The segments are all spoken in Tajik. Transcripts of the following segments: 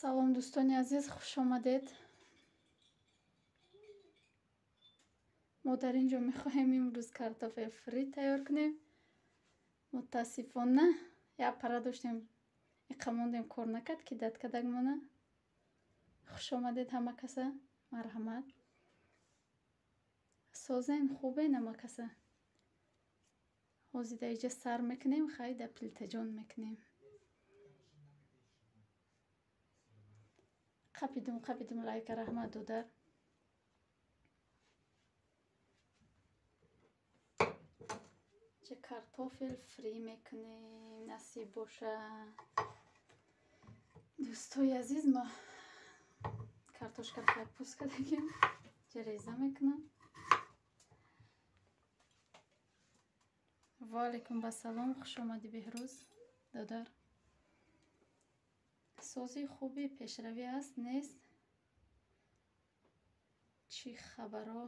Салом дӯстони азиз, хуш омадед. Мо дар ин ҷо мехоҳем имрӯз картофел фри тайёр кунем. Мутаассифона як пара доштем, иқа мондем, кор накард, ки дад кадак мона. Хуш омадед ҳама каса, марҳамат. Созен, хубен ҳама каса. Ҳозир дар иҷа сар мекунем, хай дар плитаҷон мекунем. Қапидум, қапидум лайка, раҳмат додар. Ча картофел фри мекунем, насиб боша. Дӯстои азиз, ма картошка хай пӯст кардагим, ча реза мекунам. Ва алайкум басалом, хуш омадӣ Беҳрӯз додар. Сози хуби пешравӣ аст, нест? Чӣ хабаро?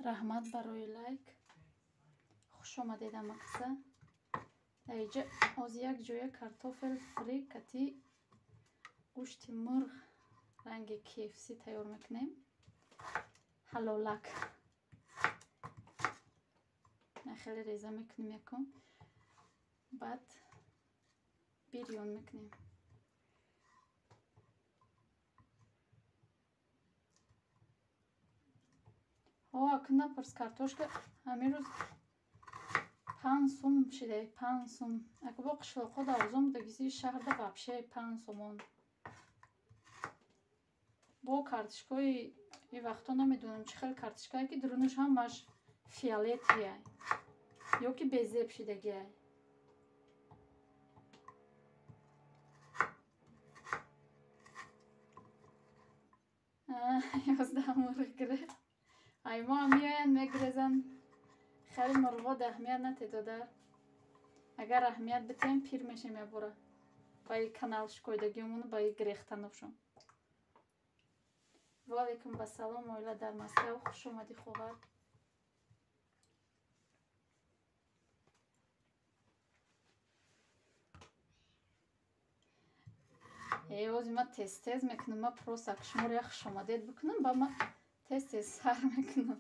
Раҳмат барои лайк. Хуш омадед ҳама каса. Дар иҷа оз як ҷоя картофел фри кати гӯшти мурғ ранги KFC тайёр мекунем. Ҳалолак. Хеле реза мекунем якум. Баъд бирён мекунем. О, акун напурс, картошка ҳамин рӯз 5 сум шида, 5 сум. Аку бо қишлоқҳо давзон будагиси шаҳрда вообще 5 сомон. Бо картошкаи и вақто намедонам чӣ хел картошкае ки дурунаш ҳамаш фиолетия ё ки безеб шидагия. 11 мурғ гирифт. Ай мо меоянд мегирезанд. Хеле мурғҳо аҳамият натед додар. Агар аҳамият битем пир мешем ябора. Ба и канал шикоидагиёмону ба и гирехтаношон. Ва алайкум басалом, оила дар Москва, хуш омадӣ ховар. Ози ма тез-тез мекунам, ма просто ак шуморо як хушомадед бикунам, ба ма тез-тез сар мекунам.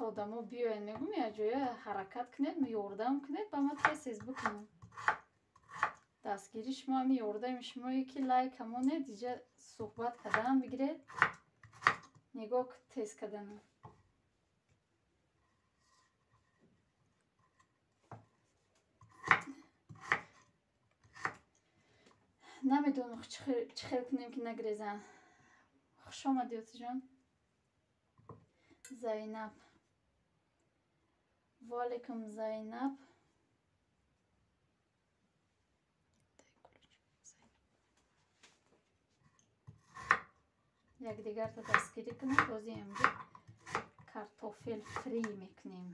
Одамо биёянд, мегӯм як ҷоя ҳаракат кунед, ёрдам кунед, ба ма тез-тез бикунам. Дастгири шумо ҳами ёрдами шумое ки лайк ҳамонед, иҷа суҳбат кардан бигиред, нигоҳ тез карданам. Намедонам чӣ хел кунем ки нагрезанд. Хуш омадӣ Отиҷон. Зайнаб. Ва алайкум Зайнаб. Якдигарро дастгирӣ кунем, бози имрӯз картофел фри мекунем.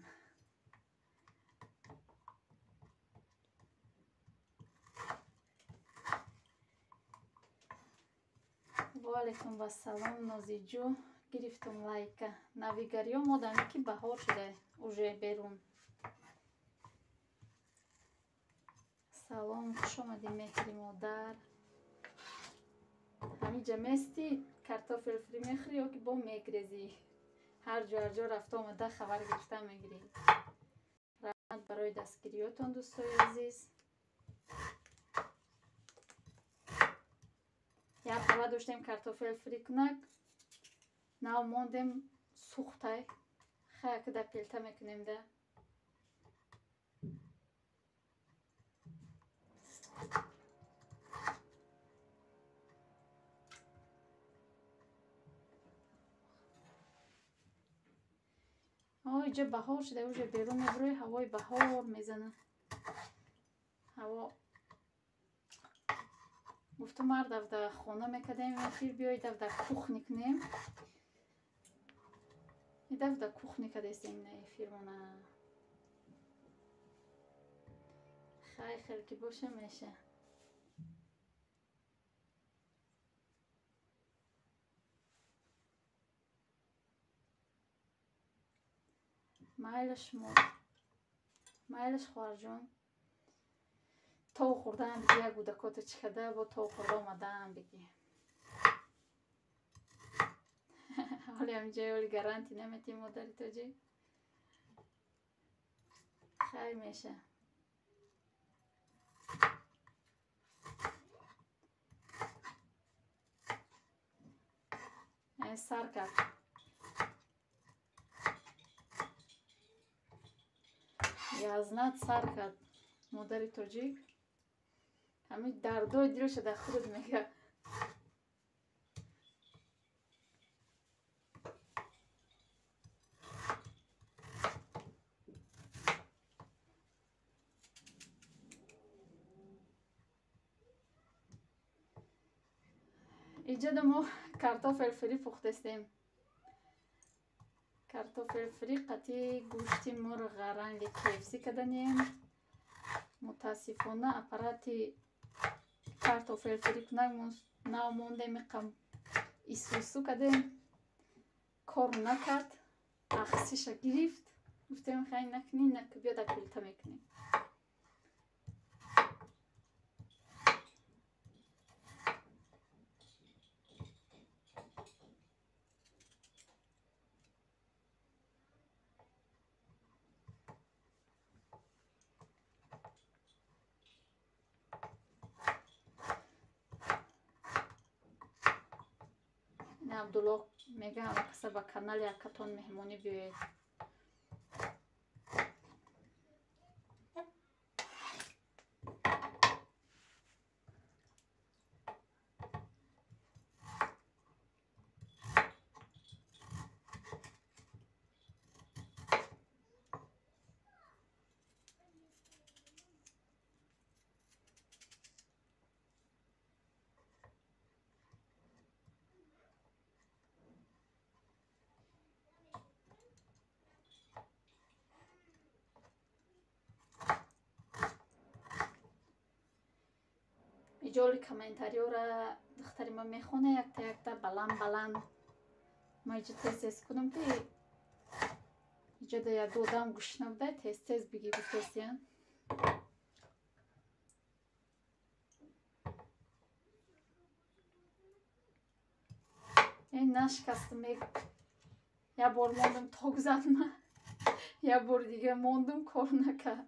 Ва алайкум вассалом Нозиҷӯ, гирифтум лайка. Навигариё модаме ки баҳор шуда уже берун. Салом, хуш омадӣ меҳри модар. Ҳамиҷа местӣ картофел фри мехӯрӣ ё ки бо мегрезӣ? Ҳар ҷо ҳар ҷо рафта омада хабар гирифта мегирӣ. Раҳмат барои дастгириётон дӯстои азиз. Як пала доштем картофел фри кунак, нав мондем сӯхтай. Хай ки дар пелта мекунем да. Иҷа баҳор шуда, уже берун мебурӯй, ҳавои баҳор мезана. Ҳаво гуфтум ҳар дафъ дар хона мекардем эфир, биёй дафъ дар кухни кунем. И дафъ дар кухни кардестем ина эфирмона. Хай хел ки боша меша. Майлаш мо. Майлаш хоҳарҷон. Тов хӯрдаам биги, як гудакото чӣ када, бо тов хӯрда омадаам биги. Ҳоли ҳаминҷои оли гарантӣ наметиҳем, модари тоҷик. Хайр меша. Сар кард. Язнат сар кард. Модари тоҷик. Ҳамин дардои дилша дар худат мега. Иҷода мо картофел фри пухтестем. Картофел фри қати гӯшти мурға ранги KFC каданем. Мутаассифона аппарати картофел фри кунак нав мондем, иқам исусу кадем, кор накард, ахсиша гирифт. Гуфтем хай накунӣ, наку биё дар плита мекунем. Абдулло мега каса ба канали акатон меҳмонӣ биёед. Иҷоли комментариёра духтари ма мехона якта якта баланд баланд. Ма иҷо тез тез кунам ки иҷода як ду одам гӯшна буда, тез тез биги гуфтесиян. Эй нашикастам, як бор мондам ток зад ма, як бор дига мондам кор накард.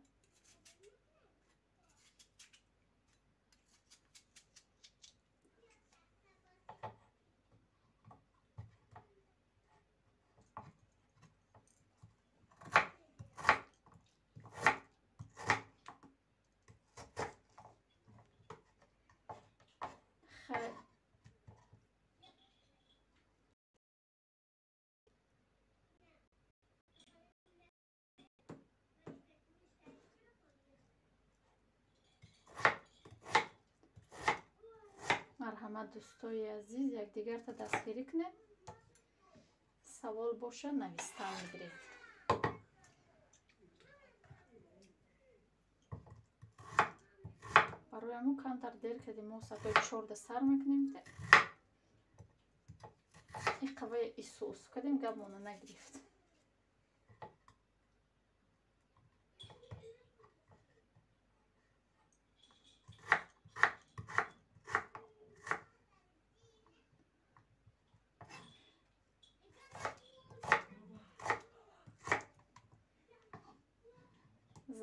Марҳамат дӯстои азиз, якдигарта дастгирӣ кунед. Савол боша навистан мегиред. Барои ҳамон камтар дер кардем, мо соатҳои 4 сар мекунем. Иқаваи ису усу кардем, гапмона нагирифт.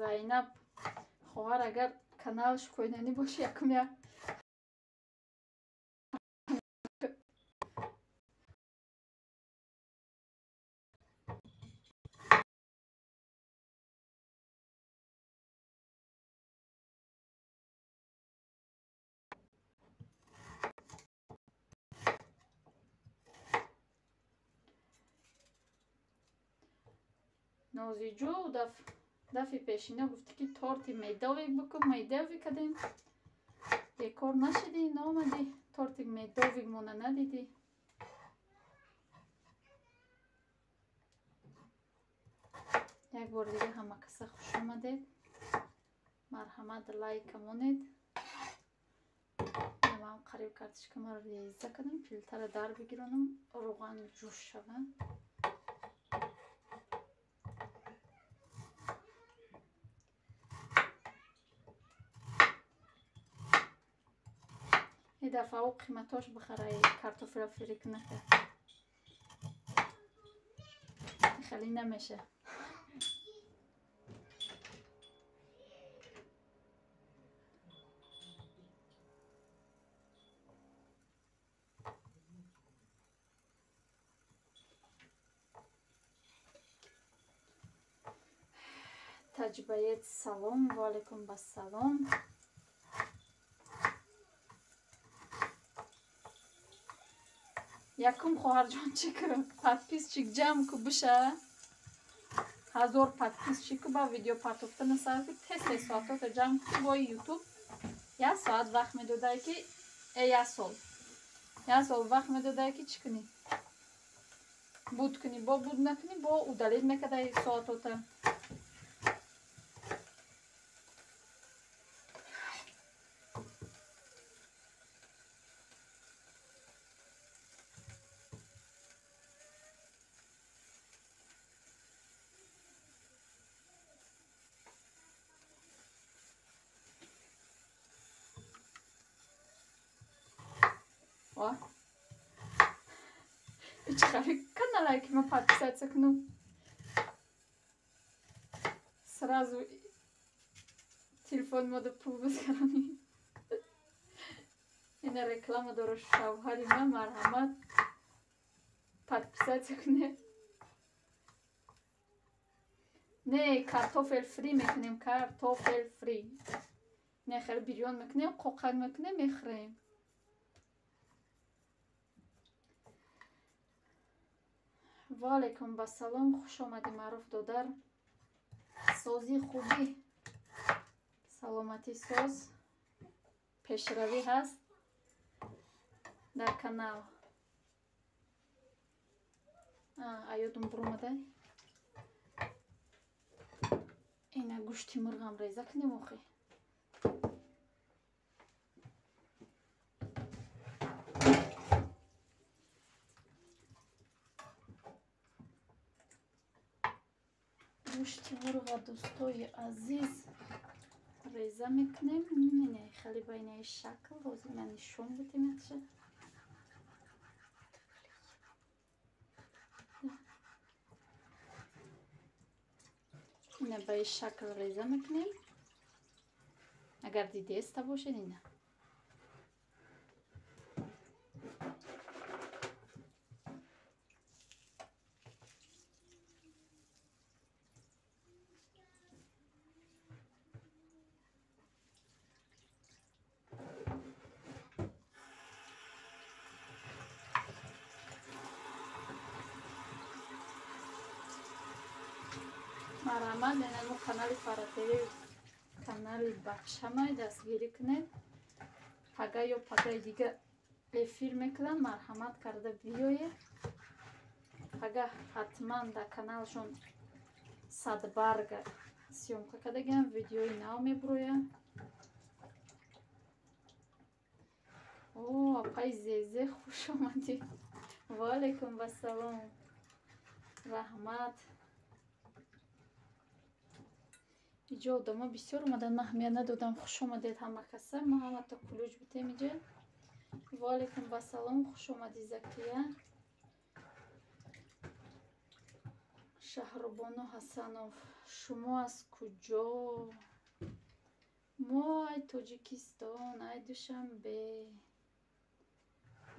Зайнаб хоҳар, агар каналш қӯйнанӣ боши, якум я нозиҷӯ дафи пешина гуфтӣ ки торти медовик бикун, медовик кардем. Бекор нашидӣ, наомадӣ, торти медовик мона надидӣ. Як бор дига ҳама каса хуш омадед. Марҳамат лайка монед. Ман қариб картишкамаро реза кардам, плитара дар бигиронам, равған ҷӯш шава. Дафъао қиматош бихараи картофела фри кунака. Хеле намеша. Таҷбаед салом, ва алайкум бассалом. Якум хоҳарҷон чӣ ку подписчик ҷамъ ку биша, 1000 подписчик ку ба видео партофта насар ки тез тез соатото ҷамъ ку бо ютуб як соат вақт медодай ки як сол вақт медодай ки чӣ кунӣ, буд кунӣ, бо буд накунӣ, бо удалить мекардай соатота. Каналай ки ма подписаться кну. Сразу телефон мода пул бизгарани. Ина реклама дора шавҳари ма, марҳамат подписаться кунед. Не, картофел фри мекунем, картофел фри. Не, хеле бирён мекунем, қоқак мекунем, мехӯрем. Ва алайкум бассалом, хуш омадӣ Маъруф додар. Созӣ хубӣ, саломатӣ соз, пешравӣ ҳаст дар канал. Аёдум буромадай. Ина гӯшти мурғам реза кунем охи. Гӯшти мурға дӯстои азиз реза мекунем. Не, хеле ба инаи шакл ҳозир ман нишон бидем якша. Ина ба ин шакл реза мекунем. Агар дидеста бошед ина. Марҳамат, мо канали Фаротиви, канали бачамай дастгирӣ кунед. Пага ё пагаи дига эфир мекунам, марҳамат карда биёед. Пага ҳатман дар каналшон садбарга съёмка кардагиам, видеои нав мебурояд. О, апаи Зезе, хуш омадӣ. Ва алайкум вассалом. Раҳмат. Иҷо одамо бисёр омадан, ман аҳамият надодам. Хуш омадед ҳама каса, ма ҳамата кулуҷ битем иҷа. Ва алайкум вассалом, хуш омадӣ Закия. Шаҳрубону Ҳасанов, шумо аз куҷо? Мо ай Тоҷикистон, ай Душанбе.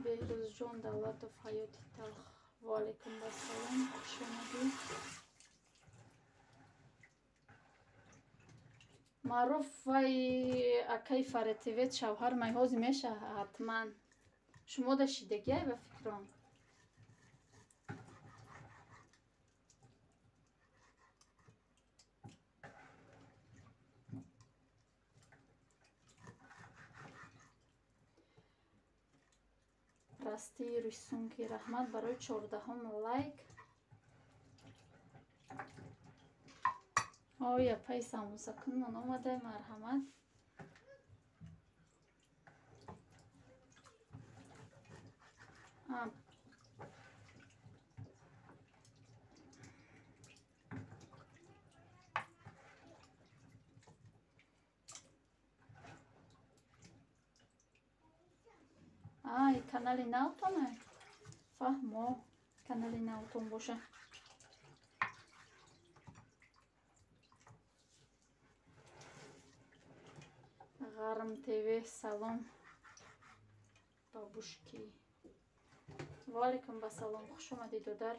Беҳрӯзҷон Давлатов, ҳаёти талх. Ва алайкум вассалом, хуш омадӣ. Маъруф вай акаи Фаративет шавҳар майҳози меша ҳатман. Шумо да шидагиай ба фикрам. Растии рисунки, раҳмат барои 14-ум лайк. Ой, апаи самбусакунмон омадай, марҳамат. Канали навтона? Фаҳмо, канали навтон боша. Ғарм ТВ, салом. Бабушки. Ва алейкум ба салом. Хуш омадӣ, додар.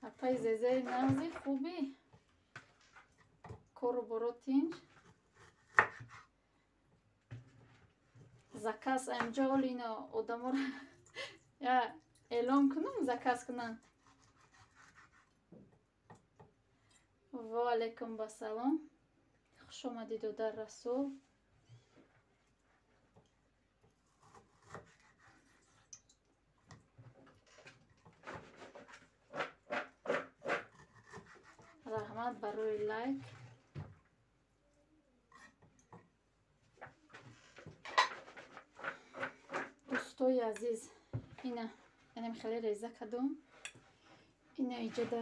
Апай зезаи нағзи, хубӣ? Кору боро тинҷ? Заказ амҷо оли ино одаморо я эълон кунам, заказ кунам. Ва алейкум ба салом. Хуш омадӣ, додар Расул. Раҳмат барои лайк. Дӯстои азиз, ина инам хеле реза кардум. Ина иҷода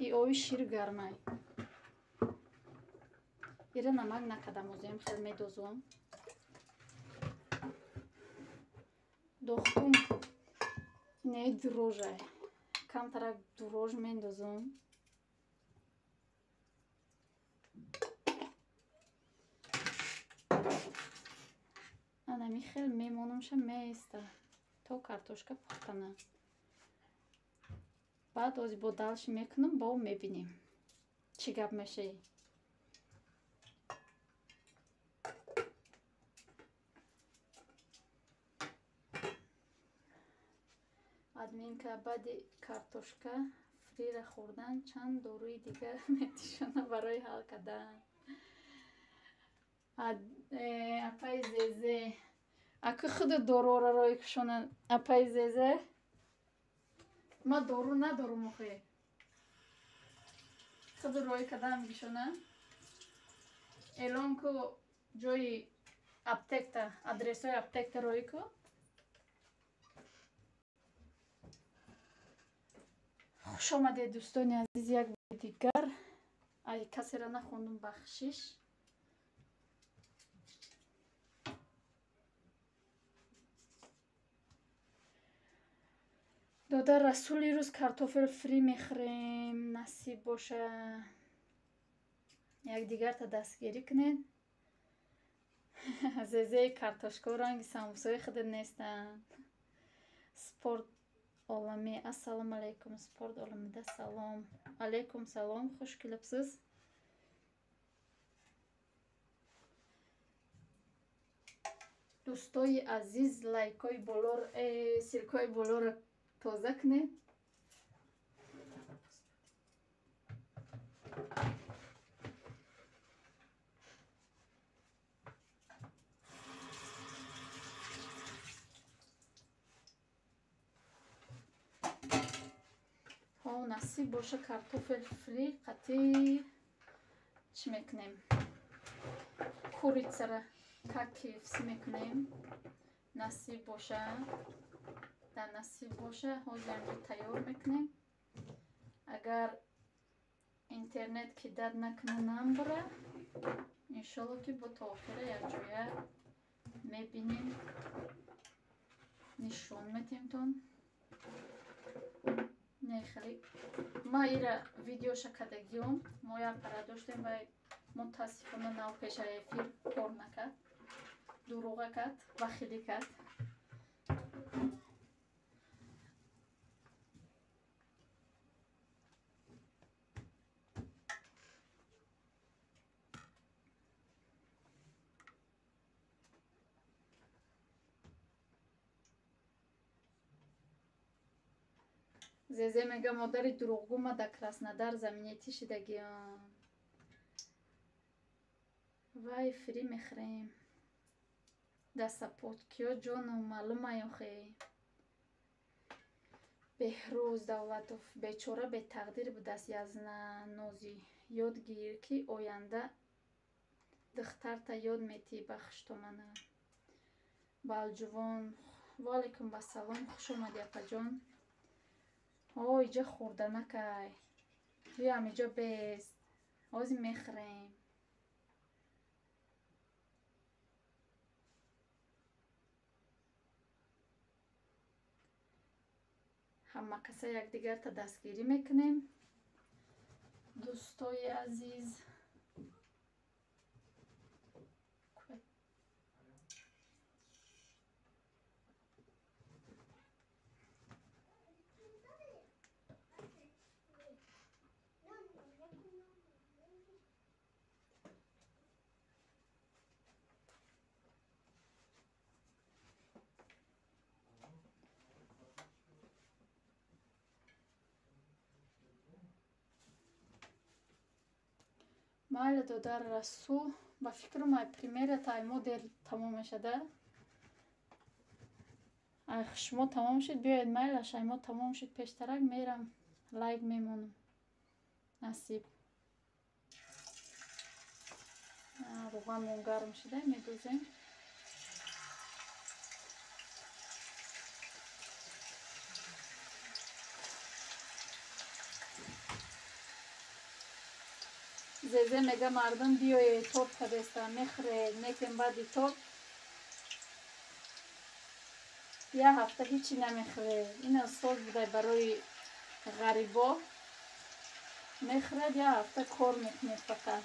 и оби шир гармай. Ира намак накардам, озиам хеле медозум. Дохтум инаи дрожай. Камтарак дрож мендозум. Анами хел мемонумша меиста то картошка пухтана. Баъд ози бо далши мекунам, бо мебинем чӣ гап мешавӣ. Админка, баъди картошка фрира хӯрдан чанд доруи дигар метишона барои ҳал кардан. Апай зезе, аки худу доруро рой кушона. Апай зезе, ма дору надорум охе. Худу рой кардам бишона. Эълон ку ҷои аптекта, адресҳои аптекта рой ку. Хуш омадед, дӯстони азиз, як бори дигар. Ай, касеро нахондум, бахшиш. Додар Расул, ирӯз картофел фри мехӯрем, насиб боша. Якдигарта дастгирӣ кунед. Зезеи картошкао ранги самбусаи худат нестанд. Спорт олами, ассалому алайкум. Спорт оламида салом. Алайкум салом, хуш келибсиз. Дӯстои азиз, лайкҳои болоро, ссылкаҳои болоро тоза кунед. Насиб боша, картофел фри қатӣ чӣ мекунем? Курицара как KFC мекунем. Насиб боша, дар насиб боша, ҳозир инҷо тайёр мекунем. Агар интернет кидат накуна, намбура, иншолло ки бо то охира якҷоя мебинем, нишон метемтон. Не, хеле ма ира видеоша кардагиём, мо як пара доштем ва мутаассифона нав пеша эфир кор накард, дурӯға кард, бахилӣ кард. Зезе мега, модари дурӯғгӯ, ма дар Краснодар заминетӣ шидагиам. Вай, фри мехӯрем. Дастапоткиё ҷону маълумай охе. Беҳрӯз Давлатов, бечора бетақдир будаст Язнанози. Ёд гир, ки оянда духтарта ёд метиҳӣ, бахштомана. Балҷувон Ва алайкум ассалом, хуш омадӣ, апаҷон. О, иҷа хӯрда накай. Биям иҷо бест. Ҳозир мехӯрем. Ҳама каса якдигарта дастгирӣ мекунем. Дӯстои азиз. Майли, додар Расул, ба фикрам, ай премьера тай мо дер тамом мешада. Ай шумо тамом шуд, биёед, майлаш, ай мо тамом шуд пештарак, мерам, лайк мемонам. Насиб. Равғанмон гарм шуда, медозем. Зезе мега, мардум биёед, торт кадеста, мехӯред, мекем, баъди торт як ҳафта ҳичи намехӯред. Ина соз будай барои ғарибо. Мехӯрад, як ҳафта кор мекунед фақат.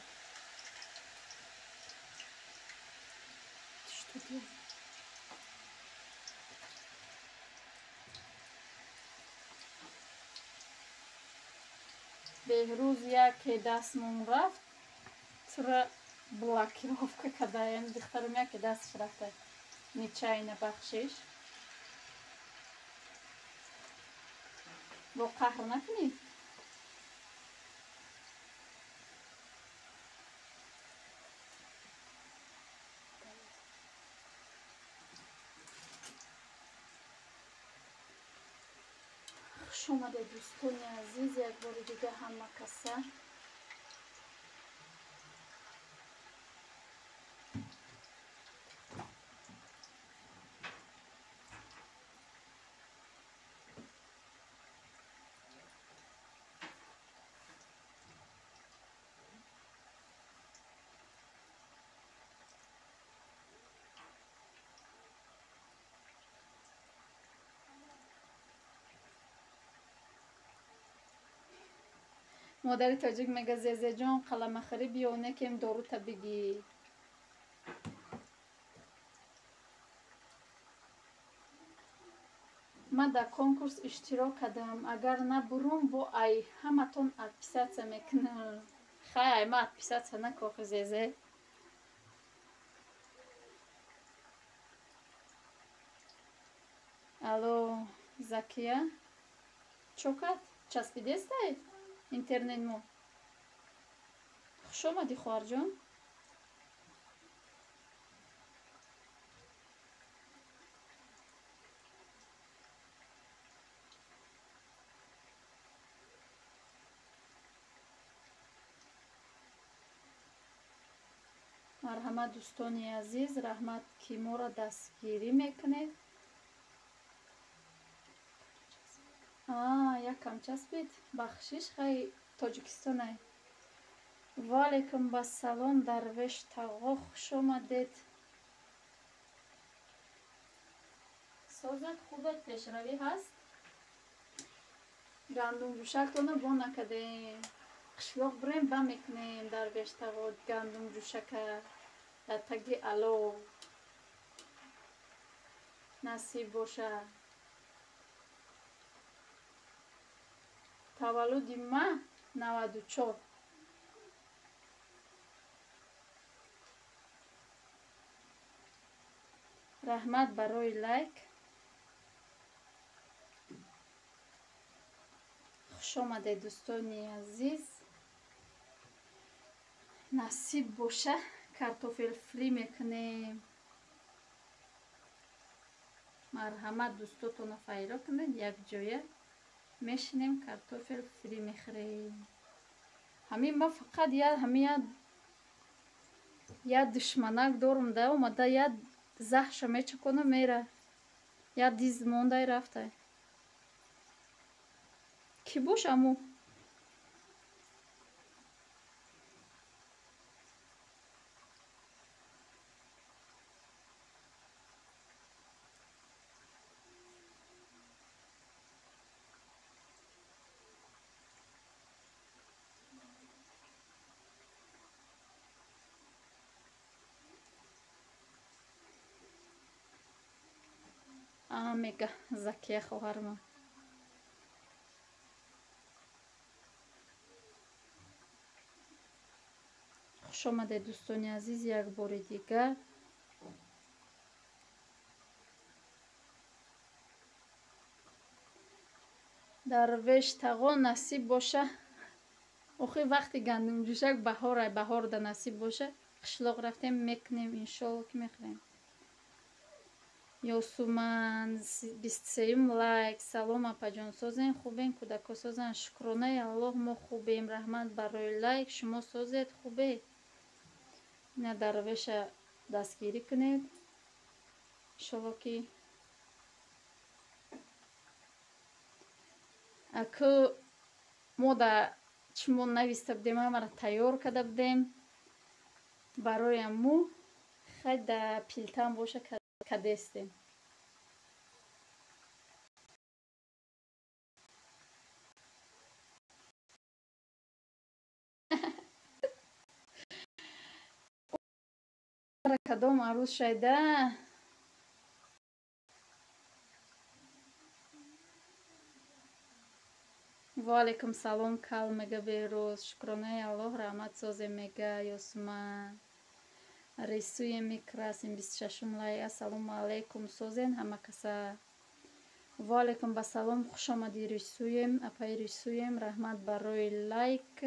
Что делать? Беҳрӯз яке дастмон рафт, тура блокировка кадаем. Духтарам, яке дасташ рафта нечаянно, бахшиш. Бо қаҳр накунӣ. Хуш омадед, дӯстони азиз, як бори дига ҳама каса. Модари тоҷик мега, Зезеҷон, қаламахӯрӣ биё, некем, дорута бигӣ. Ман дар конкурс иштирок кардам, агар набурум, бо ай ҳаматон отписаться мекунам. Хай, ай ма отписаться накохи, Зезе. Алло, Закия, чо кард? Часпидестай интернет мо. Хуш омадӣ, хоҳарҷон. Марҳамат, дӯстони азиз, раҳмат, ки моро дастгирӣ мекунед. Якам часпид, бахшиш, хай, Тоҷикистонай. Ва алайкум ассалом, Дарвеш тағо, хуш омадед. Созат, хубат, пешравӣ ҳаст? Гандумҷӯшактона бо накардем. Қишлоқ бирем, ба мекунем, Дарвеш тағо, гандумҷӯшака дар таги алов. Насиб бошад. Таваллуди ма 94. Раҳмат барои лайк. Хуш омадед, дӯстони азиз. Насиб боша, картофель фри мекунем. Марҳамат, дӯстотонро файро кунед, якҷоя мешинем, картофель фри мехӯрем. Ҳамин ма фақат ҳамин як душманак дорум да, омада як заҳша мечакону мера. Я диз мондай рафтай. Ки бош аму? Мега Закия хоҳарма. Хуш омадед, дӯстони азиз, як бори дигар. Дарвеш тағо насиб боша. Охи вақти гандумҷӯшак баҳорай, баҳорда насиб боша. Қишлоқ рафтем, мекунем, иншолло ки мехӯрем. Ёсуман 23-юм лайк. Салом апаҷон, созен, хубен, кӯдако созан? Шукронаи Аллоҳ, мо хубем. Раҳмат барои лайк. Шумо созед, хубед? Ина дарвеша дастгирӣ кунед. Иншолло ки аку мо да чимо нависта будем, ҳамаро тайёр карда будем. Барои аму хай да пилтан боша кадестем. Кадом арӯз шайда? Ва алайкум салом, кал мега Беҳрӯз. Шукронаи Аллоҳ, раҳмат, созе мега Ёсуман. Рисуем мекрасим 26-ум лайк. Ассалому алайкум, созен ҳама каса? Ва алайкум ба салом, хуш омадӣ Рисуем, апаи Рисуем, раҳмат барои лайк.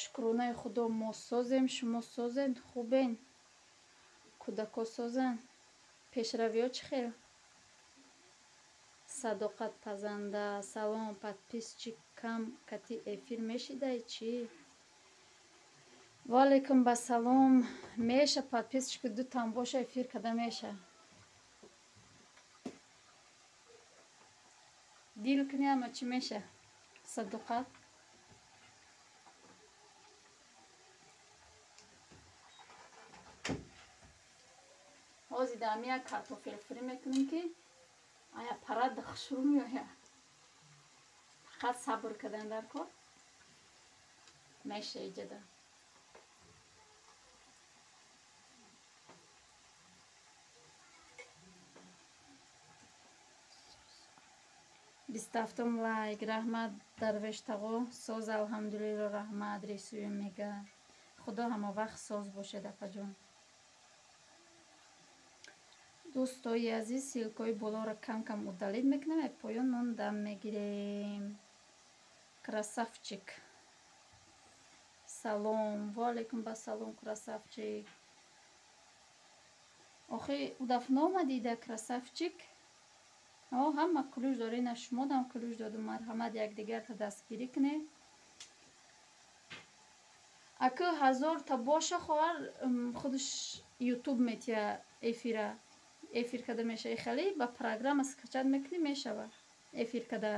Шукронаи Худо, мо созем, шумо созен, хубен? Кӯдако созанд? Пешравиҳо чӣ хел? Садоқат пазанда, салом, подписчик кам кати эфир мешидай чӣ? Ва алайкум ба салом, меша, подписчику дутам боша эфир када меша. Дил кунӣ ама чӣ меша? Садоқат. Ҳозир дар ҳамин як картофел фри мекунем ки ая парад хушрӯ меояд. Фақат сабр кардан дар кор. Меша иҷада. 27-ум лайк. Раҳмат Дарвеш тағо, соз алҳамдулилло, раҳмат Рисуем мега. Худо ҳама вақт соз бошед апаҷон. Дӯстои азиз, ссылкаҳои болоро кам-кам удалить мекунем, ай поён мондам мегирем. Красавчик. Салом, ва алайкум ба салом, красавчик. Охи удаф наомадида красавчик? О, ҳама ключ доред, ина шумодам ключ додум. Марҳамат, якдигарта дастгирӣ кунед. Аку 1000-та боша хоҳар, худаш ютуб метия эфира. Эфир када меша. Хеле ба программа скачать мекунӣ, мешава. Эфир када.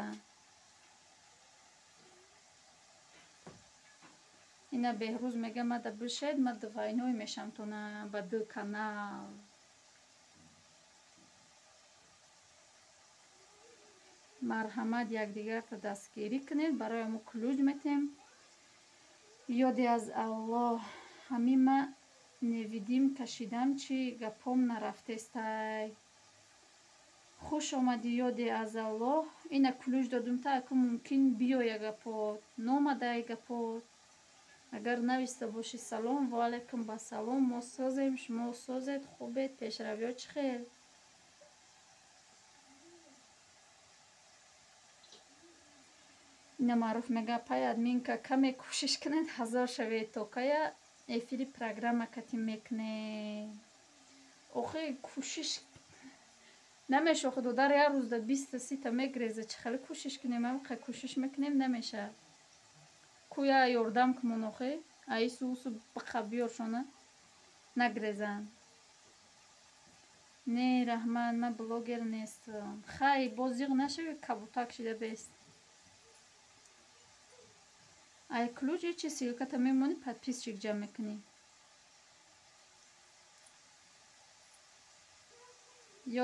Ина Беҳрӯз мега мада бишед, ма двойной мешам тона ба ду канал. Марҳамат, якдигарта дастгирӣ кунед, барои мо ключ метем. Ёде аз Аллоҳ, ҳамин ма невидим кашидам, чӣ гапом нарафтестай. Хуш омадӣ, ёде аз Аллоҳ. Ина ключ додум та аку мумкин биёя гапот. Номадай гапот. Агар нависта бошӣ салом, ва алайкум ба салом, мо созем, шумо созед, хубед, пешравиҳо чӣ хел? Ина Маъруф мега пай админка каме кӯшиш кунед 1000 шавед, то кая эфири программа кати мекунед. Охи кӯшиш намеша, охи додар як рӯзда 20-та 30-та мегреза, чӣ хеле кӯшиш кунем, ҳамқа кӯшиш мекунем намеша. Куя ёрдам кумон охи, аису усу биқа биёршона нагрезанд. Не, раҳмат, ман блогер нестам. Хай, боз зиқ нашавӣ, кабутак шида бест. Ай ключ чи ссылката мемонӣ, подписчик ҷамъ мекунӣ.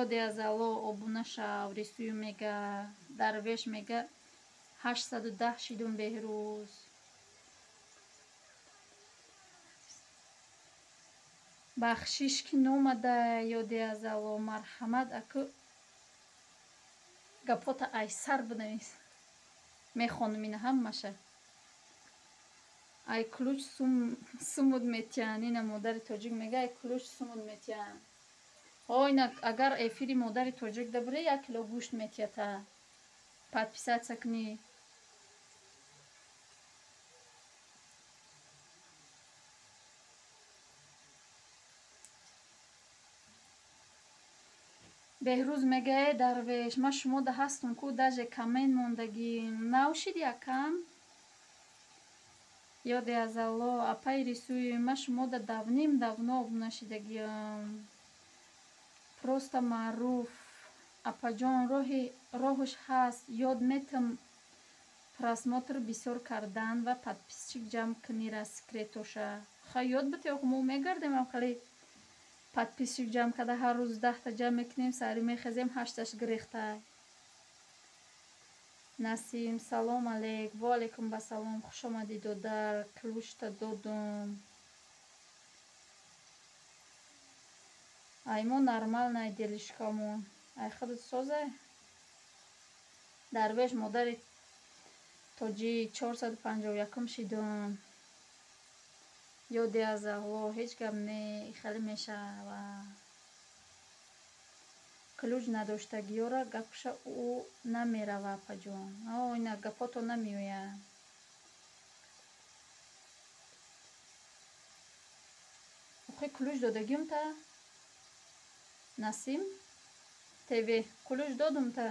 Ёде аз Алло обуна шав, Рисую мега, Дарвеш мега, 810 шидум Беҳрӯз. Бахшиш ки номада, ёде аз Алло, марҳамат, аку гапота айсар бинавис. Мехонам ина ҳамаша. Ай ключ сумуд метиҳанд. Ина модари тоҷик мега, ай ключ сумуд метиҳанд. Ина агар эфири модари тоҷик дабуре, 1 кило гӯшт метиҳата. Подписаться кунӣ. Беҳрӯз мега, э Дарвеш, ман шумода ҳастум ку, даже коммент мондагим. Нав шид якам? Ёде аз Алло, апаи Рисуи, ман шумода давним давно обуна шидагиам. Просто маъруф. Апаҷон, роҳуш ҳаст, ёд метам просмотр бисёр кардан ва подписчик ҷамъ кунира секретоша. Хай, ёд бите, мо мегардем ам хеле подписчик ҷамъ карда, ҳар рӯз 10-та ҷамъ мекунем, саҳарӣ мехезем, ҳашташ гирехта. Насим, салом алейк, ва алейкум басалом, хуш омадӣ додар, ключта додум. Ай мо нормальная делишкамон. Ай худат созай? Дарвеш, модари тоҷик, 451-м шидум. Ёде аз Алло, ҳеҷ гап не, хеле мешава. Ключ надоштагиёра гапша ӯ намерава, апаҷон. О, ина гапото намеояд. Охи ключ додагиум та? Насим? ТВ ключ додум та?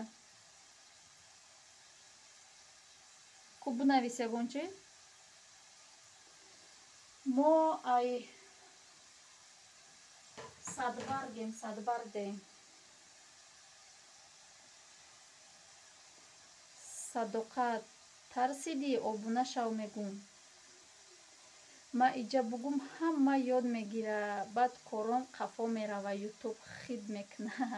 Ку бинавис ягон чи? Мо ай садбаргем, садбаргдем. Садоқат, тарсидӣ, обуна шав мегум. Ма иҷа бугум ҳама ёд мегира, баъд корон қафо мерава, ютуб хид мекуна.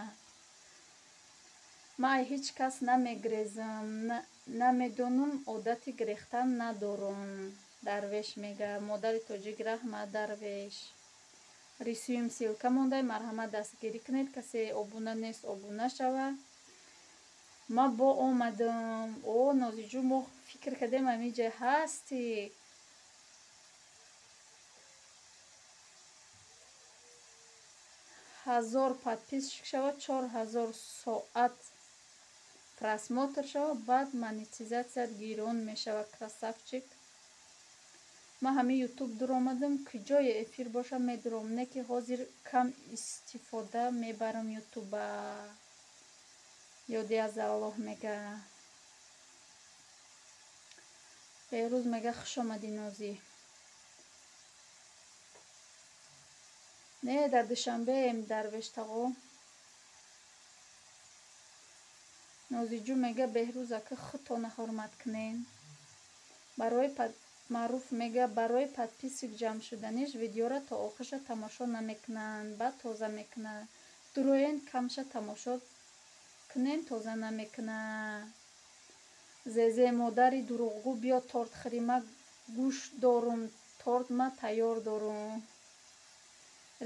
Ма ай ҳеҷ кас намегрезам, намедонум, одати гирехтан надорум. Дарвеш мега, модари тоҷик, раҳмат, Дарвеш. Рисуюм ссылка мондай, марҳамат дастгирӣ кунед, касе обуна нест, обуна шава. Ма бо омадам. О, Нозиҷӯ, мо фикр кардем ҳамиҷа ҳастӣ. 1000 подписчик шава, 4000 соат просмотр шава, баъд монетизатсият гирон мешава, красавчик. Ман ҳамин ютуб дуромадам, ки ҷое эфир боша медуром, не ки ҳозир кам истифода мебарам ютуба. Ёде аз Аллоҳ мега. Беҳрӯз мега, хуш омадӣ, Нозӣ. Не, дар Душанбеем, Дарвештағо. Нозиҷӯ мега, Беҳрӯз ака, худтона ҳурмат кунен. Барои маъруф мега, барои подписчик ҷамъ шуданиш видеора то охирша тамошо намекунанд, баъд тоза мекунанд. Дуроен камша тамошо кунен, тоза намекунанд. Зезе, модари дурӯғгӯ, биё торт хӯрӣ, ма гӯшт дорум, торт ма тайёр дорум.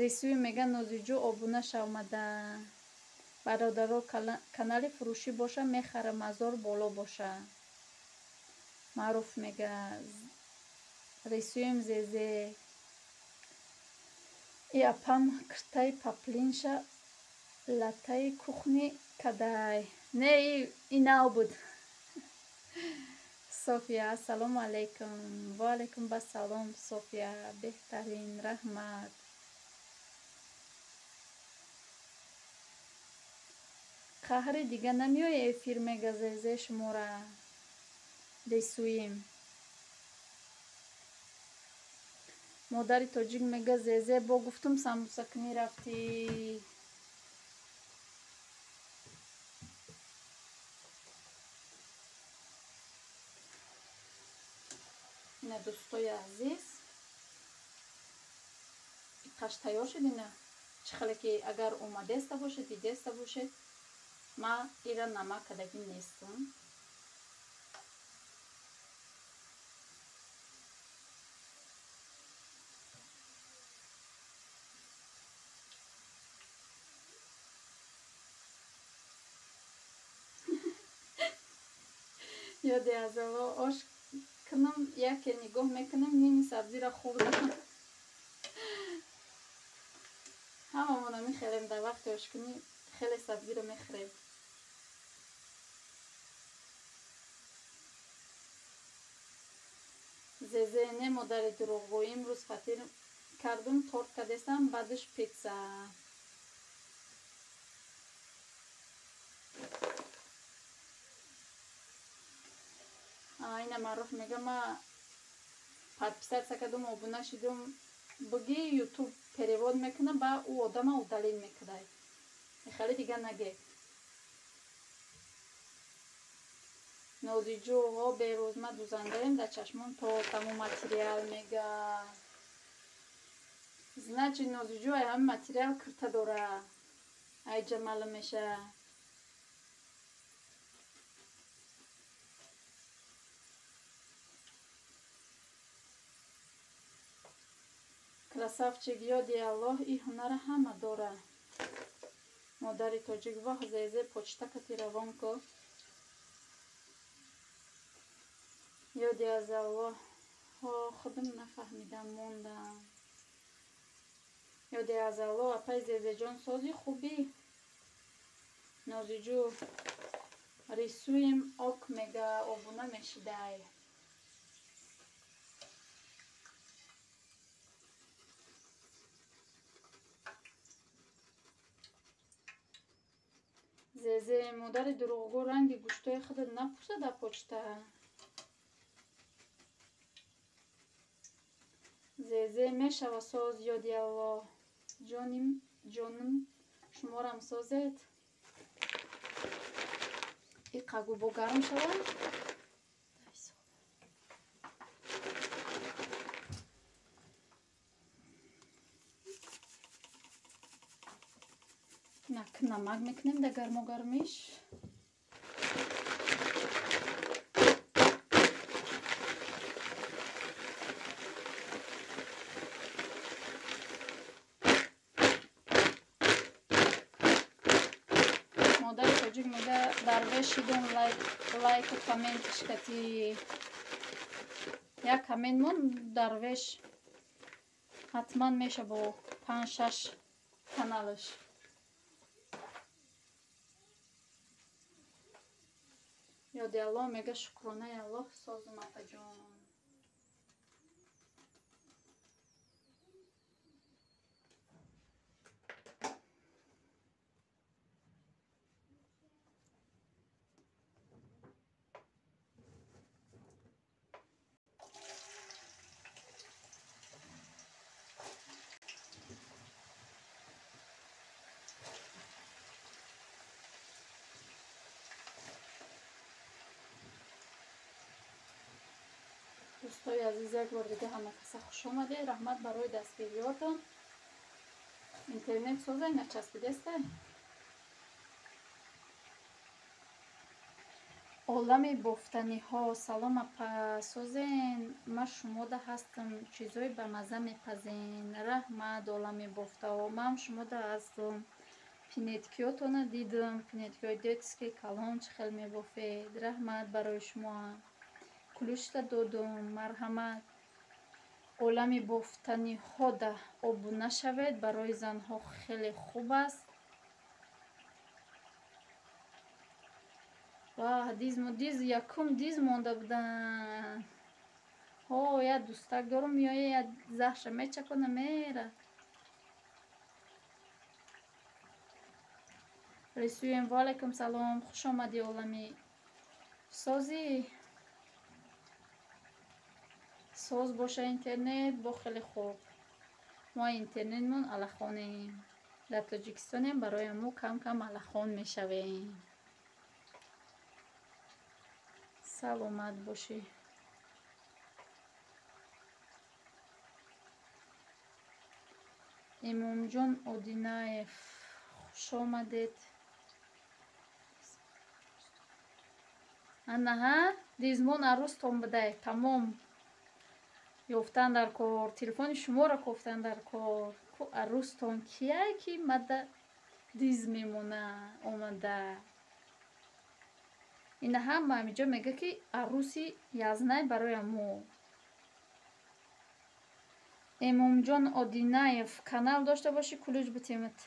Рисуи мега, Нозиҷӯ, обуна шавмада. Бародаро, канали фурӯшӣ боша, мехарам, азор боло боша. Маъруф мега, Рисуем зезе. И апам киртаи паплинша латаи кухни кадай. Не, и нав буд. София, ассалому алайкум. Ва алайкум басалом, София, беҳтарин, раҳмат. Қаҳри дига намеои эфир мега зезе шумора. Рисуем. Модари тоҷик мега, зезе, бо гуфтум самбусакунӣ рафтӣ. Дӯстои азиз, иқаш тайёр шуд. Ина чӣ хеле ки агар омадеста бошед, дидеста бошед, ма ира намак кардагӣ нестам. Ёде аз Алло, ош кунам, яке нигоҳ мекунам, ними сабзиро хӯрдам. Ҳамамона мехӯрем дар вақти ошкунӣ, хеле сабзиро мехӯрем. Зезе, не модари дурӯғгӯ, имрӯз фатир кардум, торт кардестам, баъдаш питса. Ина Маъруф мега, ма подписаться кардум, обуна шидум, буги ютуб перевод мекуна, ба ӯ одама удалить мекунад. Хеле дига наге. Нозиҷӯ, ҳо берӯз ма дузандаем, дар чашмон то тамом материал мега. Значит, Нозиҷӯ ай ҳами материал кирта дора. Ай ҷамала меша. Красавчик, ёди Аллоҳ, и ҳунара ҳама дора. Модари тоҷик, воҳ зезе, почта кати равон ко. Ёди аз Аллоҳ, ҳо худам нафаҳмидам, мондам. Ёди аз Аллоҳ, апай Зезеҷон, сози хубӣ. Нозиҷӯ, рисуем ок мега, обуна мешидай. Зезе, модари дурӯғгӯ, ранги гӯштои худат напурса дар почта. Зезе, мешава соз, ёди Аллоҳ. Ҷоним, ҷоним, шуморам созед. Иқагу бо гарм шава. Нак намак мекунем дар гармогармиш. Модари тоҷик мега, дарвеш шидум, лайку комментиш кати. Як коммент мон, дарвеш ҳатман меша бо 5-6 каналаш. Ёди Аллоҳ мега, шукронаи Аллоҳ, созум апаҷон. Дӯстои азиз, як бор дига ҳама каса хуш омадед. Раҳмат барои дастгириётон. Интернет созай начаспидестай. Олами бофтаниҳо, салом апа, созен, ма шумода ҳастам, чизои бамаза мепазен. Раҳмат, олами бофтаҳо, ман шумода ҳастам. Пинеткиётона дидам, пинеткиҳои детский калон чӣ хел мебофед. Раҳмат барои шумо. Ключта додум, марҳамат. Олами бофтаниҳода обуна шавед, барои занҳо хеле хуб аст. Ва дизму диз, якум диз монда будан. Ҳо, як дӯстак дорум, меоя, як заҳша мечакона, мера. Рисуем, ва алайкум салом, хуш омадӣ олами. Созӣ? Соз боша интернет, бо хеле хуб. Мо интернетмон алахонем. Дар Тоҷикистонем, барои мо кам-кам алахон мешавем. Саломат бошӣ. Имомҷон Одинаев, хуш омадед. Анаҳа, дизмон арӯстон будай, тамом. Ёфтан дар кор, телефони шуморо кофтан дар кор. Ку арӯстон кияй ки мада диз мемона омада. Ина ҳама ҳамиҷо мега ки арӯси язнай барои мо. Эмомҷон Одинаев, канал дошта бошӣ кулуҷ битемад.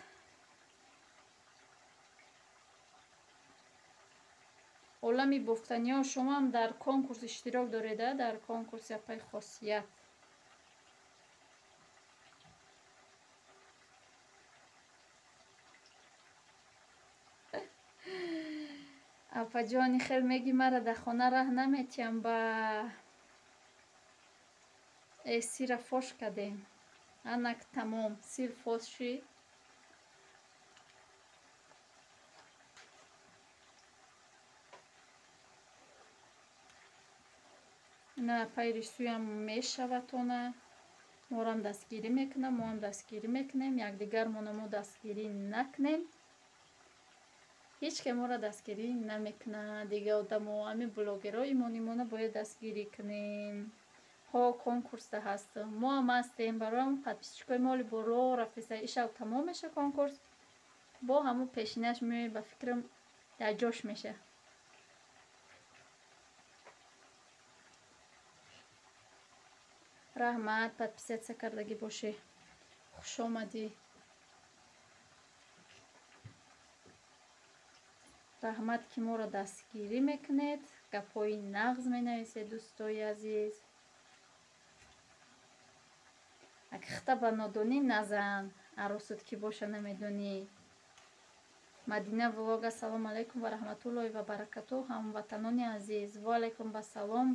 Олами бофтаниҳо, шумоам дар конкурс иштирок доред, дар конкурси апаи хосият. Апаҷони хел меги мара дар хона раҳ наметиҳам ба сира фош кардем. Анак тамом, сир фош шид. Ина апаи рисӯям мешавад она. Морам дастгирӣ мекунам, моам дастгирӣ мекунем, якдигармона мо дастгирӣ накунем. Ҳеҷ ке моро дастгирӣ намекунад. Дига одамо, ҳамин блогерҳо имон-имона бояд дастгирӣ кунем. Ҳо, конкурсда ҳастам. Мо ҳам ҳастем, барои подписчикои мо оли боро рафтеса. Ишав тамом меша конкурс. Бо ҳамун пешинаш меояд, ба фикрам дар ҷош меша. Раҳмат, подписаться кардагӣ бошӣ. Хуш омадӣ. Раҳмат ки моро дастгирӣ мекунед, гапҳои нағз менависед, дӯстои азиз. Аки хита ба нодонӣ назан, арӯсат ки боша намедонӣ. Мадина влог, ассалому алайкум ва раҳматуллоҳи ва баракатуҳ, ҳамватанони азиз. Ва алайкум ассалом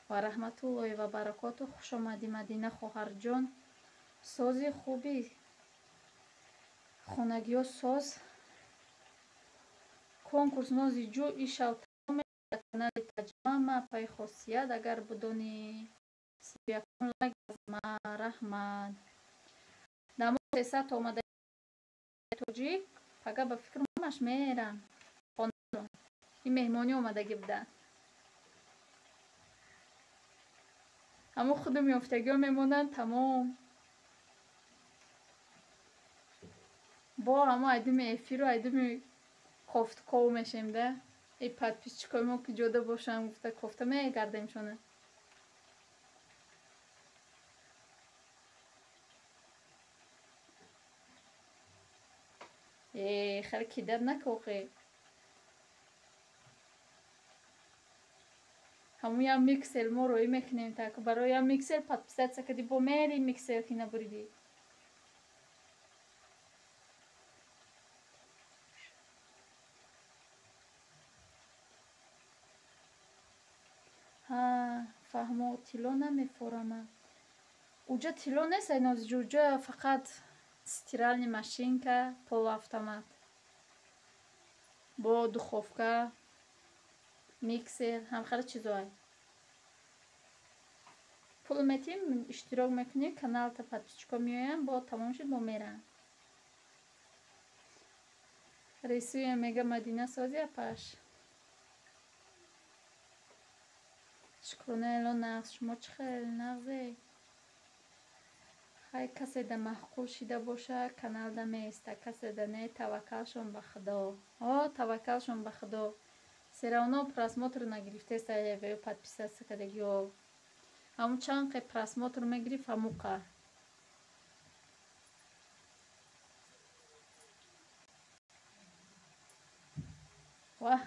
ва раҳматуллоҳи ва баракотуҳ. Хуш омадӣ Мадина хоҳарҷон. Сози хуби хонагиҳо соз. Конкурс нози ҷӯ ишав канали Таҷмама апаи хосият, агар будонӣ 31 лайк аз ма, раҳмат. Дамо 300 омада тоҷик, пага ба фикрам ҳамаш мерам. Хонашон. Ин меҳмонӣ омадагӣ буданд. Ҳамон худум ёфтагиҳо мемонанд, тамом. Бо ҳамон айдуми эфиру айдуми кофтков мешем да. Эй подписчикои мо ки ҷода бошанд гуфта кофта мегардем шона. Э, хеле кидат накохе. Ҳамун як миксер мо роӣ мекунем, так барои як миксер подписаться кардӣ, бо мери миксер ки набуридӣ. Ҳа, фаҳмо, тилло намефорама. Уҷа тилло нест, ай нозиҷӯ, уҷа фақат стиральный машинка, полуавтомат. Бо духовка, миксер, ҳамхела чизоай. Пул метиҳем, иштирок мекунем, каналта подписчикҳо меоянд, бо тамом шуд, бо меранд. Рисӯя мега Мадина сози апаш. Шукрона эло нағз, шумо чӣ хел нағзе? Хай касе да маъқул шида боша, каналда меиста, касе да не, таваккалшон ба Худо. О, таваккалшон ба Худо. Всё равно просмотр нагирифтеста ё подписаться кардагиҳо. Ҳамун чанд қе просмотр мегирифт, ҳамуқа. Ваҳ.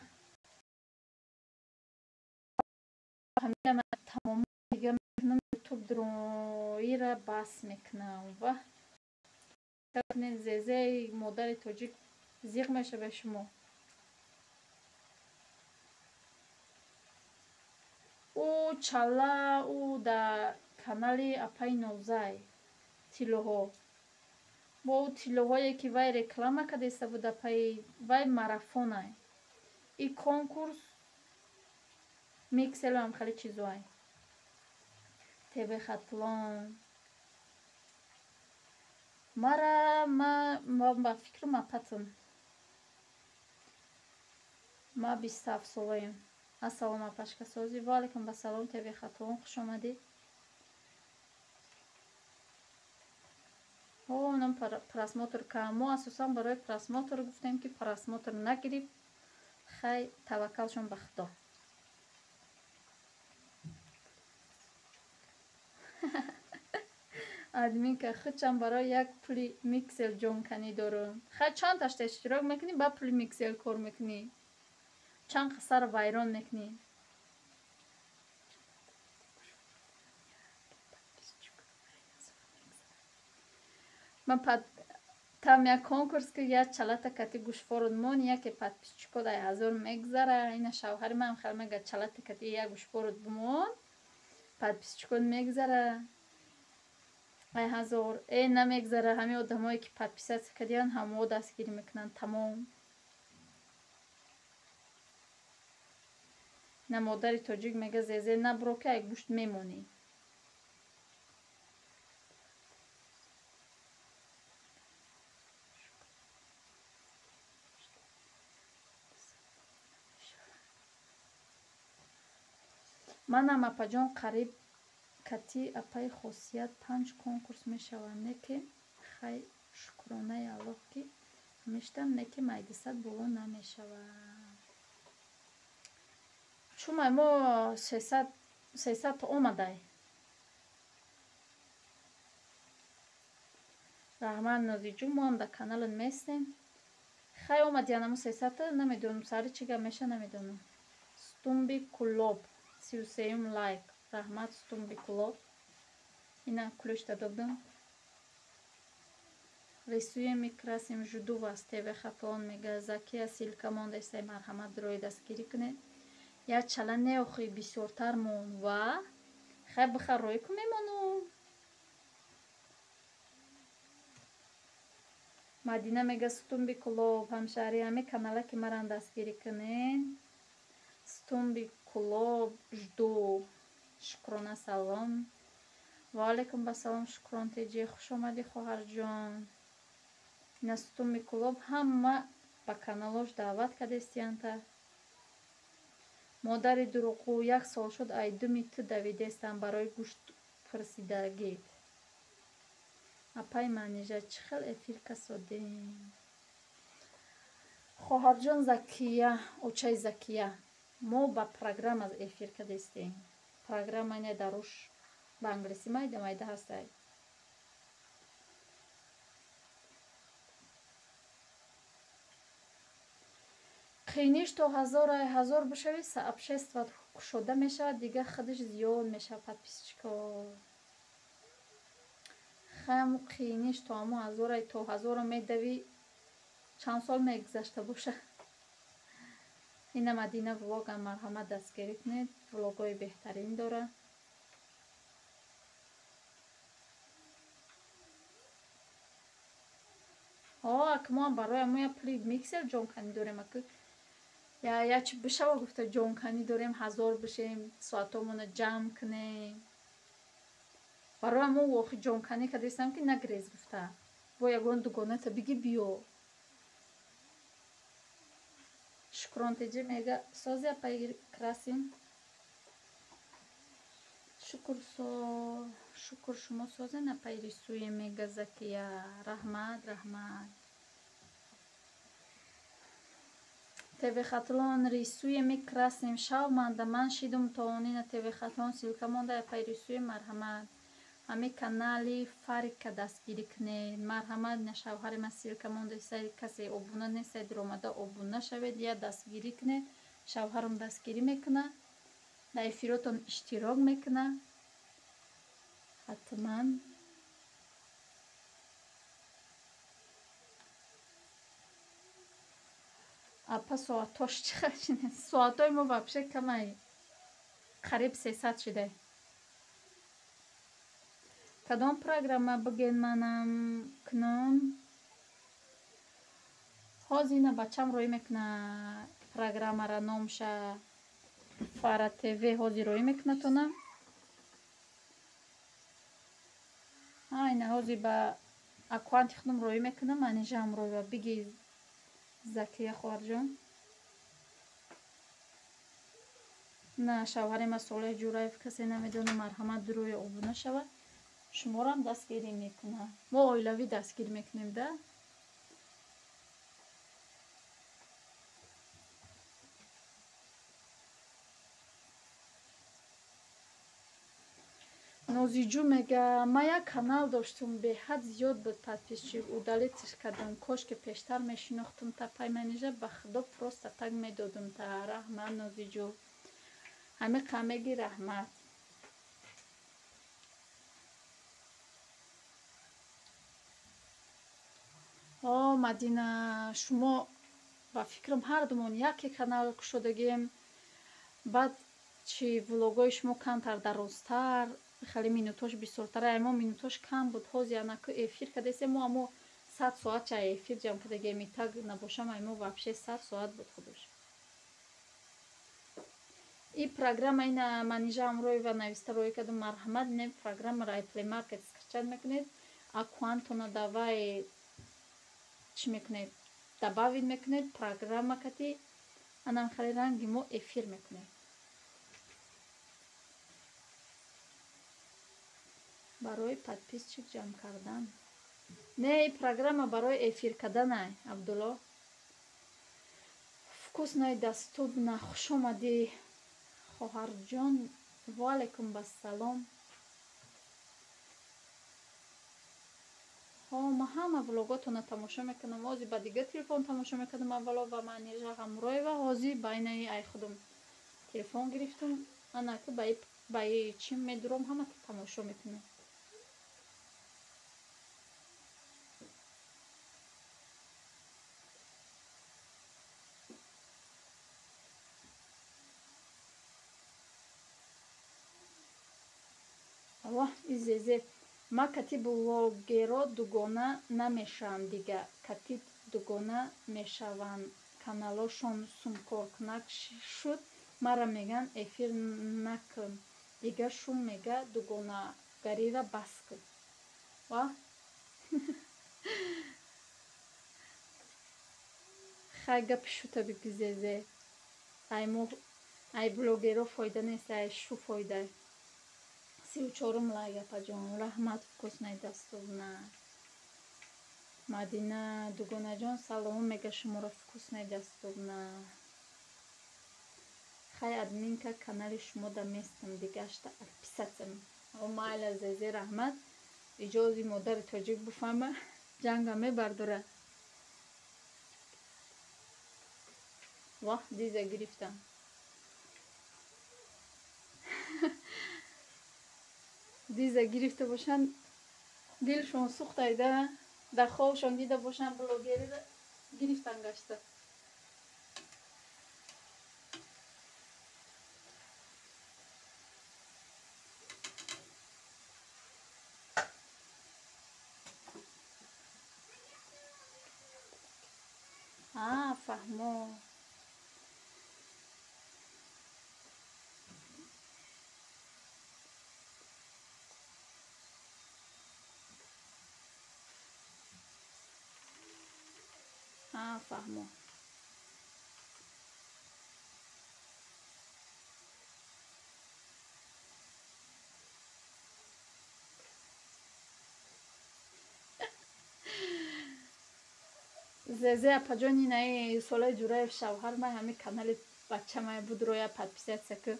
Ҳамина тамом дига мекунам, ютуб дроира бас мекунам. Ваҳ. Зезеи модари тоҷик зиқ меша ба шумо. Ӯ чала, ӯ дар канали апаи Нозай тиллоҳо. Бо ӯ тиллоҳое ки вай реклама кардаиста буд апаи вай марафонай. И конкурс миксеру ҳамхеле чизоай. ТВ Хатлон. Мара ма ба фикру мапатам. Ма 27 солаем. Ассалому апашка сози. Ва алайкум ассалом ТВ Хатлон, хуш омадед. Нам просмотр кам. Мо асосан барои просмотр гуфтем, ки просмотр нагирифт. Хай таваккалшон ба Худо. Админка худшам барои як пули миксер ҷонканӣ дорам. Хай чанд ташта иштирок мекунӣ, ба пули миксер кор мекунӣ. Чанд қиссаро вайрон мекунӣ. Ман там як конкурс ки як чалата кати гӯшфорот мон, яке подписчико дай 1000 мегзара. Ина шавҳари ман хел мега чалата кати як гӯшфорот бимон, подписчико мегзара. Ай 1000 намегзара. Ҳамин одамое ки подписаться кардиян, ҳамо дастгирӣ мекунанд тамом. На модари тоҷик мега зезе набро ки ай гӯшт мемонӣ. Манам апаҷон қариб кати апаи хосият 5 конкурс мешавад. Не ки хай шукронаи Аллоҳ ки мештам, не ки майдисад боло намешавад. Чумай мо 300 омадай. Раҳмат Нозиҷун, мо ҳам дар каналат местем. Хай омад янамо 300, намедонам сари чӣ гап меша, намедонам. Стумби Кулоб 33 лайк. Раҳмат Стумби Кулоб. Ина ключ додам. Рисуем и красим, жду вас ТВ Хатлон мега Закия ссылка монда, марҳамат рӯи дастгирӣ кунед. Я чала неохи бисёртар мон ва хай бихар рӯй ку мемону. Мадина мега Стумби Кулоб ҳамшаҳри ҳами канала ки маран дастгирӣ кунед. Стумби Кулоб жду. Шукрона салом. Ва алайкум ассалом Шукрон теҷи, хуш омадӣ хоҳарҷон. Ина Стумби Кулоб ҳама ба каналош даъват кардестиянта. Модари дурӯғгӯ, як сол шуд ай думи ту давидестам барои гӯшт пурсидагит. Апай Манижа чӣ хел эфир касодем. Хоҳарҷон Закия, очаи Закия, мо ба программа эфир кардестем. Программа не даруш ба англисӣ майда майда ҳастай. Қиниш то 1000 бишави, сообщество кушода мешавад, дигар худаш зиёд мешавад подписчико. Хаму қиниш то ҳамо 1000 то 1000 медави, чанд сол мегузашта боша. Ина Мадина влогам марҳамат дастгирӣ кунед, влогҳои беҳтарин дора. Ак мо барои мо я пули миксер ҷонканӣ дорем, ак я чи бишава гуфта ҷонканӣ дорем, 1000 бишем, соатомона ҷамъ кунем. Барои мо охи ҷонканӣ кардестам ки нагрез гуфта. Бо ягон дугоната биги биё. Шукрон теҷи мега сози апаи красим. Шукр шумо созен апаи рисуе мега Закия. Раҳмат, раҳмат. ТВ Хатлон рисуе мекрасим. Шав манда ман шидум то онина ТВ Хатлон ссылка монда апаи рисуе марҳамат. Ҳами канали Фарика дастгирӣ кунед. Марҳамат на шавҳари ман ссылка монда, касе обуна нест, омада обуна шавед, я дастгирӣ кунед. Шавҳарам дастгирӣ мекунад, дар эфиротон иштирок мекунад. Ҳатман. Апа соатош чӣ хел шинед? Соатои мо вообще камай, қариб 300 шидай. Кадом программа биген манам кунам? Ҳозир ина бачам рӯй мекунад программара, номша Фара ТВ ҳозир рӯй мекунад тона. Ина ҳозир ба Аккаунти худам роӣ мекунам, Манижа Ҳамроева. Биги, Закия хоҳарҷон. На, шавҳари ма Солеҳ Ҷураев, касе намедонад, марҳамат, дурои обуна шавад. Шуморам дастгирӣ мекунад. Мо оилавӣ дастгирӣ мекунем, да? Нозиҷӯ мега, ма як канал доштум, беҳад зиёд буд подписчик, удалить кардам. Кош ки пештар мешинохтум та пай Манижа, ба худо просто так медодум та. Раҳмат, Нозиҷӯ. Ҳамин қамеги раҳмат. О, Мадина, шумо ба фикрам ҳардумон яке канал кушодагием. Баъд чи влогои шумо камтар дарозтар, хеле минутош бисёртар, мо минутош кам буд. Ҳозир анаку эфир кардесем, мо амо 100 соат ча эфир ҷамъ кардагием, итак набошам, ай мо вообще 100 соат буд худош. И программа ина Манижа Ҳамроева нависта роӣ кардам, марҳамат, не программаро ай Play Market скачать мекунед, аккаунтона давай чӣ мекунед, добавить мекунед, программа кати анам хеле ранги мо эфир мекунед. Барои подписчик ҷамъ кардан. Не, программа барои эфир карданай, Абдулло. Вкусно и доступно, хуш омадӣ, хоҳарҷон. Ва алайкум ассалом. Ҳо, ма ҳама влоготона тамошо мекунам. Ҳозир ба дигар телефон тамошо мекардам аввало ва Манижа Ҳамроева, ҳозир байнаи ай худум телефон гирифтум. Анаку ба чӣ медурам, ҳама тамошо мекунам. Аллоҳ изезе. Ма кати блогеро дугона намешавам дига, кати дугона мешаванд. Каналошон сумкоркунак шуд, мара меган эфир накун. Дига шум мега дугонагарира бас кун. Ва? Хай гапи шута биги зезе. Ай мо ай блогеро фоида нест, ай шу фоида. 34-ум лайк, апаҷон. Раҳмат, вкусно и доступно. Мадина, дугонаҷон, салом мега шуморо, вкусно и доступно. Хай админка канали шумо да местам, дигашта отписаться. О майла зезе, раҳмат. Иҷози модари тоҷик буфама, ҷанга мебардора. Ваҳ, диза гирифтам. Диза гирифта бошанд, дилшон сӯхтайда, дар хобшон дида бошанд, блогерира гирифтан гашта. А, фаҳмо. А, фаҳмо. Зезе апаҷон, инаи Солеҳ Ҷураев шавҳар май, ҳами канали бачамай буд, роя подписаться ку.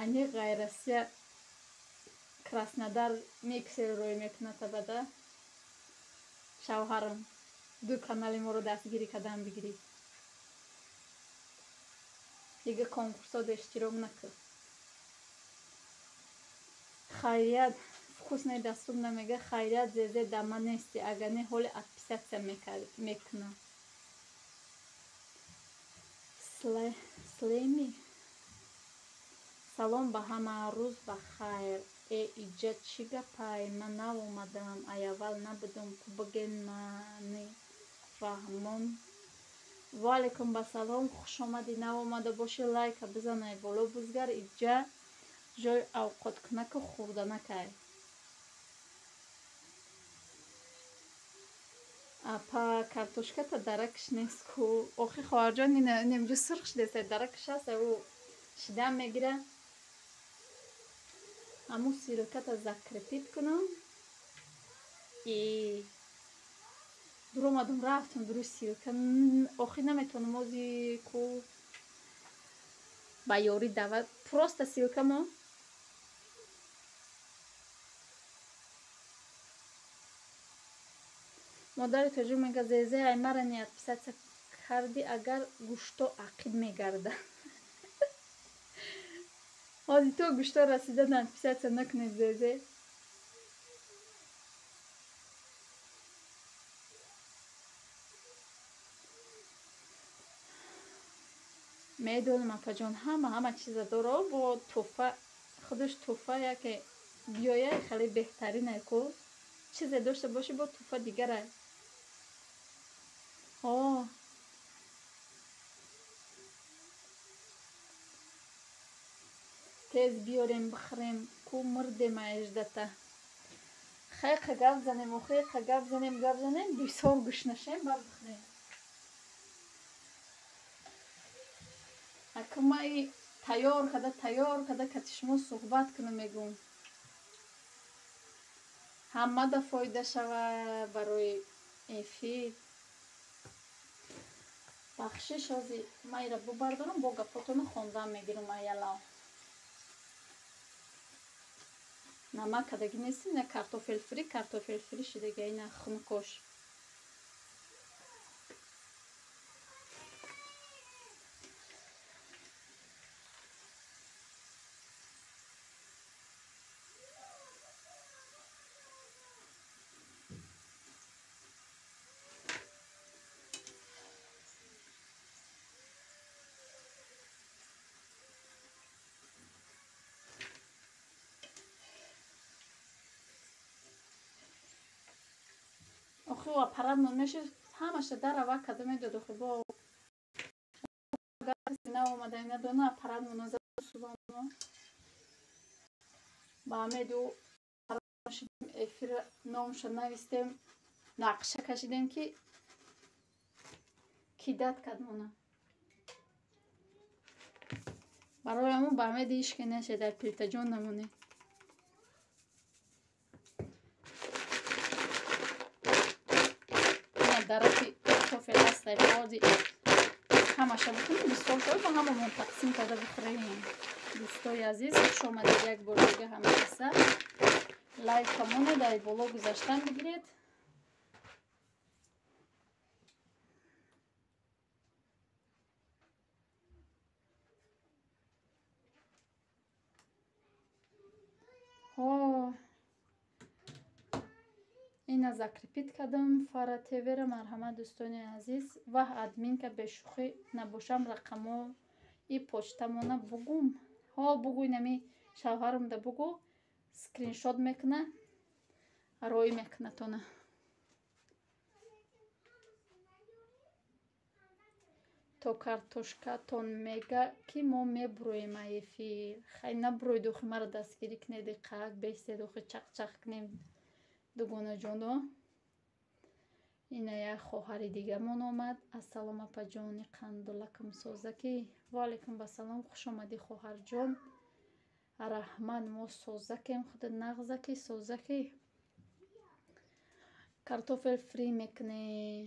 Ани ғайрасия Краснодар миксер рӯй мекунад абада. Шавҳарам ду канали моро дастгирӣ кардан бигирӣ. Дига конкурсода иштирок накун. Хайрият, вкусно и доступно мега, хайрият зезе дама нести, агар не ҳоли отписаться мекунам. Слеми. Салом ба ҳама, рӯз ба хайр. Э, иҷа чӣ гапай? Ман нав омадам, ай аввал набудум. Ку биген мани фаҳмон. Ва алайкум басалом, хуш омадӣ. Нав омада бошӣ, лайка бизанай боло, бузгар. Иҷа ҷои авқоткунаку хӯрданакай. Апа, картошката даракш нест ку? Охи, хоҳарҷон, инамҷо сурх шудеста, даракш аст, ӯ шидан мегира. Аму ссылката закрепить кунам. И дуромадум, рафтум дуруи ссылка. Охи, наметавонам ози ку ба ёрӣ даъват, просто ссылка мо. Модари тоҷик мега: «Зезе, ай мара не отписаться карди, агар гӯшто ақиб мегарда». Ҳози то гӯшто расида отписаться накунед, Зезе. Медонам, апаҷон, ҳама чиза доро, бо тӯҳфа худаш тӯҳфа яке биёя, хеле беҳтаринай ку. Чизе дошта бошӣ, бо тӯҳфа дигарай. О, тез биёрем, бихӯрем ку, мурдем аеждата. Хайқа гап занем, охиқа гап занем, гап занем, бисёр гӯшнашем, баъд бихӯрем. Акмаи тайёр када, тайёр када, кати шумо суҳбат кунам, мегӯм, ҳамада фоида шава барои эфир. Бахшиш, ҳози майра бубардорам, бо гапотоно хондан мегирам. Аялав намак кадаги нестим, ина картофель фри, картофель фри шидаги, ина хунукош. Охи, аппарат мешид, ҳамаша дарава када медод. Охи, бо наомада, надона аппарат муназа сузоно. Ба амеду эфир номша навистем, нақша кашидем, ки кидат кад мона. Барои ҳамун ба амеди ишке наше, дар плитаҷон намонед. Дараки картофел ҳастай, бози ҳамаша бикунем, бисёр шавад, ба ҳамамон тақсим карда бихӯрем. Дӯстои азиз, хуш омадед як бор дига. Ҳамакаса лайкамоно дар боло гузаштан бигиред. Ҳо, ина закрепить кардам Фара ТВра. Марҳамат, дӯстони азиз. Ваҳ, админка, бешӯхӣ набошам, рақамо и почтамона бугум. Ҳо, бугӯ, инами шавҳарумда бугӯ, скриншот мекуна, роӣ мекунатона. То картошкатон мега, ки мо мебуроем эфир. Хай, набуроед, охи, маро дастгирӣ кунед, қак бестед, охи, чақчақ кунем, дугонаҷоно. Ина як хоҳари дигамон омад. Ассалом, апаҷони қандулакам, созакӣ? Ва алайкум басалом, хуш омадӣ, хоҳарҷон, раҳмат. Мо созакем, худат нағзакӣ, созакӣ? Картофель фри мекунем.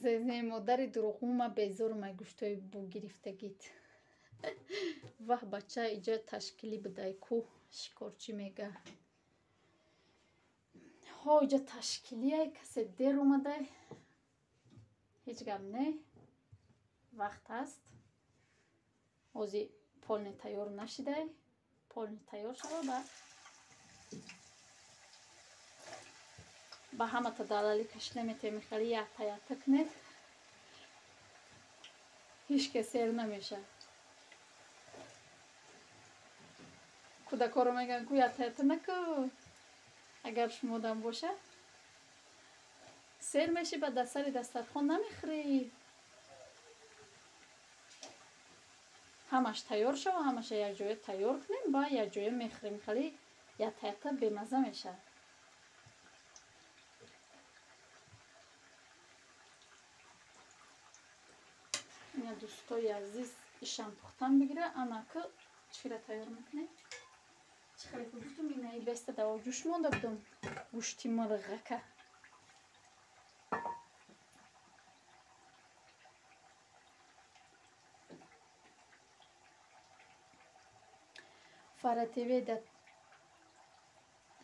Зезе, модари дурӯғгӯ, безорум ай гӯштҳои бугирифтагит. Ваҳ, бача, иҷа ташкилӣ будай ку, шикорчӣ мега. Ҳо, иҷа ташкилиай, касе дер омадай. Ҳеҷ гап не, вақт ҳаст. Ози полный тайёр нашидай, полный тайёр шава, ба ҳамата далали кашида метавем. Хеле якта якта кунед, ҳеҷ кас сер намешавад. Кӯдакҳоро мегӯянд ку, якта якта наку, агар шумодам бошад. Сер меши, ба дар сари дастархон намехӯрӣ. Ҳамаш тайёр шава, ҳамаша якҷоя тайёр кунем, ба якҷоя мехӯрем. Хеле якта-якта бемазза мешавад. Ина, дӯстои азиз, ишам пухтан бигира. Анаки чира тайёр мекунем? Чӣ хеле ки гуфтум, инаи беста даво ҷӯш монда будум, гӯшти мурғака.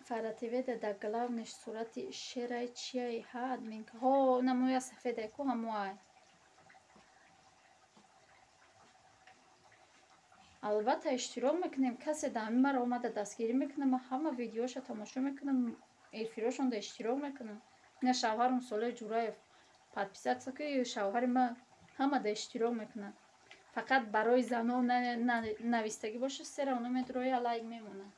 Фаративеда да главный ш сурати шерай чияй, ҳа, админка? Ҳо, намоя сафедай ку, ҳамоай. Албатта, иштирок мекунем. Касе да ҳамин маро омада дастгирӣ мекунам, ман ҳама видеоша тамошо мекунам, эфирошонда иштирок мекунам. Ина шавҳарам Солеҳ Ҷураев подписаться ки, шавҳари ма ҳамада иштирок мекунад. Фақат барои зано навистагӣ боша, сера оно медроя, лайк мемонад.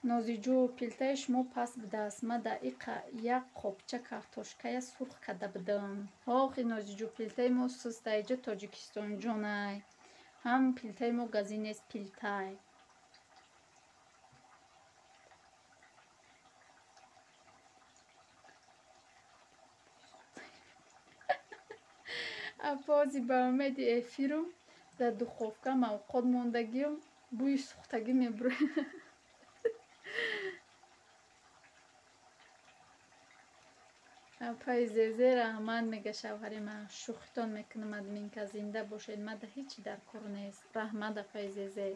Нозиҷӯ, пилтаи шумо паст будааст. Ма да иқа як қопча картошкая сурх карда будам. Охи, Нозиҷӯ, пилтаи мо суста, иҷо Тоҷикистонҷонай. Ҳам пилтаи мо газӣ нест, пилтай. Апози ба умеди эфирум дар духовка мавқот мондагиам, бӯи сӯхтагӣ мебурад. Апаи Зезе, раҳмат, мега шавҳари ман. Шӯхитон мекунам, админка, зинда бошед, мада ҳечи дар кор нест. Раҳмат, апаи Зезе.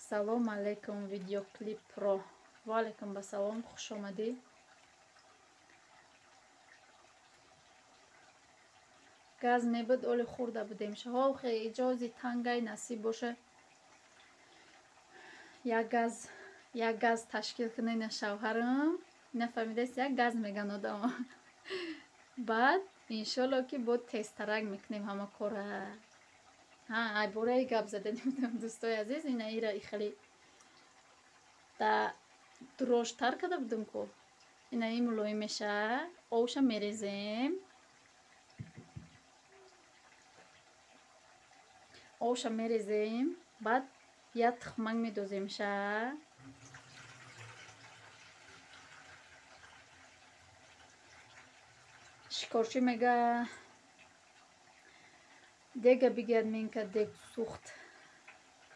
Салом алейкум, Видеоклип Про. Ваалайкум басалом, хушомадӣ. Газ мебуд, оли хӯрда будем. Шаҳохе иҷози тангай, насиб боша, як газ, як газ ташкил кунена шавҳарам. Нафаҳмидаст, як газ меган одамо. Баъд иншолло ки бо тезтарак мекунем ҳама кора. Ҳа, айбораи гап зада будам, дӯстои азиз, ина ира хеле да дурожтар карда будам ку. Ина и мулоим меша, овша мерезем. Овша мерезем, баъд як тухмак медоземша. Шикорчӣ мега, дега бигирад минка, дег сӯхт.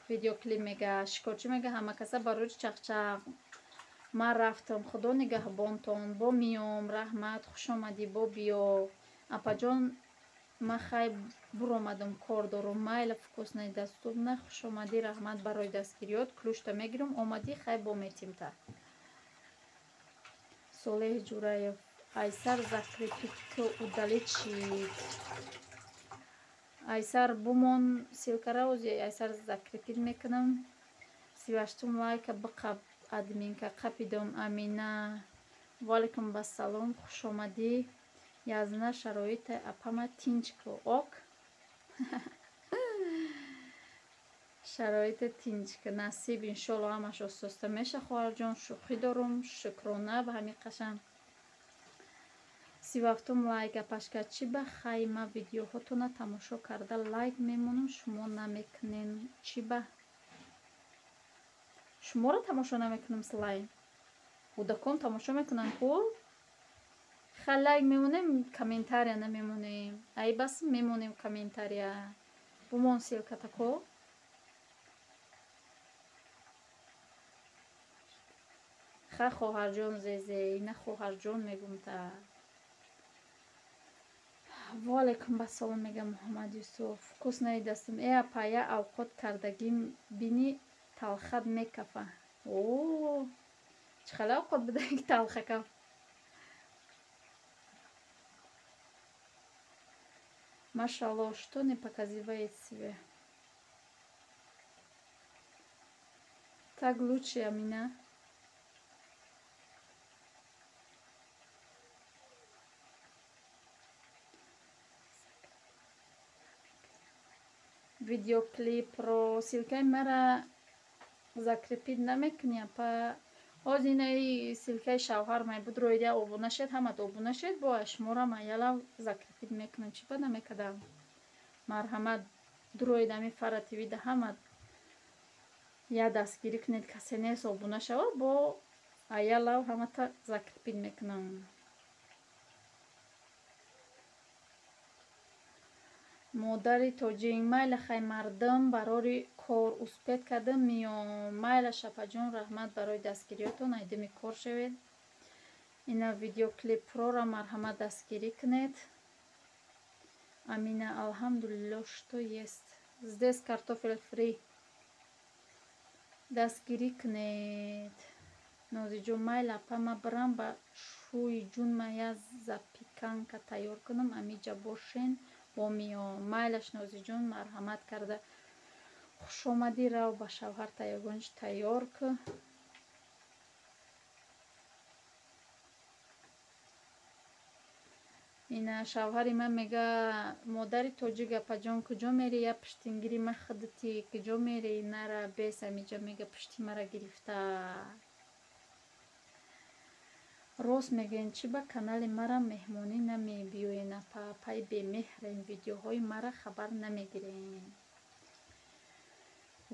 Видеоклип мега, шикорчӣ мега, ҳама каса барои чахчах. Ман рафтам, худо нигаҳбонтон, бо миём. Раҳмат, хушомадӣ, бо биё. Апаҷон, ман хай буромадам, кор дорум. Майла, вкусный доступна, хушомадӣ, раҳмат барои дастгириёт. Ключ та мегирам, омадӣ, хай бо метимта. Солеҳ Ҷураев, айсар закрепить ку, удалить шид. Айсар бумон ссылка ра, ози айсар закрепить мекунам. 38-ум лайка биқаб, админка, қапидом. Амина, ваалайкум басалом, хушомадӣ. Язна, шароита апама тинч ку, ок, шароита тинч ку. Насиб, иншолло, ҳамаш ососта меша, хоҳарҷон. Шӯхӣ дорум, шукрона ба ҳамин қашам. 37-ум лайк, апашка, чӣ ба хайма видеоҳотона тамошо карда лайк мемонам, шумо намекунен? Чӣ ба шуморо тамошо намекунам? Слай кӯдакон тамошо мекунанд ку. Ха, лайк мемонем, комментария намемонем. Ай бас, мемонем комментария. Бумон ссылка тако. Ха, хоҳарҷон Зезе, ина хоҳарҷон мегум та. Ваалайкум басалом, мега Муҳаммад Юсуф. Вкусный дастум. Э, апая, авқот кардагим бини, талхат мекафа. О, чӣ хеле авқот буда ки талха каф? Машалло, что не показывает себе? Так лучше, Амина. Видеоклипро ссылка и мара закрепить намекунӣ, апа? Ҳозир инаи ссылкаи шавҳар май будроида обуна шед, ҳамат обуна шед, бо шуморо ман ялав закрепить мекунам. Чӣ ба намекардам? Марҳамат, дуроид ами Фара ТВ да ҳамат я дастгирӣ кунед, касе нест обуна шава, бо аялав ҳамата закрепить мекунам. Модари тоҷик, майла хай мардум барори кор успеть кардам миём. Майла шапаҷон, раҳмат барои дастгириётон, айдими кор шавед. Ина видеоклипрора марҳамат дастгирӣ кунед. Амина, алҳамдулилло, что есть. Здесь картофель фри. Дастгирӣ кунед. Нозиҷон, майла апа, ма бирам ба шӯи ҷун, ма я запеканка тайёр кунам, амиҷа бошен бо миём. Майлаш Нозиҷон, марҳамат карда хушомадӣ, рав ба шавҳар тайёргониш тайёр ку. Ина шавҳари ман мега, модари тоҷик, апаҷон, куҷо мери? Я пуштингири ма худати, куҷо мери? Нара бес амиҷа мега, пушти мара гирифта. Рост мегӯен, чӣ ба канали мара меҳмонӣ намебиёен апа? Апаи бемеҳрен, видеоҳои мара хабар намегирен.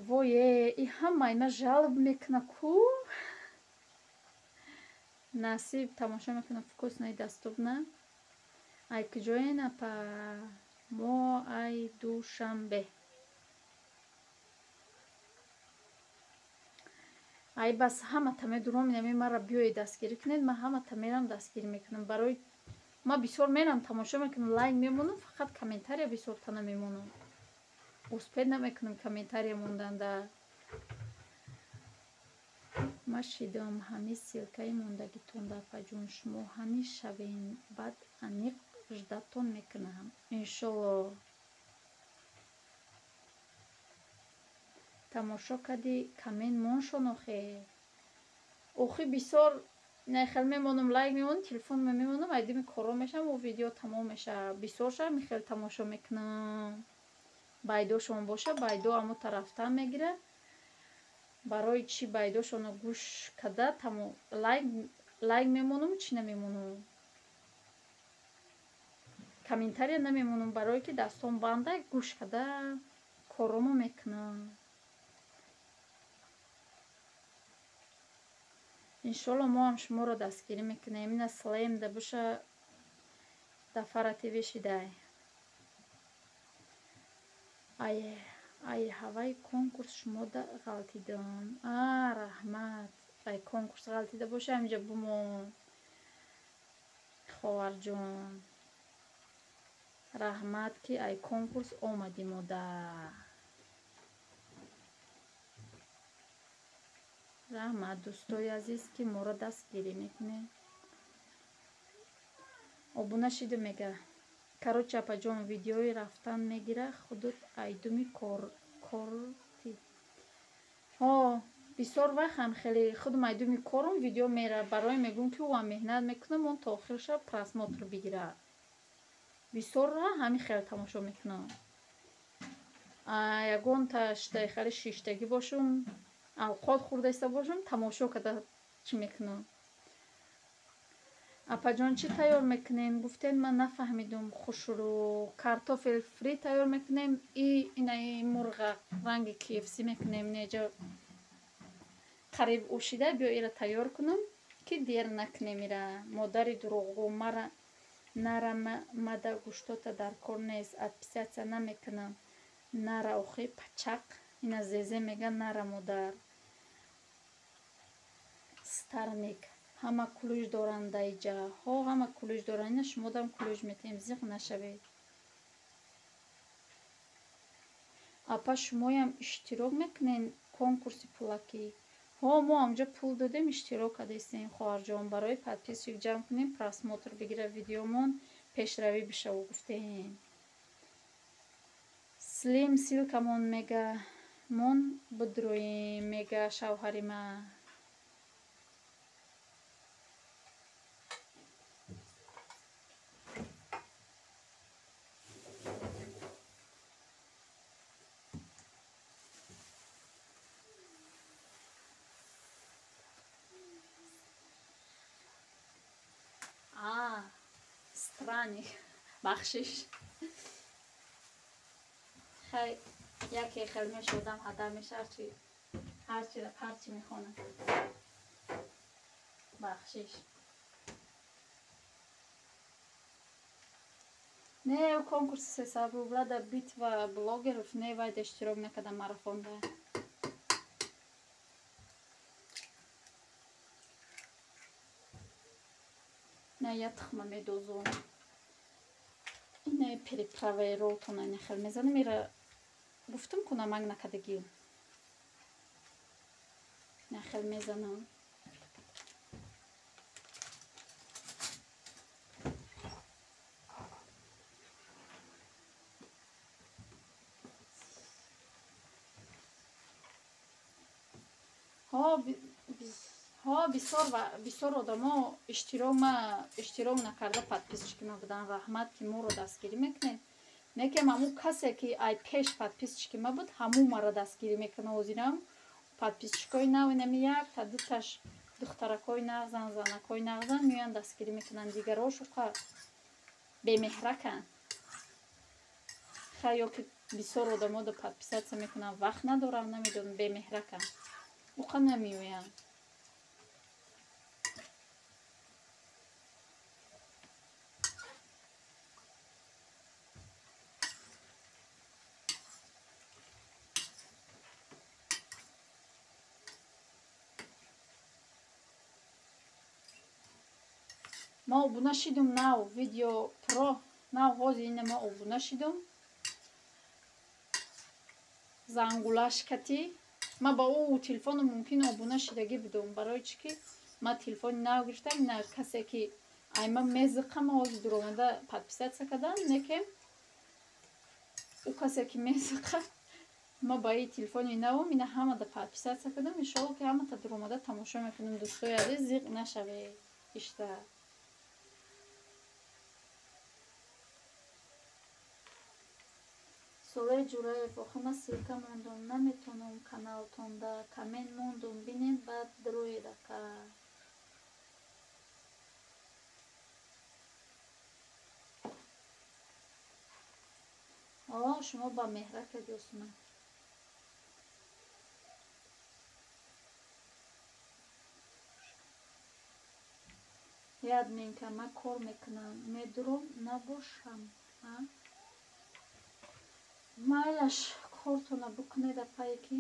Вое, и ҳамаи ма жалоб мекуна ку. Насиб тамошо мекунам, вкусно и доступно. Ай куҷоен апа? Мо ай Душанбе. Ай бас ҳамата медуром, инами мара биёед дастгирӣ кунед, ман ҳамата мерам дастгирӣ мекунам. Барои ма бисёр мерам тамошо мекунам, лайк мемонам, фақат комментария бисёрта намемонам. Успеть намекунам комментария монданда. Ма шидам ҳами ссылкаи мондагитонда апаҷон, шумо ҳани шавен, баъд аниқ ждатон мекунам. Иншолло. Тамошо кардӣ, коммент моншон охе. Охи бисёр нахел мемонам, лайк мемонам, телефонма мемонам, айдими коро мешавам, о видео тамом мешава. Бисёр шава михел тамошо мекунам. Байдошон боша, байдо амо тарафтан мегира. Барои чӣ байдошонро гӯш када лайк мемонам, чӣ намемонам? Комментария намемонам, барое ки дастон банда гӯш када коромо мекунам. Иншолло мо ҳам шуморо дастгирӣ мекунем. Ина слем да буша да Фара ТВ шидай. Ай ҳаваи конкурс шумо да ғалтидам. А, раҳмат. Ай конкурс ғалтида боша, ҳаминҷа бумон. Ховарҷон. Раҳмат ки ай конкурс омадӣ модар. Раҳмат дӯстои азиз ки моро дастгирӣ мекунед. Обуна шиду мега. Короче апаҷон, видеои рафтан мегира, худут айдуми корти. Ҳо, бисёр вақт ҳам хеле худум айдуми корум видео мера, барои мегӯм ки ӯам меҳнат мекунам, он то охир шаб просмотр бигира. Бисёрра ҳамин хеле тамошо мекунам. Ягонта шитаи хеле шиштагӣ бошум, авқот хӯрдаиста бошум, тамошо карда чӣ мекунам. Апаҷон, чӣ тайёр мекунем? Гуфтем, ман нафаҳмидум хушрӯ. Картофель фри тайёр мекунем и инаи мурға ранги KFC мекунем. Неҷа қариб ушида, биё ира тайёр кунам ки дер накунем ира. Модари дурӯғгӯ, мара нара мада гӯштота дар кор нест, отписаться намекунам. Нара охи пачақ, ина зезе мега нара модар. Старник. Ҳама кулӯш доранд даиҷа. Ҳо, ҳама кулӯш доранд. Ина шумодам кулӯш метаҳем, зиқ нашавед. Апа, шумоям иштирок мекунед конкурси пулакӣ? Ҳо, мо ҳамҷо пул додем, иштирок кардастем, хоҳарҷон, барои подписчик ҷамъ кунем, просмотр бигира видеомон, пешравӣ бишаву гуфтем. Слим ссылкамон мега, мон бидроем, мега шавҳари ма. Странник. Бахшиш. Хай, яке хел мешудам, ҳада меша, ҳарчи ҳарчи мехонам. Бахшиш. Не, конкурси 300 рубла да битва блогеров не, вайда иштирок накардам марафонда. Не, я тухма медозум. Ине приправаи ролтона ина хел мезанам. Ира гуфтум ку намак накардагӣ. Ина хел мезанам. Ҳо, бисёр одамо иштирок накарда подписчики ма будан. Раҳмат, ки моро дастгирӣ мекунед. Некем ҳамун касе, ки ай пеш подписчики ма буд, ҳамун маро дастгирӣ мекунад. Ҳозирам подписчикои нав инами якта дуташ духтаракҳои нағзан, занакҳои нағзан меоянд, дастгирӣ мекунанд. Дигарош уқа бемеҳраканд. Хай, ё ки бисёр одамо да подписаться мекунанд, вақт надоранд, намедонам, бемеҳраканд, уқа намеоянд. Ма обуна шидум нав видео про нав ҳозир ина ма обуна шидум. Зангулаш кати ма ба ӯ телефону мумкин обуна шидагӣ будум, барои чӣ ки ма телефони нав гирифтам. Ина касе ки ай ма мезиқа, ма ҳозир дуромада подписаться кардам, некем ӯ касе ки мезиқа, ма ба и телефони навум ина ҳамада подписаться кардам. Иншоалло, ки ҳамата дуромада тамошо мекунем. Дӯстои азиз, зиқ нашавед ишта. Солаи Ҷураев, охи ма ссылка мондум, наметонам каналтонда коммент мондум, бинед, баъд дароед, ака. О, шумо ба меҳра кардӣ, Осман. Е, админка, ма кор мекунам, медуром набошам, а? Майлаш, кортона букунед, апае ки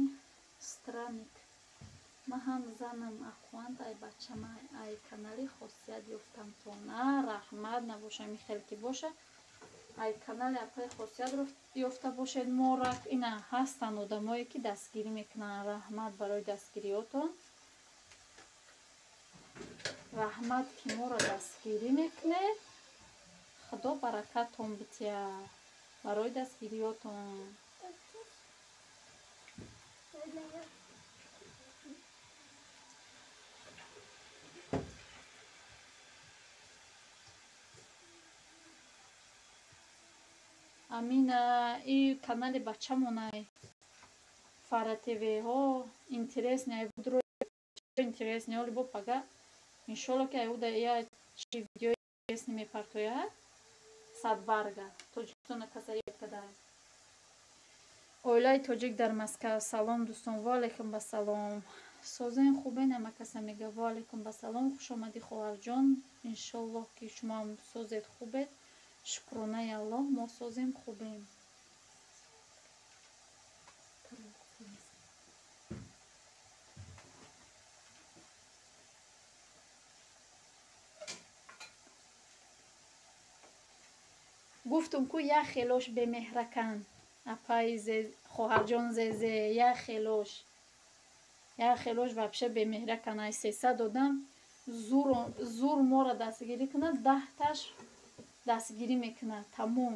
странник. Ма ҳам занам ахванд, ай бачама ай канали Хосият ёфтамтон. А, раҳмат, набошам хел ки боша. Ай канали апаи Хосият ёфта бошед мора. Ина ҳастанд одамое, ки дастгирӣ мекунанд. Раҳмат барои дастгириётон. Раҳмат, ки моро дастгирӣ мекунед. Худо баракатон битиҳад барои дастгириётон. Амина, и канали бачамонай Фара ТВ ҳо интересный, ай будро интересный, оли бо пага иншолло, ки ай уда я чи видеои интересный мепартояд. Садбарга Тоҷикистона касари када. Оилаи тоҷик дар Москав, салом, дӯстон. Ва алайкум басалом. Созен, хубен, ама каса мега. Ва алайкум басалом, хушомадӣ, хоҳарҷон. Иншоллоҳ, ки шумоам созед, хубед. Шукронаи Аллоҳ, мо созем, хубем. Гуфтум ку, як хелош бемеҳраканд, апаи хоҳарҷон Зезе, як хелош, як хелош вообще бемеҳраканд. Ай 300 одам зур моро дастгирӣ кунад, 10-таш дастгирӣ мекунад, тамом.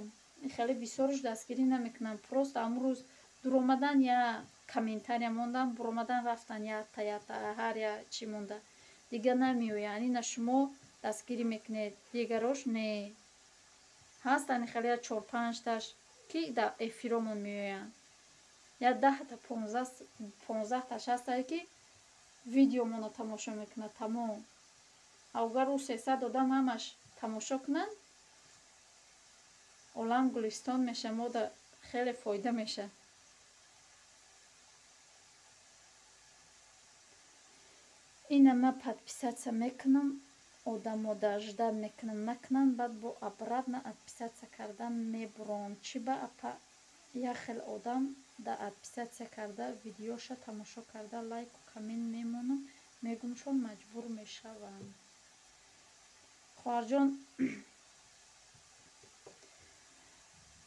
Хеле бисёрш дастгирӣ намекунанд, просто амрӯз дуромадан, я комментария мондан, буромадан рафтан, ята ята ҳар я чӣ монда, дига намеоянд. Ина шумо дастгирӣ мекунед, дигарош не. Ҳастанд хеле я чор панҷташ, ки дар эфиромон меоянд, я 10-та, 15-таш ҳастае, ки видеомонро тамошо мекунад, тамом. Агар ӯ 300 одам ҳамаш тамошо кунанд, Олам гулистон меша, мода хеле фоида меша. Ина ма подписаться мекунам, одамода ждать мекунам, накунам, баъд бо обратно отписаться кардан мебурам. Чӣ ба апа як хел одам да отписаться карда, видеоша тамошо карда, лайку коммент мемонам, мегумшон маҷбур мешаванд. Хоҳарҷон,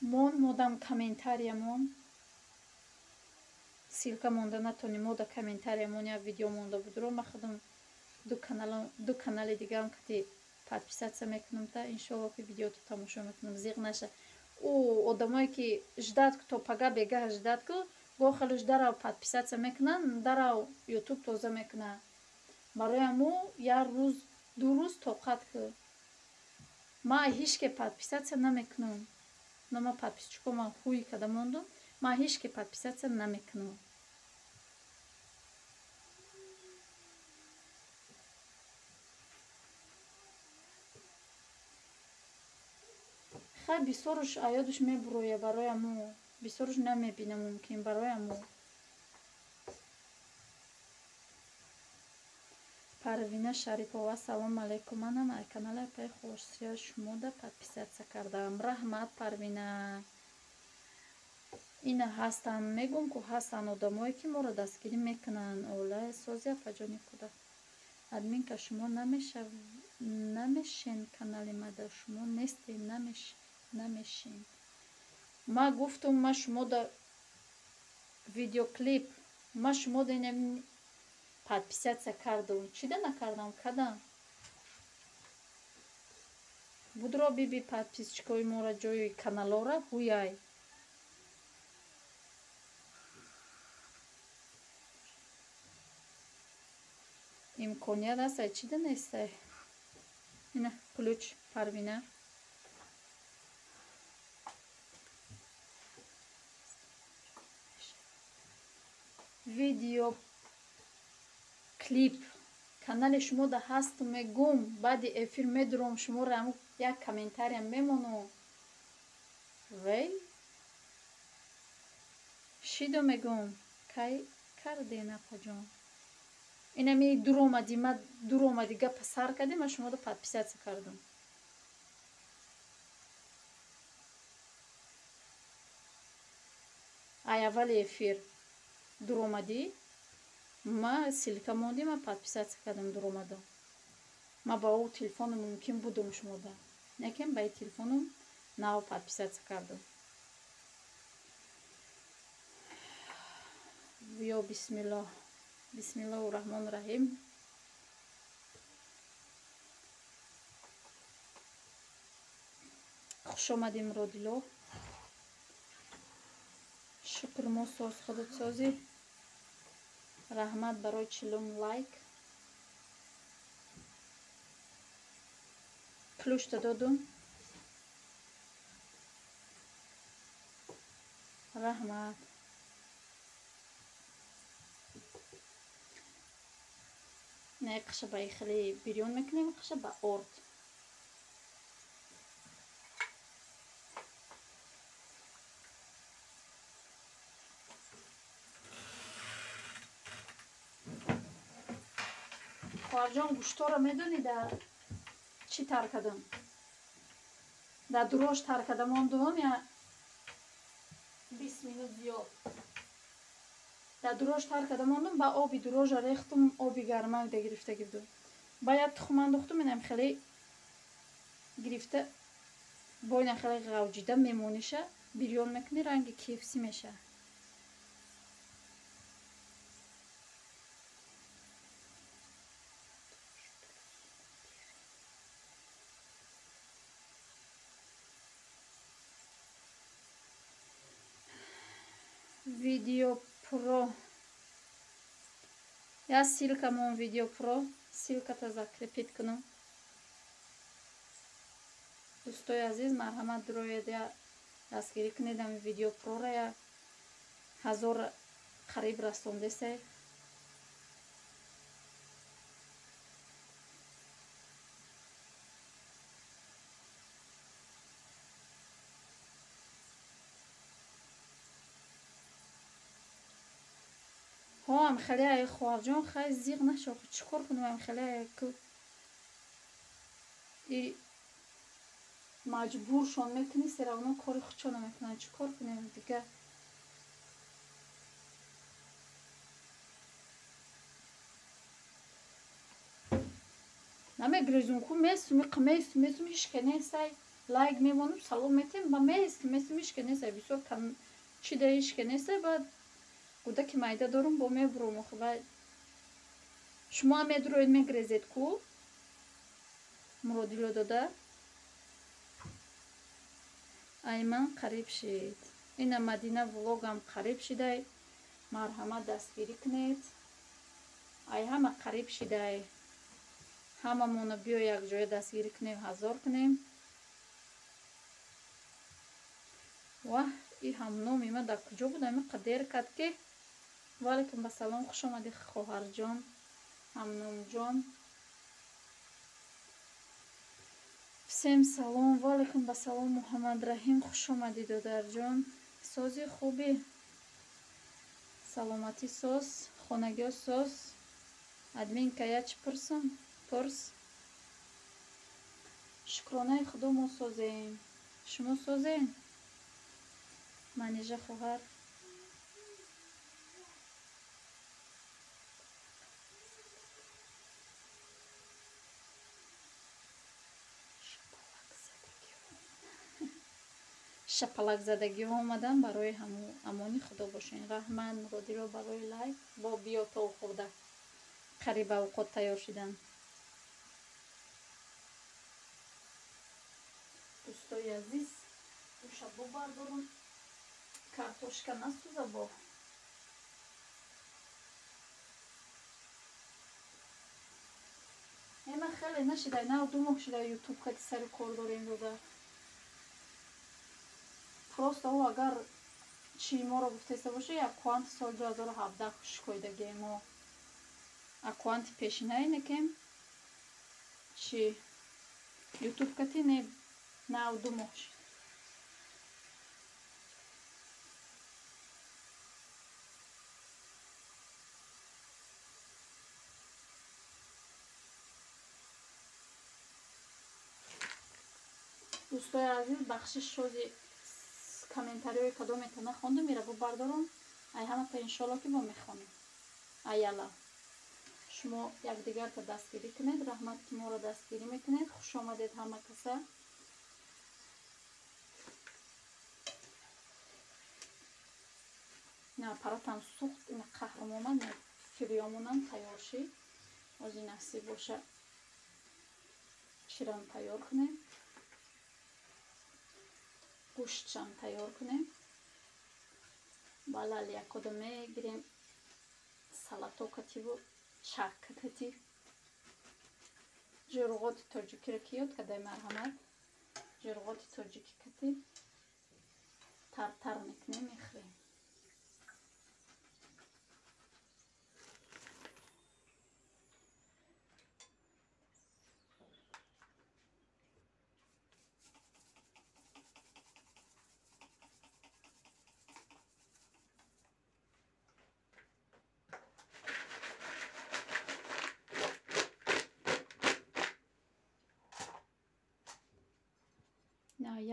мон модам комментариямон ссылка монда натонӣ, мода комментариямон як видео монда будро, ма худам ду канали дигарам кати подписаться мекунам, та иншоалло ки видеото тамошо мекунам, зиқ наша. Ӯ одамое ки ждать то пага бегаҳ ждать ку, гоҳ хелеш дарав подписаться мекунанд, дарав ютуб тоза мекунад. Барои ҳамо як рӯз ду рӯз тоқат ку. Ма ҳеҷ ке подписаться намекунам. На ма подписчико ман ҳуй када мондум, ма ҳеҷ ке подписаться намекунам. Хай бисёруш аёдуш мебуроя, барои ҳамо бисёруш намебина мумкин, барои ҳамо. Парвина Шарипова, салом алейкум. Манам ай канали апаи Хосия шумода подписаться кардаам. Раҳмат, Парвина. Ина ҳастанд, мегӯм ку ҳастанд одамое ки моро дастгирӣ мекунанд. Олаи сози апаҷони кӯдак. Админка шумо намешен канали мада, шумо нестед, намешен. Ма гуфтум, ма шумода видеоклип, ма шумода ина подписаться кардам. Чида накардам, кадам. Будро биби подписчикои мора ҷои каналора ҳуяй. Имконият аст, ай чида нестай. Ина ключ Парвина. Видео клип канали шумо да ҳаст, мегум, баъди эфир медурам шуморо ҳамун як комментариям мемонам. Вей шидо мегум, кай карден апаҷон? Инами дуромадӣ, ма дуромадӣ гапа сар кардем, ма шуморо подписаться кардам. Ай аввали эфир дуромадӣ, ма ссылка мондӣ, ма подписаться кардам дуромадам. Ма ба ӯ телефону мумкин будум шумода, лекин ба и телефону нав подписаться кардам. Ё бисмиллоҳ, бисмиллоҳу раҳмону раҳим. Хуш омадем, Родило. Шукр, мо соз худат созӣ. Раҳмат барои 40 лайк. Ключта додум. Раҳмат. Не қаша ба хеле бирён мекунем, қаша ба орд. Хоҳарҷон, гӯштҳоро медонӣ дар чӣ тар кардам? Дар дурош тар карда мондум, я 20 минут зиёд. Дар дурош тар карда мондум, ба оби дурожа рехтум, оби гармак да гирифта гирдум. Ба як тухм андохтум, инам хеле гирифта, бо ина хеле ғавҷида мемониша, бирён мекунӣ, ранги KFC меша. Видео про. Я ссылка мон видео про, ссылката закрепить кунам. Дӯстои азиз, марҳамат дуроед, я дастгирӣ кунед ами видео прора, я 1000 қариб расондесай. Ам хеле ай хоҳарҷон, хай зиқ нашо, чӣ кор кунам, ам хеле ку и маҷбуршон мекунӣ, все равно кори худшона мекунанд. Чӣ кор кунем дига? Намегрезум ку, месум, иқа месум, месум, ҳичке несай, лайк мемонум, салом метем, ба месум, месум, ҳичке несай, бисёр чӣ да ҳичке несай, баъд кӯдаки майда дорум, бо мебурум. Охи ба шумо медуроед, мегрезед ку, Муродило дода. Айман қариб шид. Ина Мадина влогам қариб шидай, марҳамат, дастгирӣ кунед. Ай ҳама қариб шидай, ҳамамона биё якҷоя дастгирӣ кунем, 1000 кунем. Ваҳ, и ҳамноми ма дар куҷо буд, ами қадер кард ки. Ваалайкум ба салом, хуш омадӣ, хоҳарҷон, ҳамномҷон. Всем салом, ваалайкум ба салом, Муҳаммадраҳим, хуш омадӣ, додарҷон. Сози, хубӣ, саломатӣ соз, хонагиҳо соз? Админка, я чӣ пурсам? Пурс. Шукронаи Худо, мо созем, шумо созем, Манижа хоҳар? Шапалакзадагиҳо омадан барои амони Худо бошен. Раҳмат, Муродиро, барои лайк. Бо биё то хӯрда, қариб авқот тайёр шидан. Дӯстои азиз, гӯша бубардорум, картошка насӯза бо. Ема хеле нашидай, нав 2 моҳ шида ютуб кати сари кор дорем, дода. Просто ӯ агар чӣ моро гуфтеста боша, аккаунти соли 2017 хушкоидагие мо, аккаунти пешинае некем чи ютуб кати не, нав 2 моҳ шид. Дӯстои азиз, бахшиш, шози комментариҳои кадомета нахондум, ира бубардорум. Ай ҳамата иншоалло ки мо мехонем. Аяла шумо якдигарта дастгирӣ кунед. Раҳмат, ки моро дастгирӣ мекунед. Хуш омадед ҳама каса. На аппаратам сӯхт, ина қаҳрм омад. На фирёмонам тайёр шид. Ози насиб боша, чирам тайёр кунем, гӯштшам тайёр кунем. Балал якода мегирем, салато кативу чакка кати. Ҷурғоти тоҷикиро ки ёд кардай, марҳамат, ҷурғоти тоҷикӣ кати тартар мекунем, мехӯрем.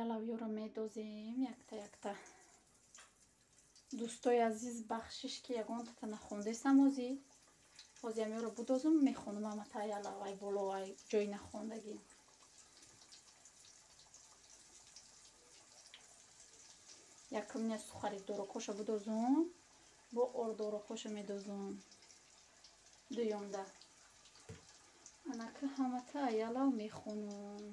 Ялавёро медозем якта якта. Дӯстои азиз, бахшиш, ки ягонтата нахондесам. Ози озиамёро будозум, мехонум амата ялав, ай боло, ай ҷои нахондагӣ. Якумня сухари дорокоша будозум, бо ордорокоша медозум дуюмда. Анака ҳамата аялав мехонум.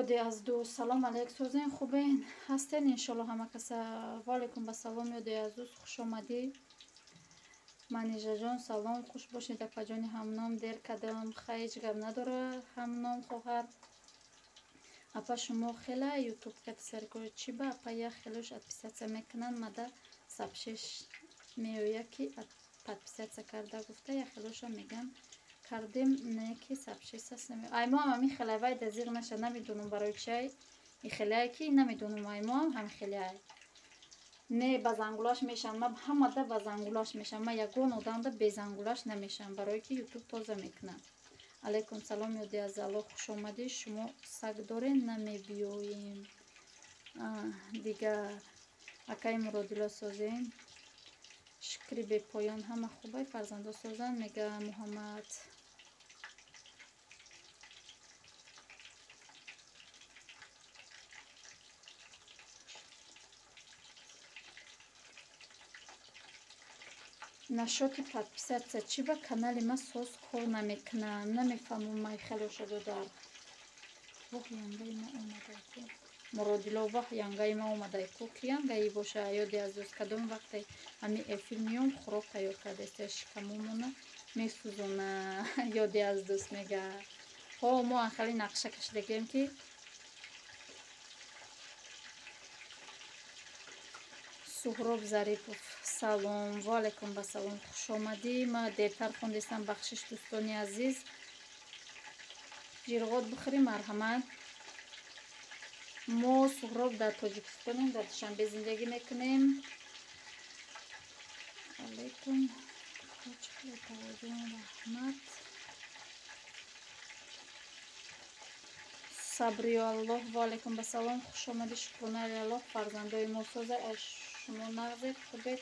Ёде аз ду, салом алейк, созен, хубен, ҳастен, иншолло ҳама каса. Ваалайкум ба салом, ёде аз дӯст, хушомадӣ. Манижаҷон, салом, хуш бошед, апаҷони ҳамном. Дер кардам, хай, ҳеҷ гап надора, ҳамном хоҳар. Апа, шумо хела ютуб кати саркор, чӣ ба апа як хелош отписаться мекунанд, мада сабшеш меояд, ки подписаться карда гуфта, як хелоша меган. кардем, не ки сабшисас нами. Аймоам ҳамин хелай вай да зиғ наша, намедонам барои чай. И хелай ки намедонам, аймоам ҳамин хелай. Не ба зангулаш мешам, ман ҳамада ба зангулаш мешам. Ман ягон одамда бе зангулаш намешам, барое ки ютуб тоза мекунам. Алайкум салом, ёди аз Аллоҳ, хуш омадӣ. Шумо саг дорен, намебиёем. Дигар акаи Муродило созем. Шукри бепоён, ҳама хубай, фарзандо созанд, мега Муҳаммад. Нашоти подписаться чӣ ба канали ма соз кор намекунам, намефаҳмам май хелоша додар. Воҳ, янгаи ма омадай ку. Муродило, воҳ, янгаи ма омадай ку. Ки янгаи боша, ёди аз дӯст, кадом вақте ҳами эфир миём, хӯрок тайёр кардаиста, шикамомона месӯзона, ёди аз дӯст мега. Ҳо, мо анхали нақша кашидагем ки Суҳроб Зарипов, салом, ва алайкум вассалом, хуш омадӣ. Ма дертар хондистам, бахшиш, дӯстони азиз. Ҷирғот бихӯрӣ, марҳамат. Мо Суҳроб дар Тоҷикистонем, дар Душанбе зиндагӣ мекунем. Алайкум раҳмат. Сабриё Аллоҳ, ва алайкум вассалом, хуш омадӣ, шукронаи Аллоҳ, фарзандои мо соза, аз шумо нағзед, хубед.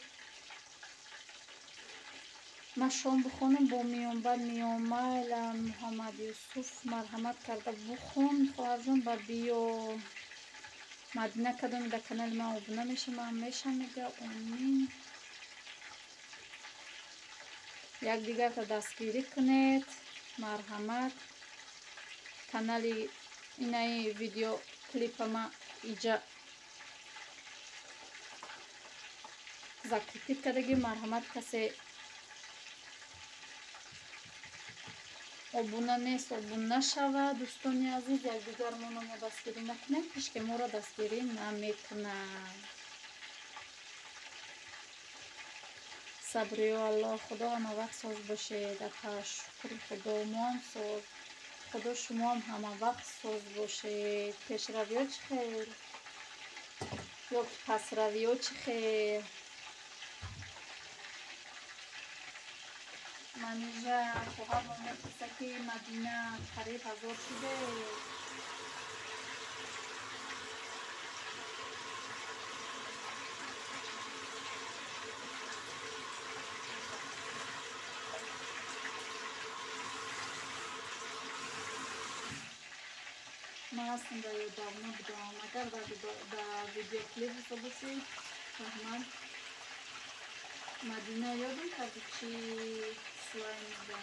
Ман шом бихонам, бо миём, баъд миём. Майла, Муҳаммад Юсуф, марҳамат карда бухон, хоҳарҷон, ба биё. Мадина, кадоме дар канали ман обуна меша, ман мешам, мега. Омин. Якдигарта дастгирӣ кунед, марҳамат. Канали инаи видео клипа ма иҷа закрепить кардагӣ, марҳамат, касе обуна нест, обуна шава. Дӯстони азиз, якдигармонро мо дастгирӣ накунем, ҳеч ке моро дастгирӣ намекунад. Сабриё Аллоҳ, Худо ҳама вақт соз бошед. Апа, шукри Худо, моам соз. Худо шумоам ҳама вақт соз бошед. Пешравиҳо чӣ хел? Ё ки пасравиҳо чӣ хел? Манижа хоҳармон мепурса, ки Мадина қариб 1000 шуде. Ман ҳастам дар давно будам. Агар дар видеоклип бошӣ, раҳмат. Мадина, ёдам карди чи слайм да.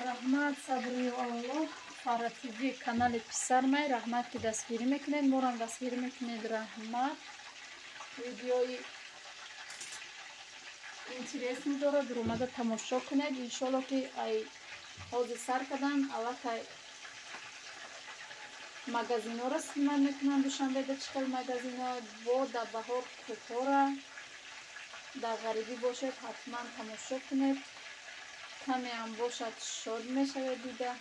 Раҳмат, сабрию Аллоҳ. Фара ТВ канали писармай, раҳмат, ки дастгирӣ мекунед, морам дастгирӣ мекунед, раҳмат. Видеои интересный дорад, омада тамошо кунед. Иншолло, ки ай ҳозир сар кардан, аллакай магазинҳоро снимать мекунам, Душанбеда чӣ хел магазинҳо, бо дар баҳор кӯҳҳора. Дар ғарибӣ бошед, ҳатман тамошо кунед. Камеам бошад, шод мешавед дида.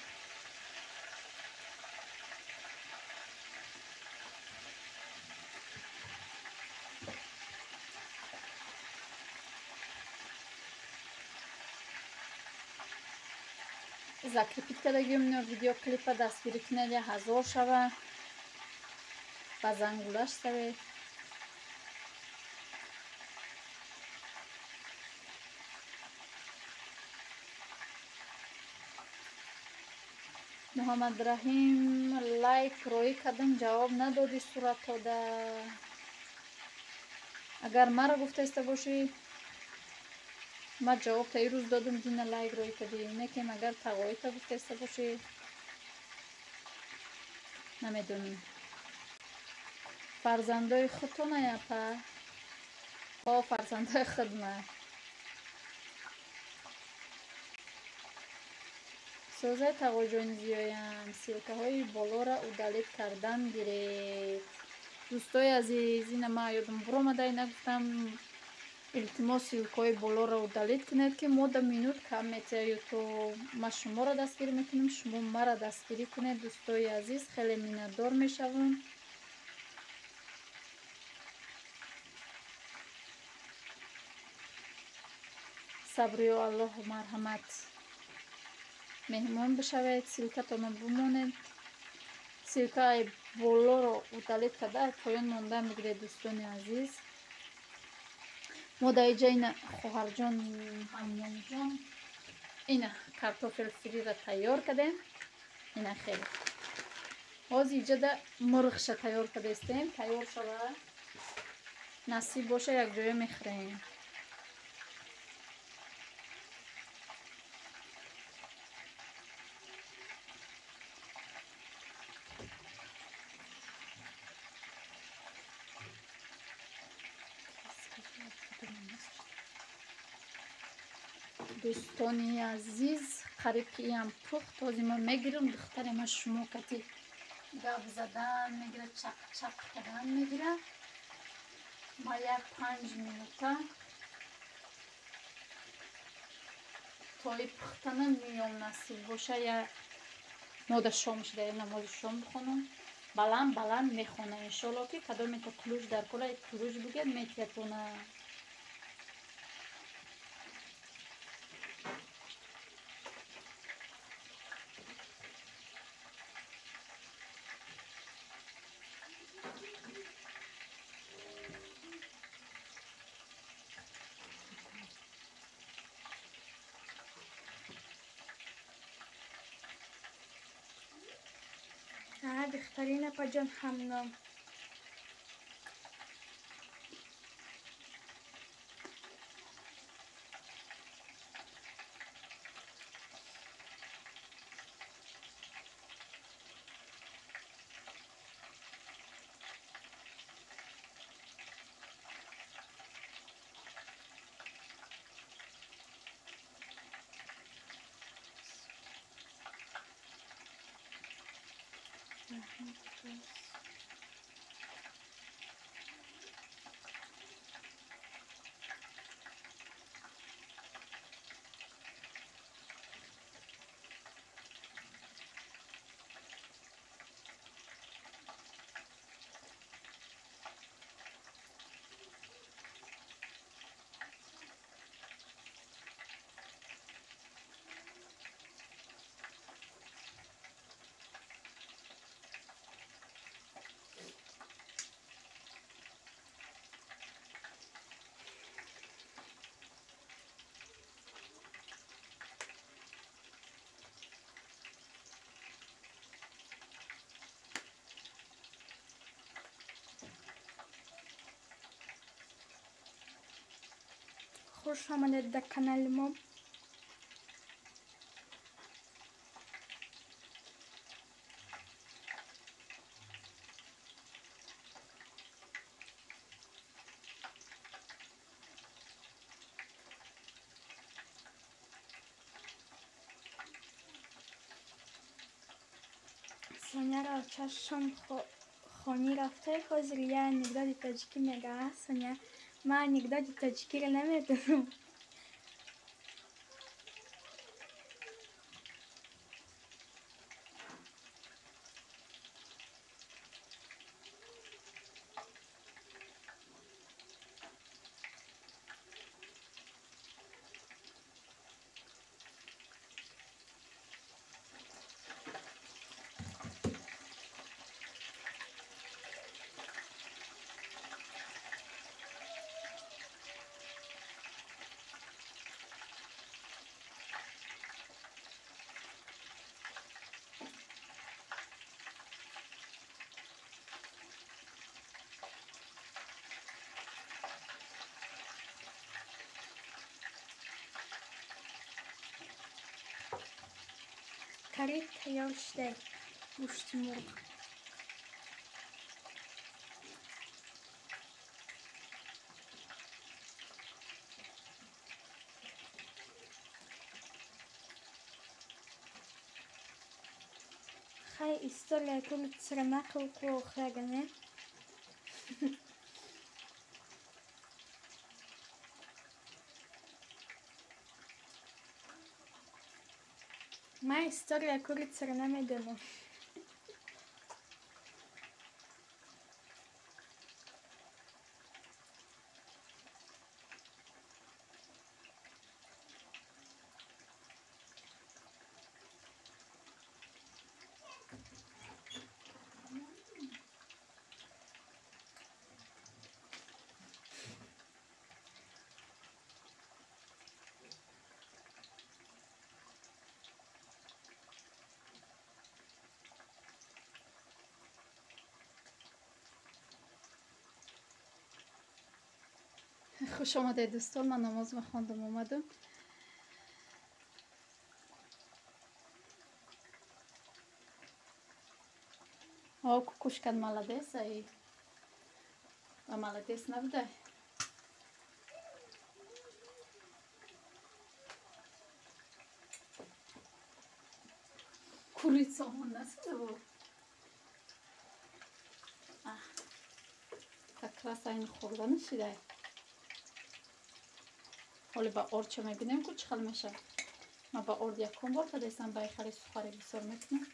Закрепить кардагиам видеоклипа, дастгирӣ кунед, 1000 шава, ба зангулаш савед. Муҳаммадраҳим, лайк роӣ кардам, ҷавоб надодӣ суратода. Агар маро гуфтаиста бошӣ, ман ҷавоб та ирӯз додум, дина лайк роӣ кардӣ. Некем агар тағоита гуфтаиста бошӣ, намедонем. Фарзандои худтонай, апа? Ҳо, фарзандои худма. Созаи тағоҷони зиёям, ссылкаҳои болоро удалить кардан гиред. Дӯстои азиз, ина ман ёдам буромада, нагуфтам. Илтимос, ссылкаҳои болоро удалить кунед, ки мо да минут кам метиҳад Ютуб. Ма шуморо дастгирӣ мекунем, шумо мара дастгирӣ кунед, дӯстои азиз, хеле миннатдор мешавам. Сабриё, Аллоҳ марҳамат, меҳмон бишавед, ссылкатонро бимонед. Ссылкаи болоро удалить карда, поён монда мегиред, дӯстони азиз. Мо дар иҷа ина хоҳарҷон, ҳамномҷон, ина картофел фриро тайёр кардем. Ина хеле. Ҳозир иҷада мурғша тайёр кардаистем. Тайёр шава, насиб боша, якҷоя мехӯрем. Дӯстони азиз, қариб ки иам пухт. Ҳозир ман мегирам, духтаре ман шумо кати гап задан мегирад, чақчақ кардан мегирад. Ма як 5 минута тои пухтана меём, насиб боша. Я мода шом шуда, намози шом бихонам. Баланд баланд мехонам, иншолло, ки кадомета ключ дар кора, ключ бигӯяд, метиятона. Беҳтарин апаҷон ҳамном. Хуш омадед дар канали мо. Соняро чашм хонӣ рафта, ҳозир я анекдоти тоҷикӣ мега. Соня, ман анекдоти тоҷикиро намедонам. Қариб тайёр шуда гӯшти мурғ. Хай, история курицара нақл ку, охирага, не? Ман история курицаро намедонам. Хуш омадед, дӯстон. Ман намоз мехондам, омадам. О, кукушкат молодец, ай. Ва молодец набудай. Курица он насида. Как раз айн хӯрда нашидай. Ҳоле ба ордча мебинем, ку чӣ хел мешавад. Ман ба орд якум бор кардастам, ба хеле сухари бисёр мекунам.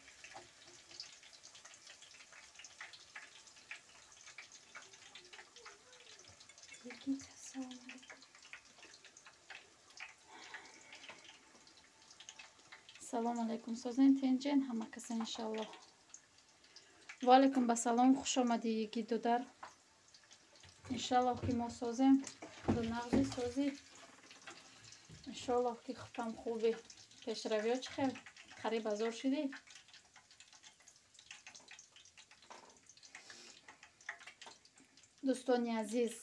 Салом алейкум, созен, тенҷен ҳама каса, иншаллоҳ. Ва алейкум ба салом, хуш омадӣ, йигит додар. Иншаллоҳ, ки мо созем, худо нағзи, созӣ. Иншоллоҳ, ки худам хубе. Пешравиё чӣ хел? Қариб ҳазор шидӣ? Дӯстони азиз,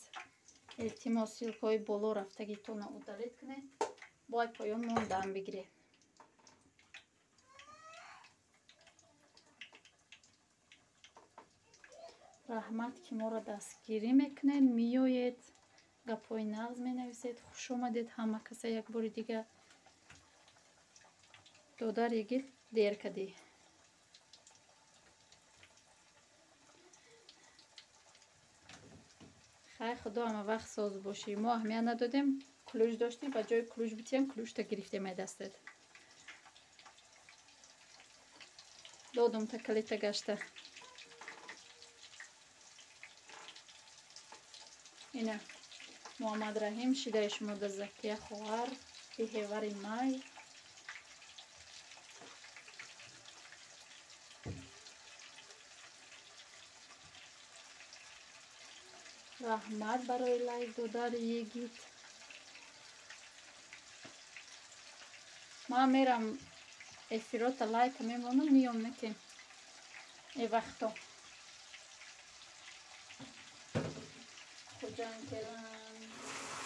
илтимос, ссылкаҳои боло рафтагитонро удалить кунед, бояд поён мондаам бигиред. Раҳмат, ки моро дастгирӣ мекунед, меоед, гапҳои нағз менависед. Хуш омадед ҳама каса як бори дига. Додар йигит, дер кардӣ. Хай, худо ҳама вақт соз бошӣ. Мо аҳамият надодем, ключ доштем, ба ҷои ключ битиҳем, ключта гирифтем ай дастат. Додум та калита гашта. Ина Муҳаммад Раҳим шидаи шумо да, Закия хоҳар, беҳевари май. Раҳмат барои лайк, додари йигит. Ман мерам, эфирота лайка мемонам, миём неки э вақто. Хуҷан келан.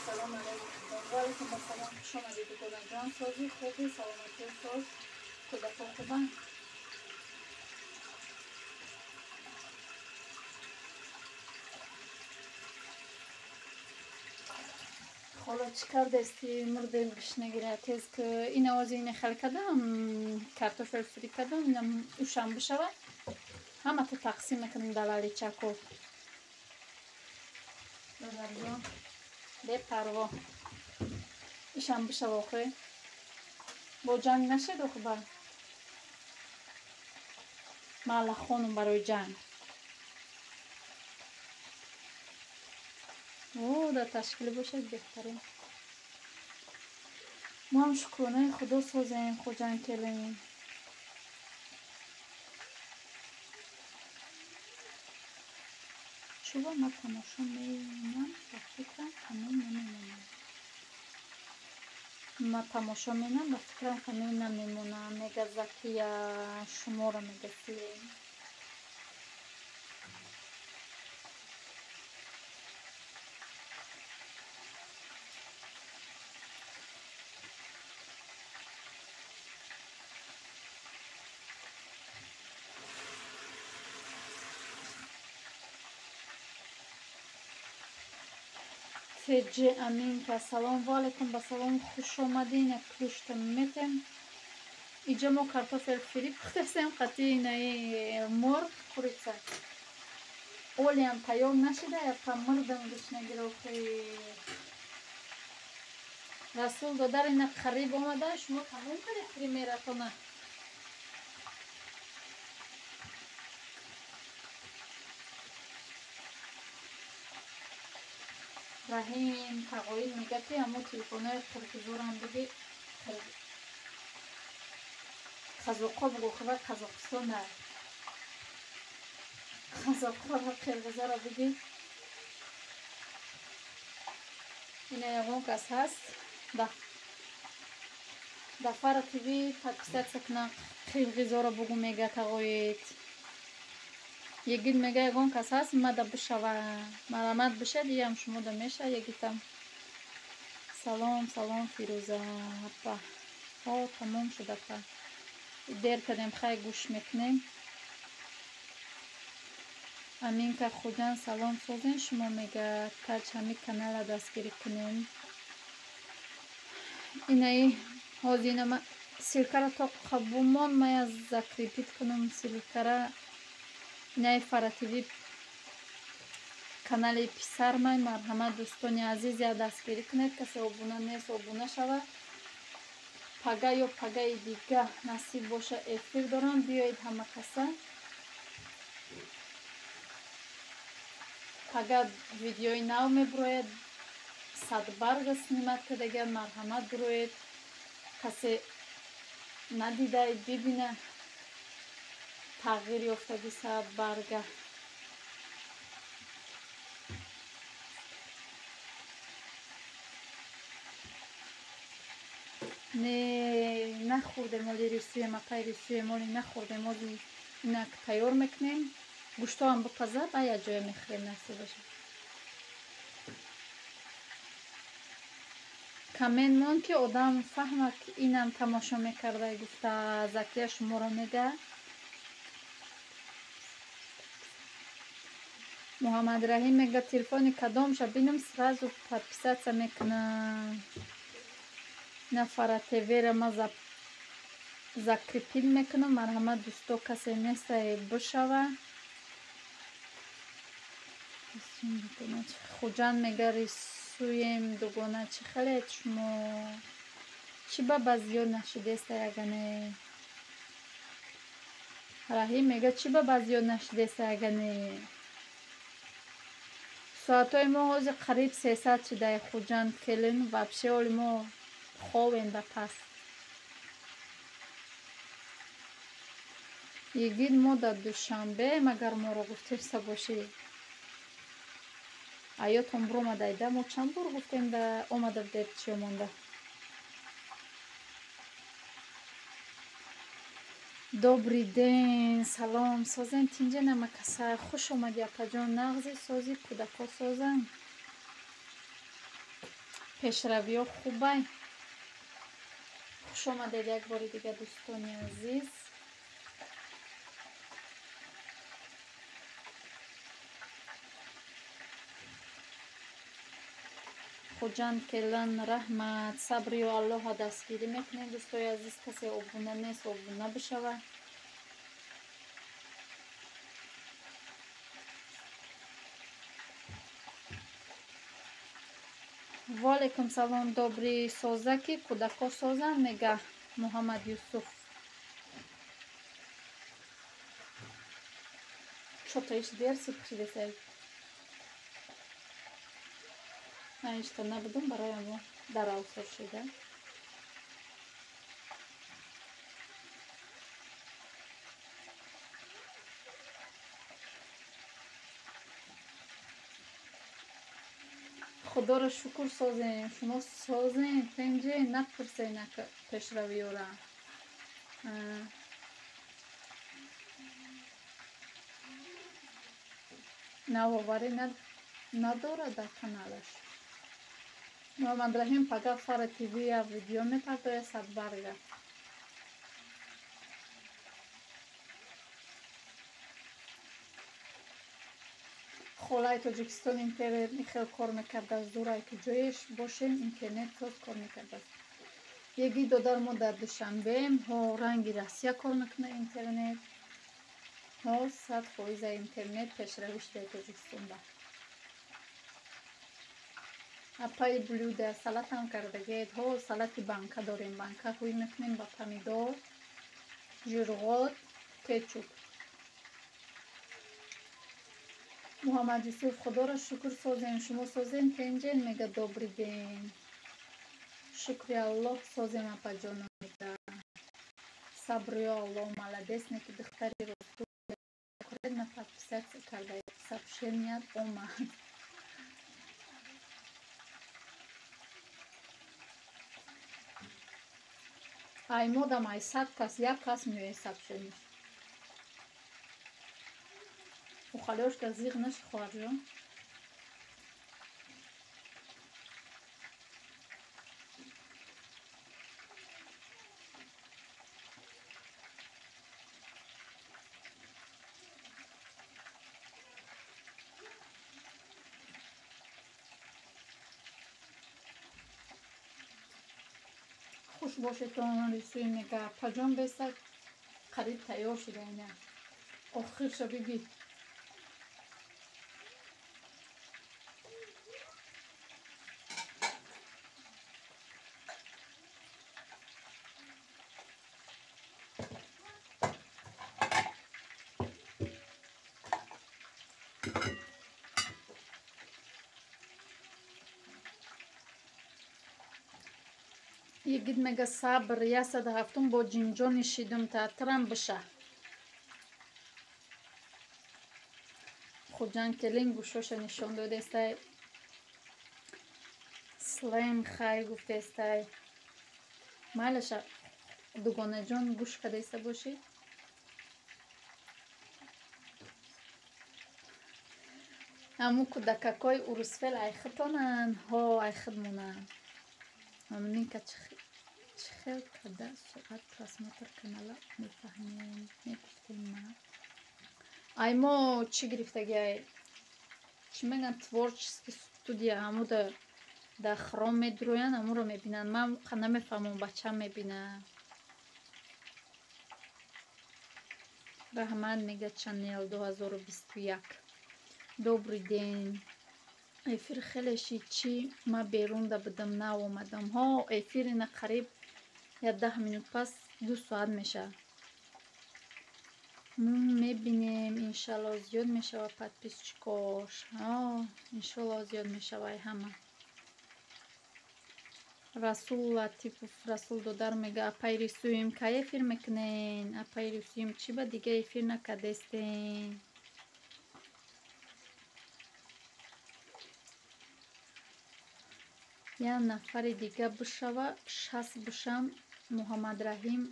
Салом алейкум. Ва алейкум ассалом. Хуш омадед, дугонаҷон. Созӣ, хубӣ, саломатӣ соз. Кӯдакҳо хубанд? Ҳоло чӣ кардасти? Мурдем гушнагира, тез ки ин овози ина хел кардам, картофель фри кардам, ина ушам бишавад. Ҳамата тақсим мекунам далаличако. Додарҷон, бепарво. Ишам бишава охе. Бо ҷанг нашед охе ба. Ман хонум барои ҷанг. О, дар ташкилӣ бошад беҳтарин. Мо ҳам шукронаи худо созем, Хуҷанд келем. Чӯба ман тамошо менам, ба фикрам камин намемонам. Ман тамошо менам, ба фикрам камин намемонам. Мега Закия, шуморо мегаси. Теҷи Аминка, салом, ва алейкум ба салом, хуш омадин. Як ключта метем. Иҷа мо картофель фри пухтасем қатъи инаи мурғ, курица. Олиам тайёр нашида, яка мурдам гушнагироқи. Расул додар, ина қариб омада, шумо тамом кардед примератона. Раҳим тағоид мега, ки ҳамо телефонҳои қирғизорам биги, қазоқҳо бугӯ, хабар Қазоқистона, қазоқҳоро, қирғизаро биги. Ина ягон кас ҳаст, Дафара ТВ подписаться кунам, қирғизоро бугӯ, мега тағоид. Егит мега, ягон кас ҳаст, мада бишава, марамат бишад, иам шумода меша. Егитам, салом, салом, Фирӯза апа. Ҳо, тамом шуд, апа, дер кардем, хай, гӯш мекунем. Аминка Хуҷанд, салом, созен шумо, мега таҷ, ҳами канала дастгирӣ кунем. Инаи ҳозир ина ссылка ра то қабумон мая закрепить кунам ссылка ра. Инаи Фара ТВ канали писармай. Марҳамат, дӯстони азиз, я дастгирӣ кунед. Касе обуна нест, обуна шава. Пага ё пагаи дига насиб боша, эфир дорам, биёед ҳама каса. Пага видеои нав мебурояд, садбарга снимать кардагиам. Марҳамат, буроед, касе надидаед, бибина тағйир ёфтаги садбарга. Не, нахӯрдем оли рисуем, апай, рисуем оли нахӯрдем. Ози инак тайёр мекунем, гӯштоам бипаза, ба як ҷоя мехӯрем, насиб бошад. Коммент мон, ки одам фаҳма, ки инам тамошо мекарда, гуфта Закия шуморо мега. Муҳаммадраҳим мега, телефони кадомша бинам, сразу подписаться мекунам. Нафара ТВра ма закрепить мекунам. Марҳамат, дӯсто, касе нестае, бишава. Хуҷанд мега, рисуем, дугона, чӣ хелед шумо? Чӣ ба зиёд нашидеста ягане? Раҳим мега, чӣ ба зиёд нашидеста ягане? Соатҳои мо ҳозир қариб 300 шидаи. Хуҷанд келин, вообще оли мо ховем да пас. Йигит, мо дар Душанбе, магар моро гуфтеса бошӣ? Аётон биромадайда, мо чанд бор гуфтем, да омада будед, чиё монда? Добрый день, салом, созен, тинҷе намакаса? Хуш омадӣ, апаҷон, нағзи, сози, кӯдако созанд, пешравиҳо хубай. Хуш омадед як бори дига, дӯстони азиз. Хуҷанд келан, раҳмат, сабрию Аллоҳа дастгирӣ мекунем. Дӯстои азиз, касе обуна нест, обуна бишава. Ваалайкум салом, добрый, соза ки кӯдако созанд, мега Муҳаммад Юсуф. Чотаиш дер сипшидесай, ишта набудум, барои амо даравсор шида. Худоро шукр, созем, шумо созем, тенҷе, напурсен пешравиёра. Навоварӣ надорад дар каналаш. Муҳаммадраҳим, пага Фара ТВ я видео мепардояд садбарга. Холаи Тоҷикистон интернет хел кор мекардааст, дурае ки ҷоеш бошем, интернет соз кор мекардааст. Еги додар, мо дар Душанбеем, ҳо, ранги Россия кор мекунад интернет, ҳо, 100 фоиза интернет пешравӣ шудаи Тоҷикистон ба. Апаи, блюда салатам кардагед? Ҳо, салати банка дорем, банка ҳӯй мекунем ба помидор, жирғот, кетчуп. Муҳаммад Юсуф, худоро шукр, созем, шумо созем, тенҷен, мега, добрый день. Шукри Аллоҳ, созем, апаҷоно, мега. Сабрё Аллоҳ, молодец, не ки духтари росту на подписаться карда, сообщеният омад. Ай модам ай 100 кас, як кас меояд сообщенияш. Ухалёшка зиғ наши, хоҳарҷон. Хуш бошедтон, рисӯи мега. Паҷон беса қариб тайёр шуда ина. Охирша биби. Йигит мега, сабр, 107 бо ҷинҷони шидум таътирам биша. Хуҷанд келин гӯшоша нишон додестай. Слем хай гуфтестай. Майлаша, дугонаҷон, гӯш кадаиста бошӣ. Ҳамун кӯдакакҳои урусфел айхитонанд, ҳо айхит монанд. Мамнинка чӣ хел када соат просмотр канала мефаҳмем, мегуфтем ма. Ай мо чӣ гирифтаги, ай чӣ мегӯянд, творческий студия, ҳамуда дар хром медурӯянд, ҳамуро мебинанд. Ман намефаҳмам, бачам мебинад. Раҳмат, мега, Чанел 2021. Добрый день. Эфир хеле шид, чӣ ма берунда будам, нав омадам. Ҳо, эфир ина қариб я 10 минут пас 2 соат мешавад. Мебинем, иншалло, зиёд мешавад подписчикош. Иншалло, зиёд мешавад ҳама. Расул Латипов, Расул додар мега, апай рисӯем, кай эфир мекунен? Апай рисӯем, чӣ ба дига эфир накардестен? Як нафари дига бишава, 60 бишам. Муҳаммадраҳим,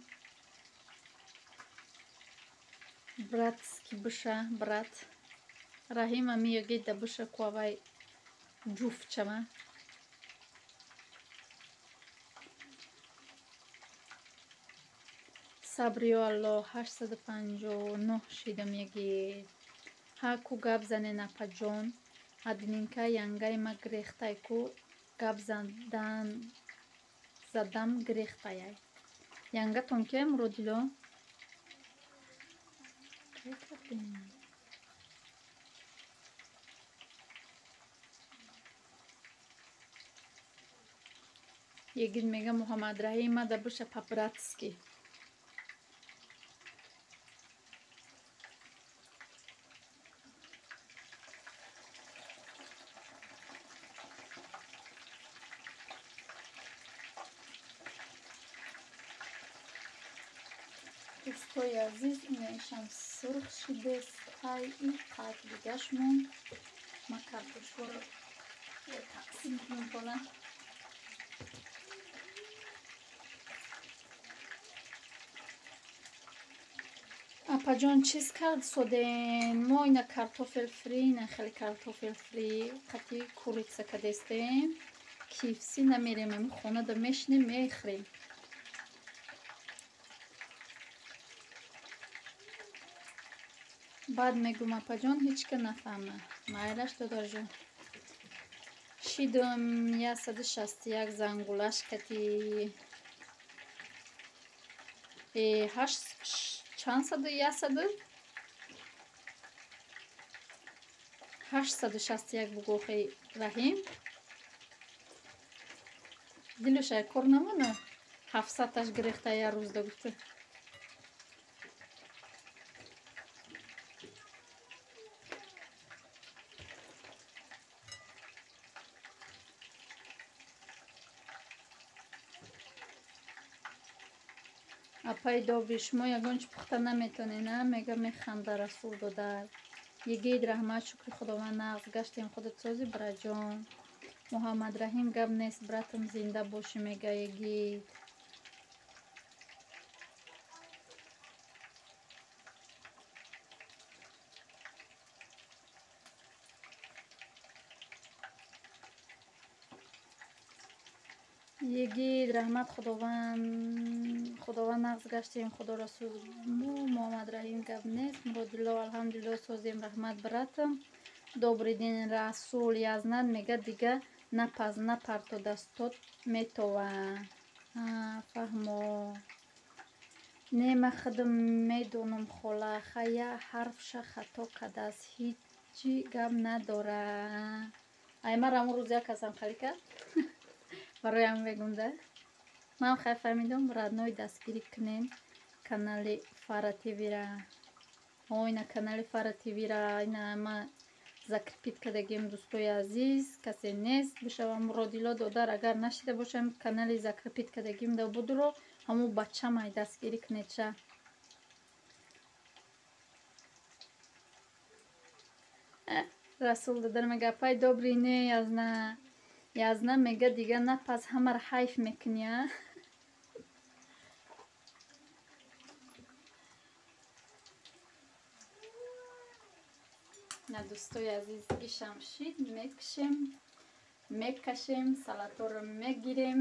братски биша, брат Раҳим, ами ягида биша куавай ҷуфт шава. Сабриё Аллоҳ, 859 шидам, ягид. Ҳа ку гап занен, апаҷон. Админка янгаи ма гирехтай ку, гап задан задам гирехтаяй. Янгатон ке, Муродило? Кай кардем? Егид мега, Муҳаммадраҳим мада биша по-братски. Дӯстои азиз, инаишам сурх шидест, ай ин қадр дигаш монд. Ма картошкаро тақсим кунам. Апаҷон, чиз кард содем мо ина картофель фри, ина хеле картофель фри қати курица кадестем. KFC намерем, ами хонада мешинем, мехӯрем. Баъд мегӯм, апаҷон, ҳеҷ ка нафаҳма. Майлаш, додарҷон. Шидум 161 зангулаш кати ҳашт чанд саду яксаду 861 бугохи Раҳим. Дилушай кор намона, 700-аш гирехта як рӯзда гуфта. Апай добрый, шумо ягон чи пухта наметонед, на? Мега механда Расул додар. Йигит, раҳмат, шукри Худованд, нағз гаштем, худат созӣ, браҷон. Муҳаммадраҳим, гап нест, братам, зинда бошӣ, мега Йигит. Йигит, раҳмат, Худованд, Худованд, нағз гаштем, Худоро сӯз. Муҳаммадраҳим, гап нест. Муродилло, алҳамдулилло, созем, раҳмат, братам. Добрый день, Расул Язнат, мега дига напаз, напарто, дастот метова. Фаҳмо. Не, ма худам медонам, хола, хая ҳарфша хато кардааст, ҳичи гап надора. Ай мара ҳамон рӯз як касам халӣ кард. Бароям мегум да. Ман хай фаҳмидам, родной, дастгирӣ кунем канали Фара ТВра. О, ина канали Фара ТВра, ина ма закрепить кардагим, дӯстои азиз, касе нест бишава. Муродилло додар, агар нашида бошам, канали закрепить кардагим да будро, ҳамун бачамай дастгирӣ кунед ша. Расул додар мега, апай добрый, не язна. Язна мега дига напаз, ҳамаро ҳайф мекунӣ, а? На, дӯстои азиз, ишам шид, мекушем, мекашем, салаторо мегирем,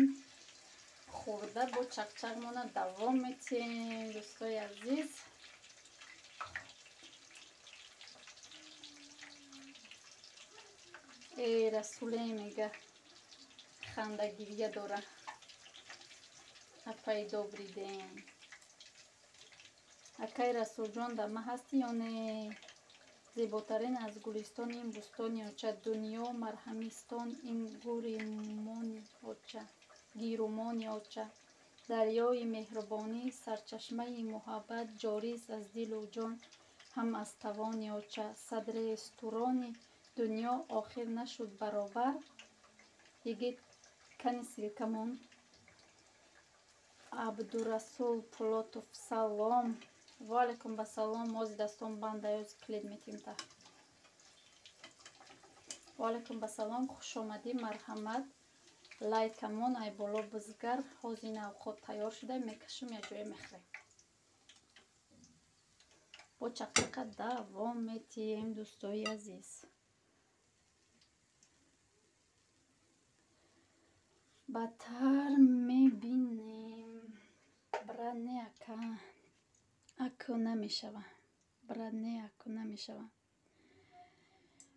хӯрда бо чақчақмона давом метиҳем, дӯстои азиз. Э, Расуле, мега хандагирия дора. Апай добрый день. Акай Расулҷон, дар ма ҳастӣ ё не? Зеботарин аз гулистон ин бӯстони оча, дунё марҳамистон ин гӯримони оча, гирумони оча. Дарёи меҳрубонӣ, сарчашмаи муҳаббат ҷорист аз дилу ҷон, ҳам аз тавони оча. Сад ресторони дунё охир нашуд баробар. Йигит, кани ссылкамон. Абдурасул Пулотов, салом. Ва алайкум басалом. Мози дастон банда, ёзи килид метим та. Ва алайкум басалом, хуш омадӣ, марҳамат. Лайкамон ай боло бизгар, ҳозир авқот тайёр шуда, мекашем, як ҷое мехӯрем. Бо чақчақа давом метиҳем, дӯстои азиз. Бадтар мебинем. Брат, не, ака. Аку намешава. Брат, не, аку намешава.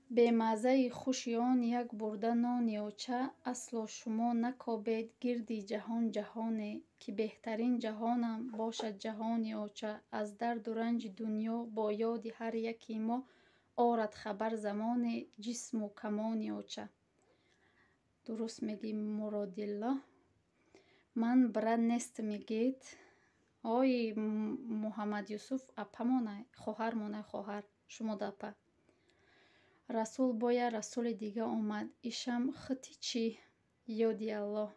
Бемаззаи хуши он як бурда нони оча, асло шумо накобед гирди ҷаҳон ҷаҳоне, ки беҳтарин ҷаҳонам бошад ҷаҳони оча. Аз дарду ранҷи дунё бо ёди ҳар яки мо орад хабар замоне ҷисму камони оча. Дуруст мегӣ, Муродилло. Ман брат нестам, мегӯед. Ой, Муҳаммад Юсуф апамонай, хоҳармонай, хоҳар, шумо да апа. Расул, боя Расули дига омад. Ишам хити чӣ? Ёди Аллоҳ.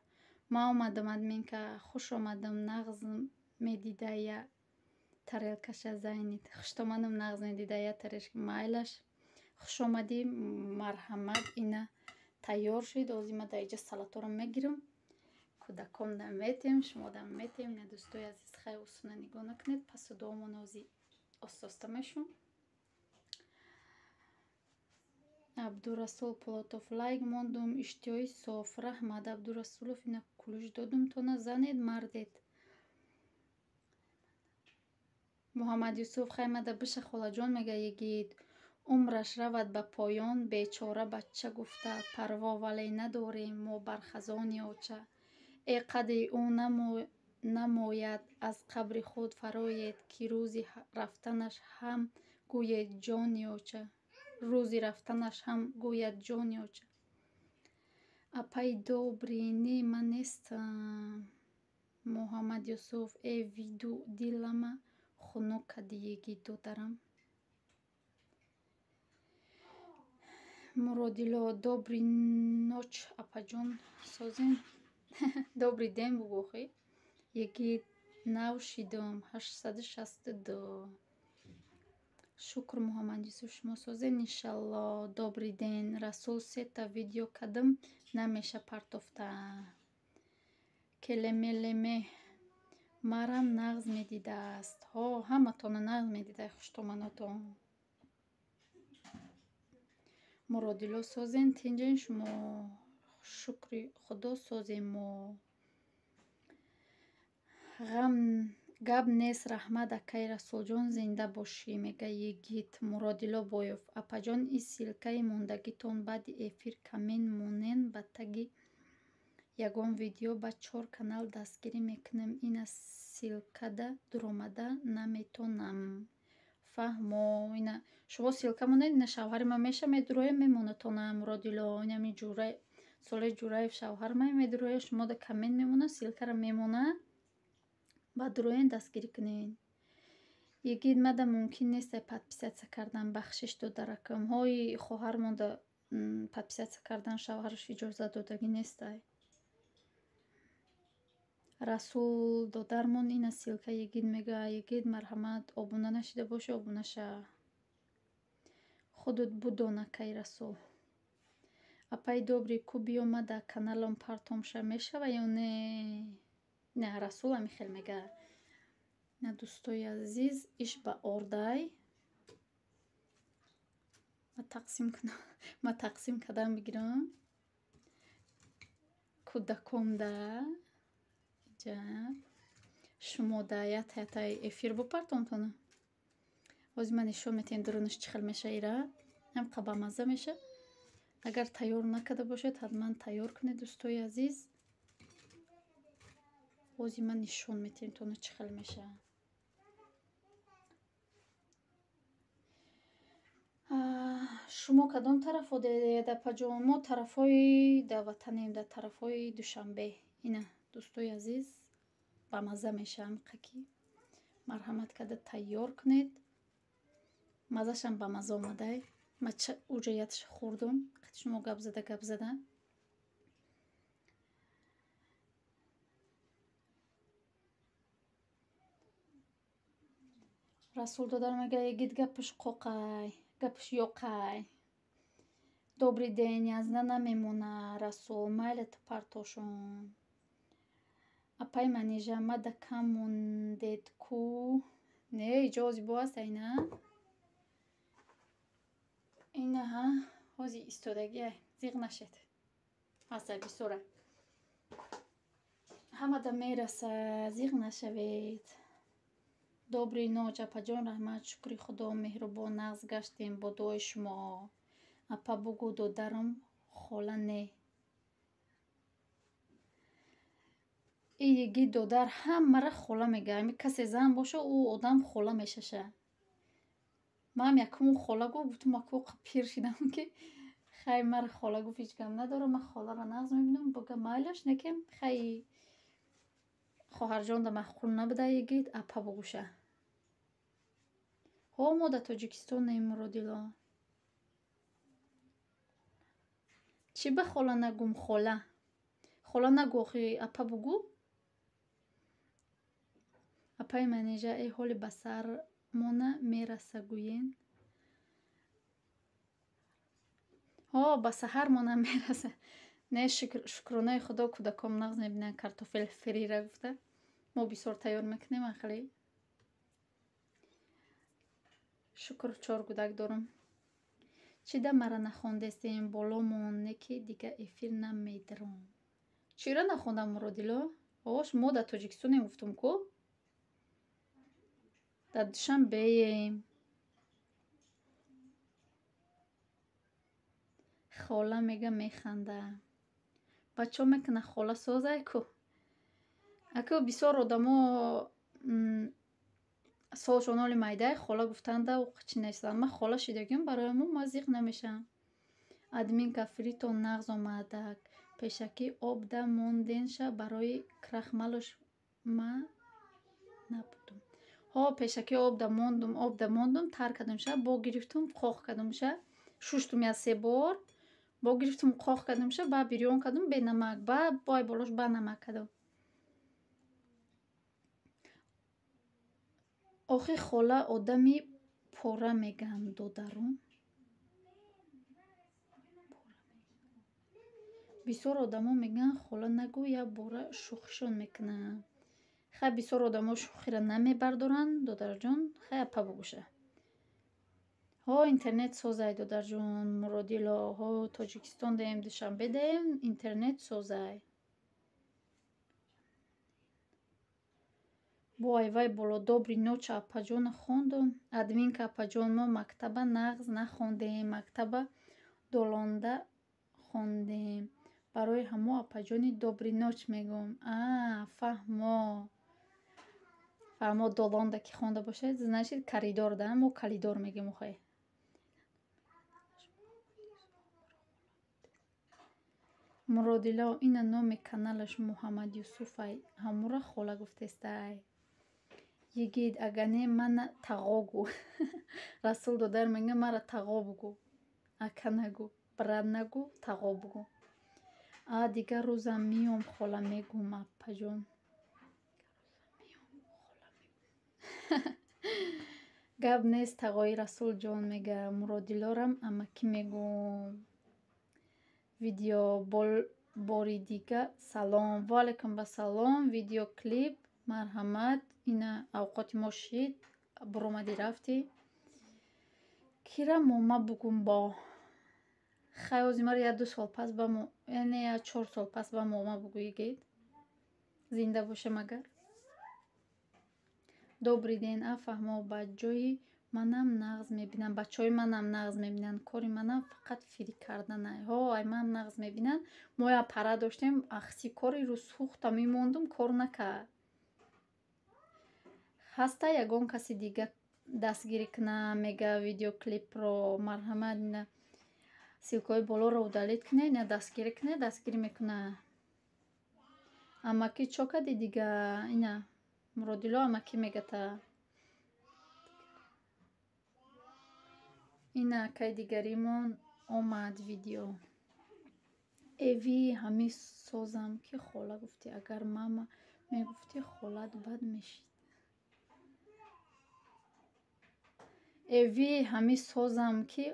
Ман омадам, админка, хуш омадам, нағз медидая тарелкаша зайнид. Хуштомадам, нағз медидая тарелка. Майлаш. Хуш омадӣ, марҳамат, ина тайёр шуд. Ҳозир ма дар иҷа салаторо мегирам. Кӯдаком дам метем, шумо дам метем. На, дӯстои азиз, хай усуна нигоҳ накунед. Пасудоомон ҳозир оста-оста мешум. Абдурасул Пулотов, лайк мондум, иштиҳои соф. Раҳмат, Абдурасулов, ина кулуш додум тона, занед мардед. Муҳаммад Юсуф, хаймада биша, холаҷон, мега йигит. Умраш равад ба поён, бечора бача гуфта, парво вале надорем мо бар хазони оча. Э қадри ӯ намояд, аз қабри худ фароед, ки рӯзи рафтанаш ҳам гӯед ҷони оча. Рӯзи рафтанаш ҳам гӯяд ҷони оча. Апай добрый, не, ман нестам. Муҳаммад Юсуф, э виду дилама хунук кади, йигит додарам. Муродилло, добрый ночь, апаҷон, созем. Добрый день бугӯ охи. Йигит, Нав шидум 862. Шукр, Муҳаммад Юсуф, шумо созед, иншалло. Добрый день, Расул, сета видео кадам, намеша партофта. Келемелеме марам нағз медидааст. Ҳо, ҳаматона нағз медидай, хуштоманотон. Муродило, созен, тинҷен шумо? Шукри Худо, созем мо. Ғам гап нест, раҳмат, акай Расулҷон, зинда бошӣ, мега йигит. Муродило Боев: апаҷон, и ссылкаи мондагитон баъди эфир камин монен ба таги ягон видео, ба чор канал дастгирӣ мекунем. Ина ссылкада дуромада наметонам. Фаҳмо, ина шумо ссылка монед, ина шавҳари ман меша, медуроя, мемонатона. Муродило, инами ҷура Солеҳ Ҷураев шавҳар ман медуроя, шумо да коммент мемона, ссылкара мемона, баъд дуроен, дастгирӣ кунед. Йигит, мада мумкин нестай подписаться кардан, бахшиш, додаракам. Ҳои, хоҳармонда подписаться кардан шавҳараш иҷозат додагӣ нестай. Расул додармон, ина ссылка йигит мега. Йигит, марҳамат, обуна нашида бошӣ, обуна ша. Худут будон, акай Расул. Апай добрый, ку биёма да каналам партомша, мешава ё не? Не, Расул ами хел мега. На, дӯстои азиз, иш ба ордай ма тақсим кунам, ма тақсим кардан бигирам кӯдаконда ҷа, шумо да ята эфир бупартонтона. Ҳозир ман нишон метиҳем дурунаш чӣ хел меша. Ира ҳамқа бамазза меша. Агар тайёр накарда бошед, ҳатман тайёр кунед, дӯстои азиз. Ҳозир ман нишон метиҳем тона чӣ хел меша. Шумо кадом тарафо дед, апаҷон? Мо тарафҳои да ватанем, дар тарафҳои Душанбе. Ина, дӯстои азиз, бамазза меша ҳамқа ки марҳамат карда тайёр кунед. Маззашам бамазза омадай. Ма уҷа ятша хӯрдум, қати шумо гап зада гап зада. Расул додар мега, йигит гапаш қоқай, гапаш ёқай. Добрый день, язна намемона, Расул, майли, ту партошон. Апай Манижа, мада кам мондед ку? Не, иҷо ҳози бо аст, айна инаҳа, ҳози истодагиай, зиқ нашед, ҳастай, бисёра, ҳамада мераса, зиқ нашавед. Добрый ночь, апаҷон, раҳмат, шукри Худо, меҳрубон, нағз гаштем бо дуои шумо. Апа, бугӯ додарам хола не. И йигит додар ҳамара хола мега. Ами касе зан боша, ӯ одам хола мешаша. Ман якуму хола гуфт, гуфтум, аку пир шидам ки хай, мара хола гуфт, ҳеҷ гап надорам, ман холаро нағз мебинам, буга майлаш некем. Хай, хоҳарҷонда маъқул набуда, йигит, апа бугӯша. Ҳо, мо дар Тоҷикистонем, Муродило. Чӣ ба хола нагум, хола? Хола нагӯ, охи, апа бугӯ. Апаи Манижа, э ҳоли ба сармона мераса гӯен. Ҳо, ба саҳармона мераса. Не, шукронаи Худо, кӯдаком нағз мебинанд картофел фрира гуфта. Мо бисёр тайёр мекунем ахли. Шукр, чор кӯдак дорам. Чӣ да мара нахондестем, боло мон, не ки дига эфир намедиром. Чира нахондам, Муродило? Ош, мо дар Тоҷикистонем, гуфтум ку. Дар Душанбеем. Хола мега, механда. Бачаҳо мекунад хола созай ку. Аку бисёр одамо солшон оли майдай, хола гуфтанда чӣ нестанд. Ман хола шидагиам, барои мо ма зиқ намешавам. Админка, фритон нағз омадак. Пешакӣ об да монденша барои крахмалош, ма набудум. Ҳо, пешакӣ об да мондум, об да мондум, тар кардумша, бо гирифтум, қоқ кардумша, шуштум як се бор, бо гирифтум, қоқ кардумша, ба бирён кардум бенамак, ба бой болош ба намак кардум. Охи хола одами пора мегӯянд, додарум. Бисёр одамо мегӯянд хола нагӯ, як бора шӯхишон мекунанд. Хай, бисёр одамо шӯхиро намебардоранд, додарҷон, хай апа бугӯша. Ҳо, интернет созай, додарҷон Муродило, ҳо, Тоҷикистон даем, Душанбе даем, интернет созай. Бо айвай боло добрый ночи апаҷона хондум. Админка апаҷон, мо мактаба нағз нахондем, мактаба долонда хондем. Барои ҳамо апаҷони добрый ночь мегӯм. А, фаҳмо. Фаҳмо, долонда ки хонда бошед, значит коридор да, мо калидор мегӯем охе. Муродило, ина номи каналаш Муҳаммад Юсуфай, ҳамура хола гуфтестай. Йигит, ага не мана тағо гӯ. Расул додар мега мара тағо бугӯ. Ака нагӯ, брат нагӯ, тағо бугӯ. А дигар рӯзам миём хола мегӯм апаҷон. Гап нест тағои Расулҷон мега Муродилорам амакӣ мегӯм. Видео бори дига салом. Ваалайкум вассалом. Видеоклип марҳамат. Ина авқоти мо шид, буромадӣ рафтӣ. Кира мома бугум бо. Хай, ози мара як ду сол пас ба яъне як 4 сол пас ба мома бугӯ, йигит. Зинда бошем агар. Добрый день, а фаҳмо, ба ҷои манам нағз мебинанд, бачаҳои манам нағз мебинанд, кори манам фақат фирӣ карданай. Ҳо, ай манам нағз мебинанд. Мо як пара доштем, ахси кори рӯз сӯхта мемондум, кор накард. Ҳаста ягон каси дига дастгирӣ куна, мега видеоклипро, марҳамат, ина ссылкаҳои болоро удалить кунед, ина дастгирӣ кунед, дастгирӣ мекуна. Амакӣ чо кардӣ дига? Ина Муродило амакӣ мегата. Ина акаи дигаримон омад видео. Эви ҳамӣ созам ки хола гуфтӣ, агар мама мегуфтӣ холат бад мешид. Эви ҳамӣ созам ки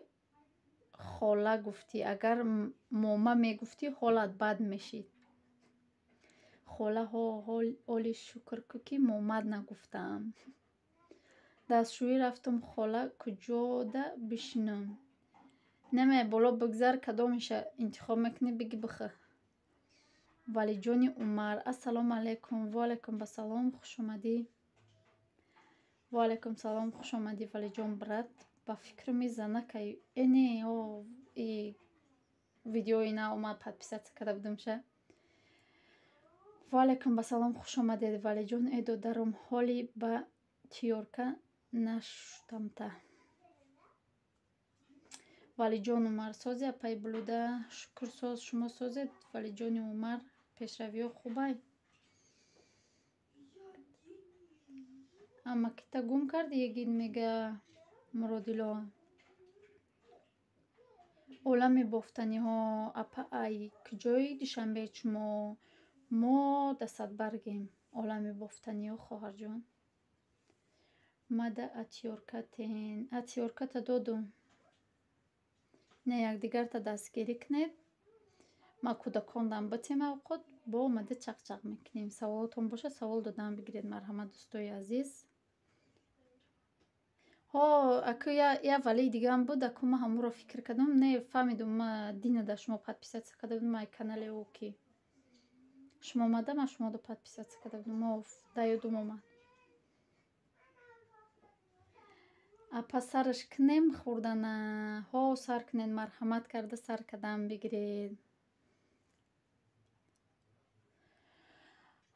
хола гуфтӣ, агар мома мегуфтӣ ҳолат бад мешид. Хола ҳо, оли шукр кӯ ки момад нагуфтаам. Дастшӯӣ рафтум, хола куҷода бишинам? Наме боло бигзар, кадомеша интихоб мекунӣ биги бихӯ. Валиҷони Умар, ассалому алайкум, ваалайкум вассалом, хуш омадӣ. Ваалайкум салом, хуш омадӣ, Валиҷон брат. Ба фикрми занакай э не, о и видеои на омад, подписаться карда будумша. Ваалайкум вассалом, хуш омадед, Валиҷон. Э додарум, ҳоли ба тиёрка нашутамта. Валиҷон Умар, сози апаи блуда, шукр соз, шумо созед, Валиҷони Умар, пешравиҳо хубай? Амакита гум кардӣ, ягин мега Муродило. Олами бофтаниҳо, апа ай куҷои Душанбе шумо? Мо дастадбаргем. Олами бофтаниҳо, хоҳарҷон. Мада атёрка тен. Атёрката додум. Не, якдигарта дастгирӣ кунед. Ма кӯдакондам битем авқот, бо омада чақчақ мекунем. Саволотон бошад, савол додан бигиред, марҳамат, дӯстои азиз. Ҳо, аку я валии дигаам буд, аку ма ҳамонро фикр кардам, не фаҳмидум, ма дина дар шумо подписаться карда будум, ай канале ӯ ки шумо омада, ман шуморо подписаться карда будум, да ёдум омад. Апа сараш кунем хӯрдана? Ҳо, сар кунед, марҳамат карда сар кардан бигиред.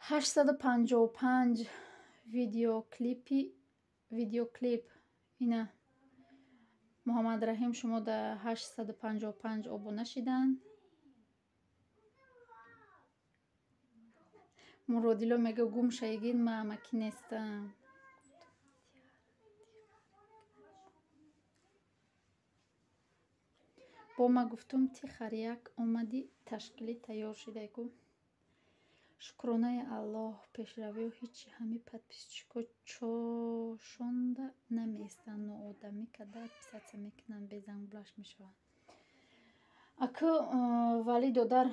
855 видеоклипи видеоклип ина Муҳаммадраҳим шумо да 855 обуна шиданд. Муродило мега гум шаигин, ма амакӣ нестам. Бо ма гуфтум ти харяк омадӣ, ташкилӣ тайёр шидай ку. Шукронаи Аллоҳ, пешравиҳо ҳичи, ҳами подписчико чошонда намеистанд, ноодамӣ карда отписаться мекунанд, безангулаш мешаванд. Аку вали додар,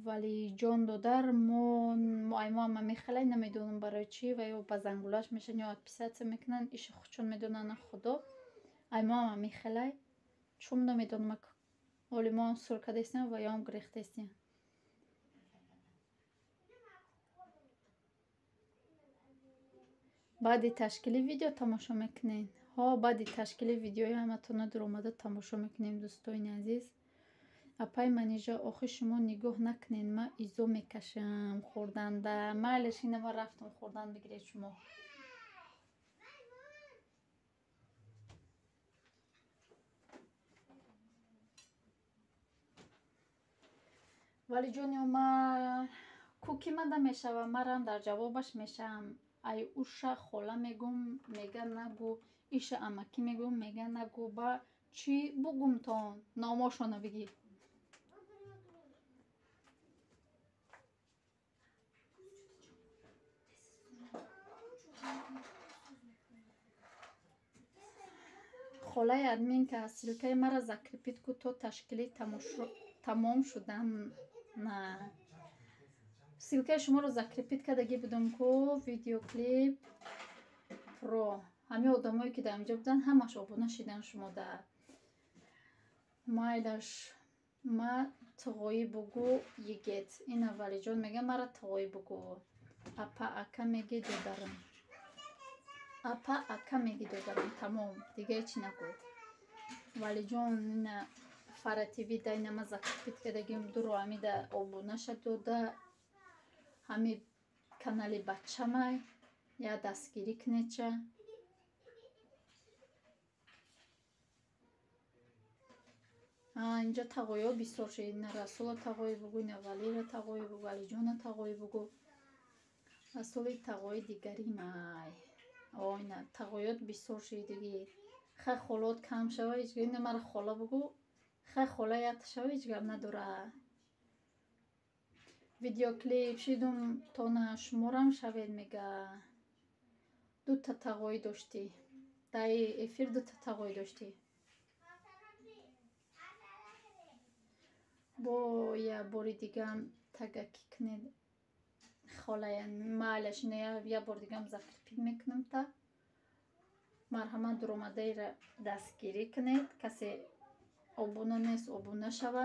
валиҷон додар, мо ама мехелай, намедонам барои чӣ, ва ё ба зангулаш мешаванд ё отписаться мекунанд, иша худшон медонанд, на худо. Ай мо ама мехелай, чун намедонам, оли моам сур кардастем ва ёам гирехтастем. Баъди ташкили видео тамошо мекунед? Ҳо, баъди ташкили видеои ҳаматона дуромада тамошо мекунем, дӯстони азиз. Апай Манижа, охи шумо нигоҳ накунед, ман изо мекашам хӯрданда. Майлаш, ина ман рафтам хӯрдан бигиред шумо. Валиҷони Умар, кӯки мада мешава, марам дар ҷавобаш мешавам. Ай уша хола мегум, мега нагӯ, иша амакӣ мегум, мега нагӯ. Ба чӣ бугумтон? Номошона бигӣ. Холаи админка, ссылкаи мара закрепить ку то ташкили тамом шудан. На, ссылкаи шуморо закрепить кардагӣ будам ку, видеоклип про. Ҳамин одамое ки дар инҷо буданд, ҳамаш обуна шидан шумо да. Майлаш, ма туғоӣ бугӯ йигит. Ина Валиҷон мега, мара туғоӣ бугӯ. Апа ака меги додарам. Апа ака меги додарам, тамом, дига ҳечи нагӯ. Валиҷон, ина Фара ТВ да, ина ма закрепить кардагим, дуро ҳамида обунаша дода, ҳами канали бачамай, я дастгирӣ кунедча. Инҷа тағоиҳо бисёр шуд. Ина Расула тағоӣ бугӯ, ина Валира тағоӣ бугӯ, Алиҷона тағоӣ бугӯ. Расули тағои дигаримай. О, ина тағоиёт бисёр шуд диги. Хай холот кам шава, ҳеҷ ина мара хола бугӯ, хай хола якта шава, ҳеҷ гап надора. Видеоклип шидум тона шуморам шавед мега. Дута тағоӣ доштӣ. Дар эфир дута тағоӣ доштӣ. Бо я бори дигам тагакӣ кунед холая, майлаш, ина я бор дигам закрепить мекунам та. Марҳамат, дуромадаира дастгирӣ кунед. Касе обуна нест, обуна шава.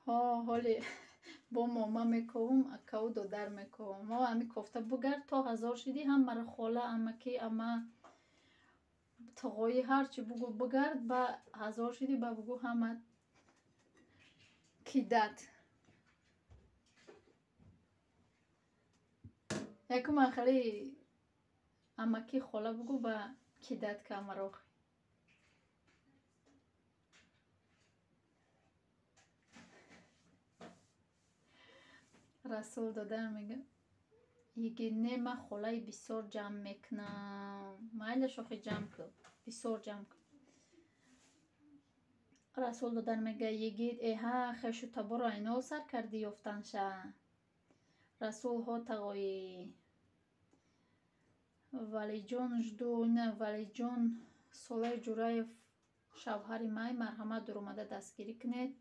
Ҳо, ҳоли бо мома мековум, акаву додар мековум. Ҳо, ҳами кофта бугард то 1000 шидӣ, ҳамаро хола, амакӣ, ама, туғоӣ ҳарчи бугӯ бугард, ба 1000 шидӣ, ба бугӯ ҳама кидат. Якум хеле амакӣ хола бугӯ, ба кидат камаро. Расул додар мега, йигит не, ман холаи бисёр ҷамъ мекунам. Майлаш, охи ҷамъ кун, бисёр ҷамъ кун. Расул додар мега, йигит эҳа, хешу таборро айнол сар кардӣ ёфтанша. Расул ҳо тағоӣ. Валиҷон жду, ина Валиҷон Солаи Ҷураев шавҳари май, марҳамат, дуромада дастгирӣ кунед.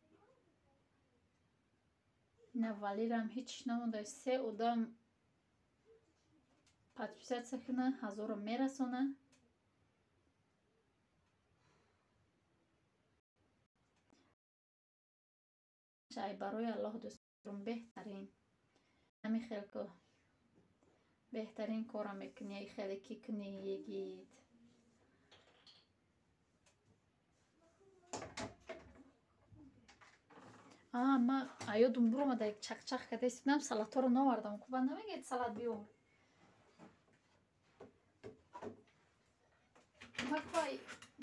Ина Валирам ҳеч намонда, се одам подписаться куна, 1000-ро мерасона. Ай барои Аллоҳ дӯстон, беҳтарин. Ҳами хел ку. Беҳтарин корро мекунӣ, ай хеле ки кунӣ йигит. Ма аёдум буромада, як чақчақ карда истодам, салатҳоро наовардам. Ку ба намегӯед салат биёр. Ма ку ай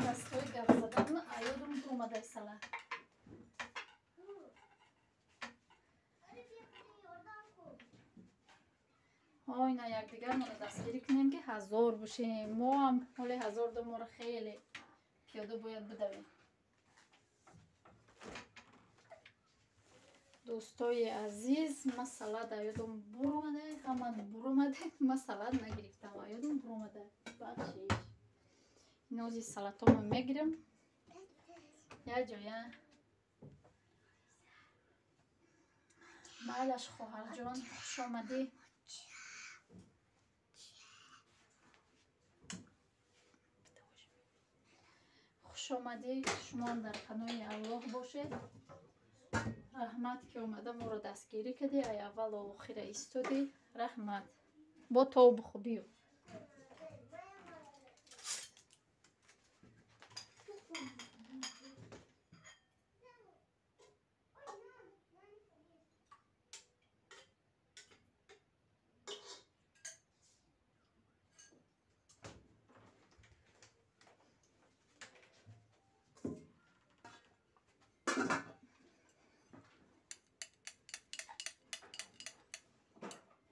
дастҳои гап задан аёдум буромада салат. Ҳо, ина якдигармонро дастгирӣ кунем, ки 1000 бошем. Мо ҳам ҳоли 1000 да моро хеле пиёда бояд бидавем. Дӯстои азиз, ман салат аёдам буромада, ҳама буромада, ман салат нагирифтам, аёдам буромада. Бахшиш. Нози салатомо мегирам. Як ҷоя. Майлаш хоҳарҷон, хуш омадӣ. Хуш омадӣ, шумо дар паноҳи Аллоҳ бошед. Раҳмат ки омада моро дастгирӣ кардӣ, ай аввалу охира истодӣ. Раҳмат. Бо тобу хубию.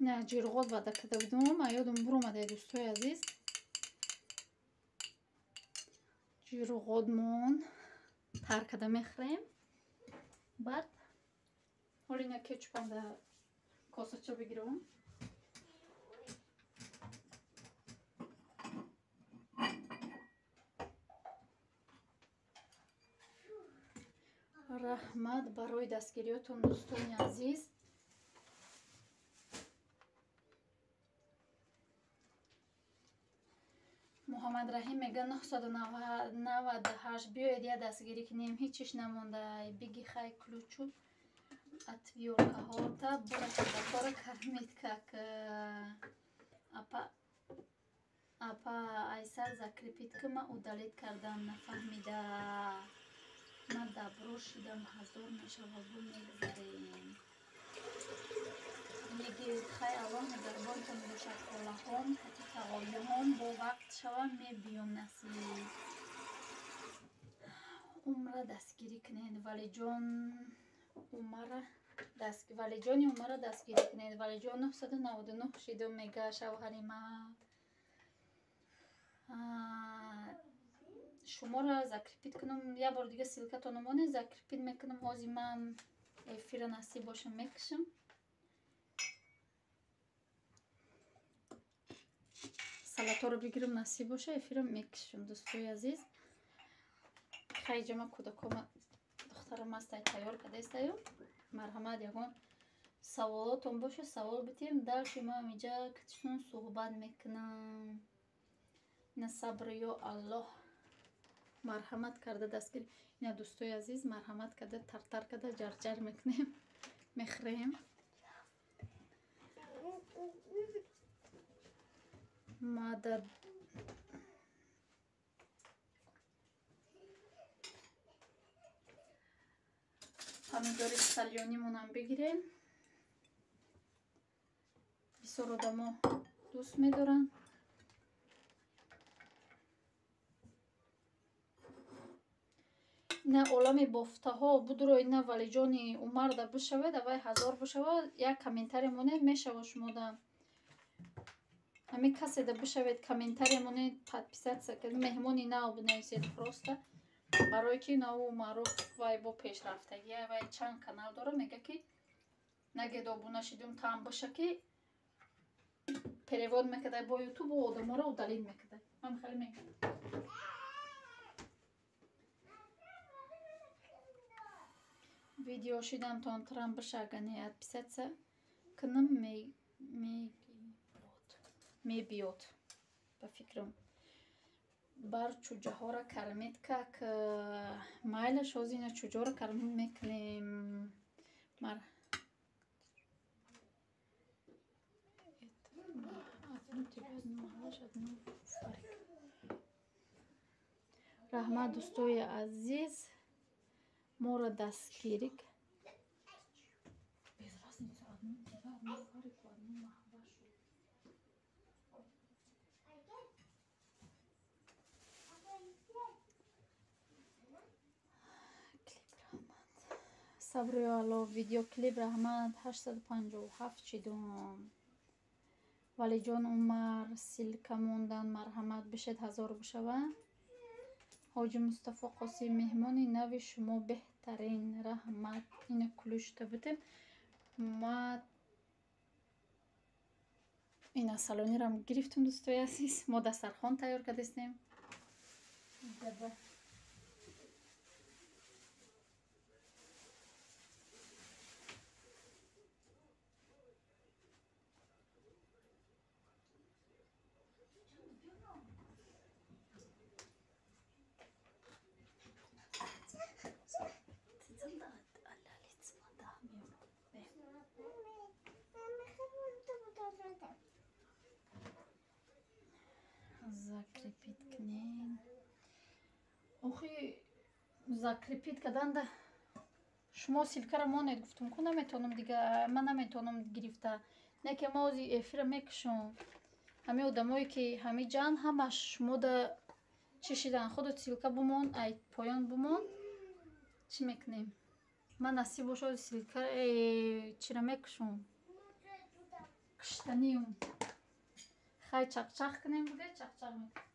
На ҷирғот ваъда карда будам, аёдам буромада, дӯстои азиз. Ҷирғотмон тар карда мехӯрем. Баъд ҳоли ина кетчупам да косача бигирам. Раҳмат барои дастгириётон, дӯстони азиз. Муҳаммад Раҳим мега 998 биёед я дастгирӣ кунем, ҳечиш намонда. Биги хай ключу отвёркаҳота бура кӯдакҳоро кормит как апа апа айсар закрепит ки ма удалить кардам, нафаҳмида. Ма добро шидам, 1000 мешава, бу мегзарем. Мегӯед хай Аллоҳ нигаҳбонтон бошад, холаҳом, кати тағоиҳом, бо вақт шава мебиём насиб. Умра дастгирӣ кунед, валиҷон умара валиҷони умара дастгирӣ кунед. Валиҷон 999 шидум мега шавҳари ма. Шуморо закрепить кунам, як бор дига ссылкатонро монед, закрепить мекунам. Ҳозир ман эфира насиб боша мекушам. Салаторо бигирам насиб боша, эфира мекушам, дӯстои азиз. Хайҷама кӯдакома духтарам астай тайёр кардаистаю. Марҳамат, ягон саволотон боша, савол битем. Дальше ман инҷа катишон суҳбат мекунам. Ина сабр ё Аллоҳ. Марҳамат карда дастгирӣ. Ина дӯстои азиз, марҳамат карда тартар карда ҷарҷар мекунем, мехӯрем. Мада помидори салёнимонам бигирем. Бисёр одамо дӯст медоранд. Ина олами бофтаҳо будро, ина валиҷони умарда бишавед, аввай 1000 бишавад, як комментарий монед, мешава шумода. Ҳамин каседа бишавед, комментарий монед, подписаться кунед, меҳмони нав бинависед просто. Барое ки наву маъруф вай бо пешрафтагия, вай чанд канал дора, мега ки нагед обуна шидум там боша ки перевод мекардай бо ютубу одаморо удалить мекардай. Ман хеле мегӯям. Видео шидам тонтрам бишагане отписаться кунам мебиёд ба фикрам. Бар чӯҷаҳоро кормит как майлаш ҳозир ина чӯҷаҳоро кормит мекунем. Мар раҳмат дӯстои азиз, моро дастгирӣ. Сабру ало видеоклип раҳмат 857 чидум. Валиҷон Умар ссылка мондан, марҳамат бишед, 1000 бишава. Ҳоҷи Мустафо Қосим меҳмони нави шумо беҳтарин, раҳмат. Ина ключта бутем. Ма ина салонирам гирифтум, дӯстои азиз. Мо дастархон тайёр кардастем. Закрепить кунем. Охи, закрепить карданда шумо ссылкара монед, гуфтум ку наметавонам дига, ман наметавонам гирифта. Не ки ма ози эфира мекушам. Ҳамин одамое ки ҳами ҷан ҳамаш шумода чӣ шидан, худо ссылка бумон, ай поён бумон. Чӣ мекунем? Ман насиб боша ози ссылка чира мекушам. Куштаниюм. Хай чақчақ кунем, буга чақчақ мекунем.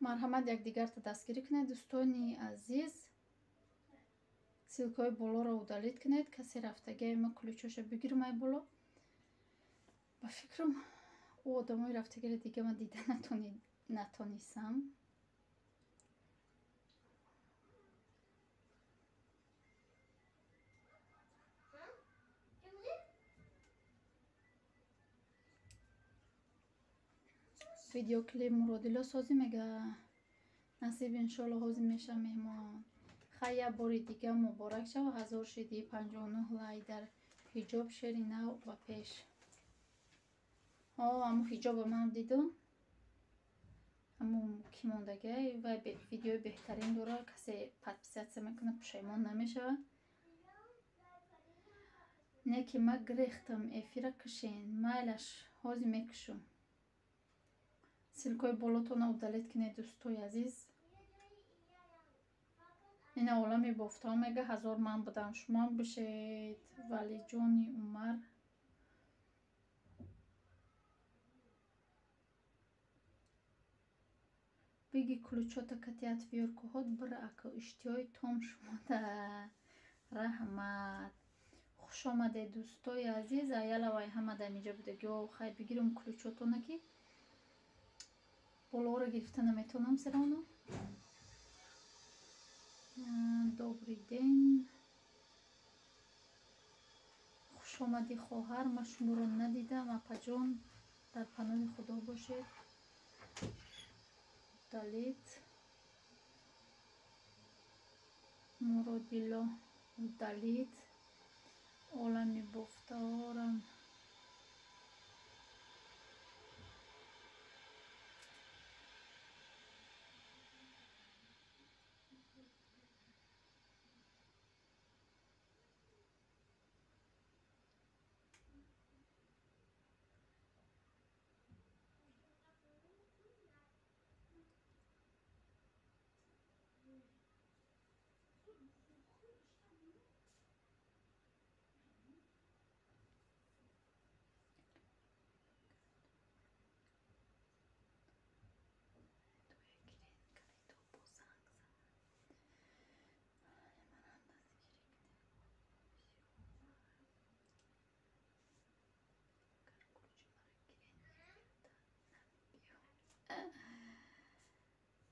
Марҳамат, якдигарта дастгирӣ кунед, дӯстони азиз. Ссылкаҳои болоро удалить кунед. Касе рафтагиа ма ключоша бигирам ай боло. Ба фикрам, ӯ одамои рафтагиро дига ман дида натонисам. Видеоклип Муродило созӣ мега. Насиб, иншолло, ҳозир меша меҳмон. Хай, як бори дига муборак шава, 1000 шидӣ, 59 лайк дар ҳиҷоб, шери нав ба пеш. О, ҳамун ҳиҷоба ман дидум. Ҳамун ки мондагиай вай видеои беҳтарин дора, касе подписаться мекунад, пушаймон намешавад. Не ки ма гирехтам, эфира кушен. Майлаш, ҳозир мекушум. Ссылкаҳои болотонро удалить кунед, дӯстои азиз. Ина олами бофтаҳо мега 1000 ман будам, шумоам бишед. Валиҷони Умар биги ключота кати отвёрткаҳот бира ака, иштиҳои том шумода. Раҳмат. Хуш омадед, дӯстои азиз. Аялавай ҳама дар инҷа будагиҳо. Хай, бигирам ключотона ки болоро гирифта наметавонам всё равно. Добрый день. Хуш омадӣ, хоҳар. Ман шуморо надидам, апаҷон. Дар паноҳи Худо бошед. Удалить. Муродило удалить. Олами бофтаорам.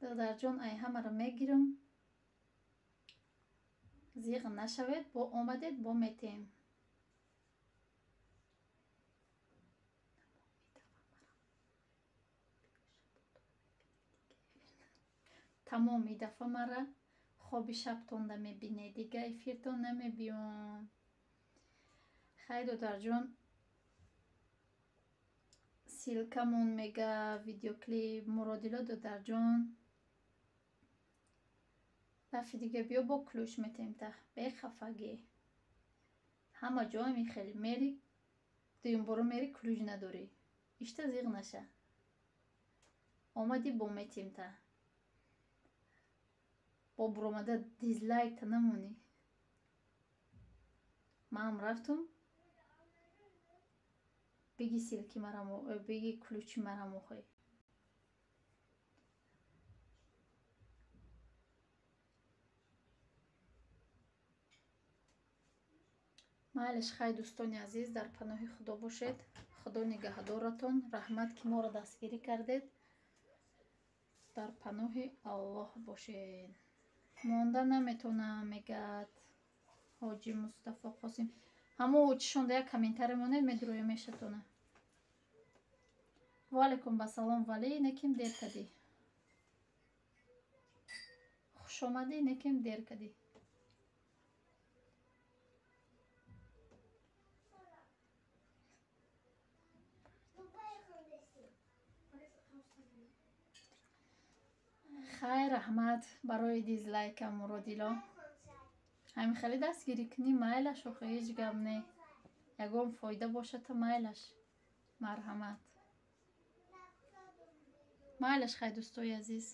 Додарҷон, ай ҳамаро мегирам. Зиғ нашавед, бо омадед, бо метем. Тамом, и дафъа мара хоби шабтонда мебинед, дига эфиртон намебиём. Хай, додарҷон. Ссылкамон мега видеоклип Муродило додарҷон. Дафъи дига биё, бо ключ метем та, бехафагӣ. Ҳама ҷо ҳамин хеле мери, дуюмборо мери, ключ надорӣ. Ишта зиғ наша. Омадӣ, бо метем та. Бо буромада дизлайкта намонӣ. Маам рафтум, биги ссылки мара, биги ключи мара мохоҳӣ. Майлеш, хай, дӯстони азиз, дар паноҳи Худо бошед. Худо нигаҳдоратон. Раҳмат, ки моро дастгирӣ кардед. Дар паноҳи Аллоҳ бошед. Монда наметонам, мегӯяд Ҳоҷи Мустафо Қосим. Ҳамо чишонда як комментарий монед, медурӯя мешатона. Ваалайкум басалом, вале неким дер кардӣ. Хушомадӣ, неким дер кардӣ. Хайр, раҳмат барои дизлайка, Муродило. Ҳамин хеле дастгирӣ кунӣ, майлаш, охи ҳеҷ гап не. Ягон фоида бошада, майлаш. Марҳамат. Майлаш, хай, дӯстои азиз.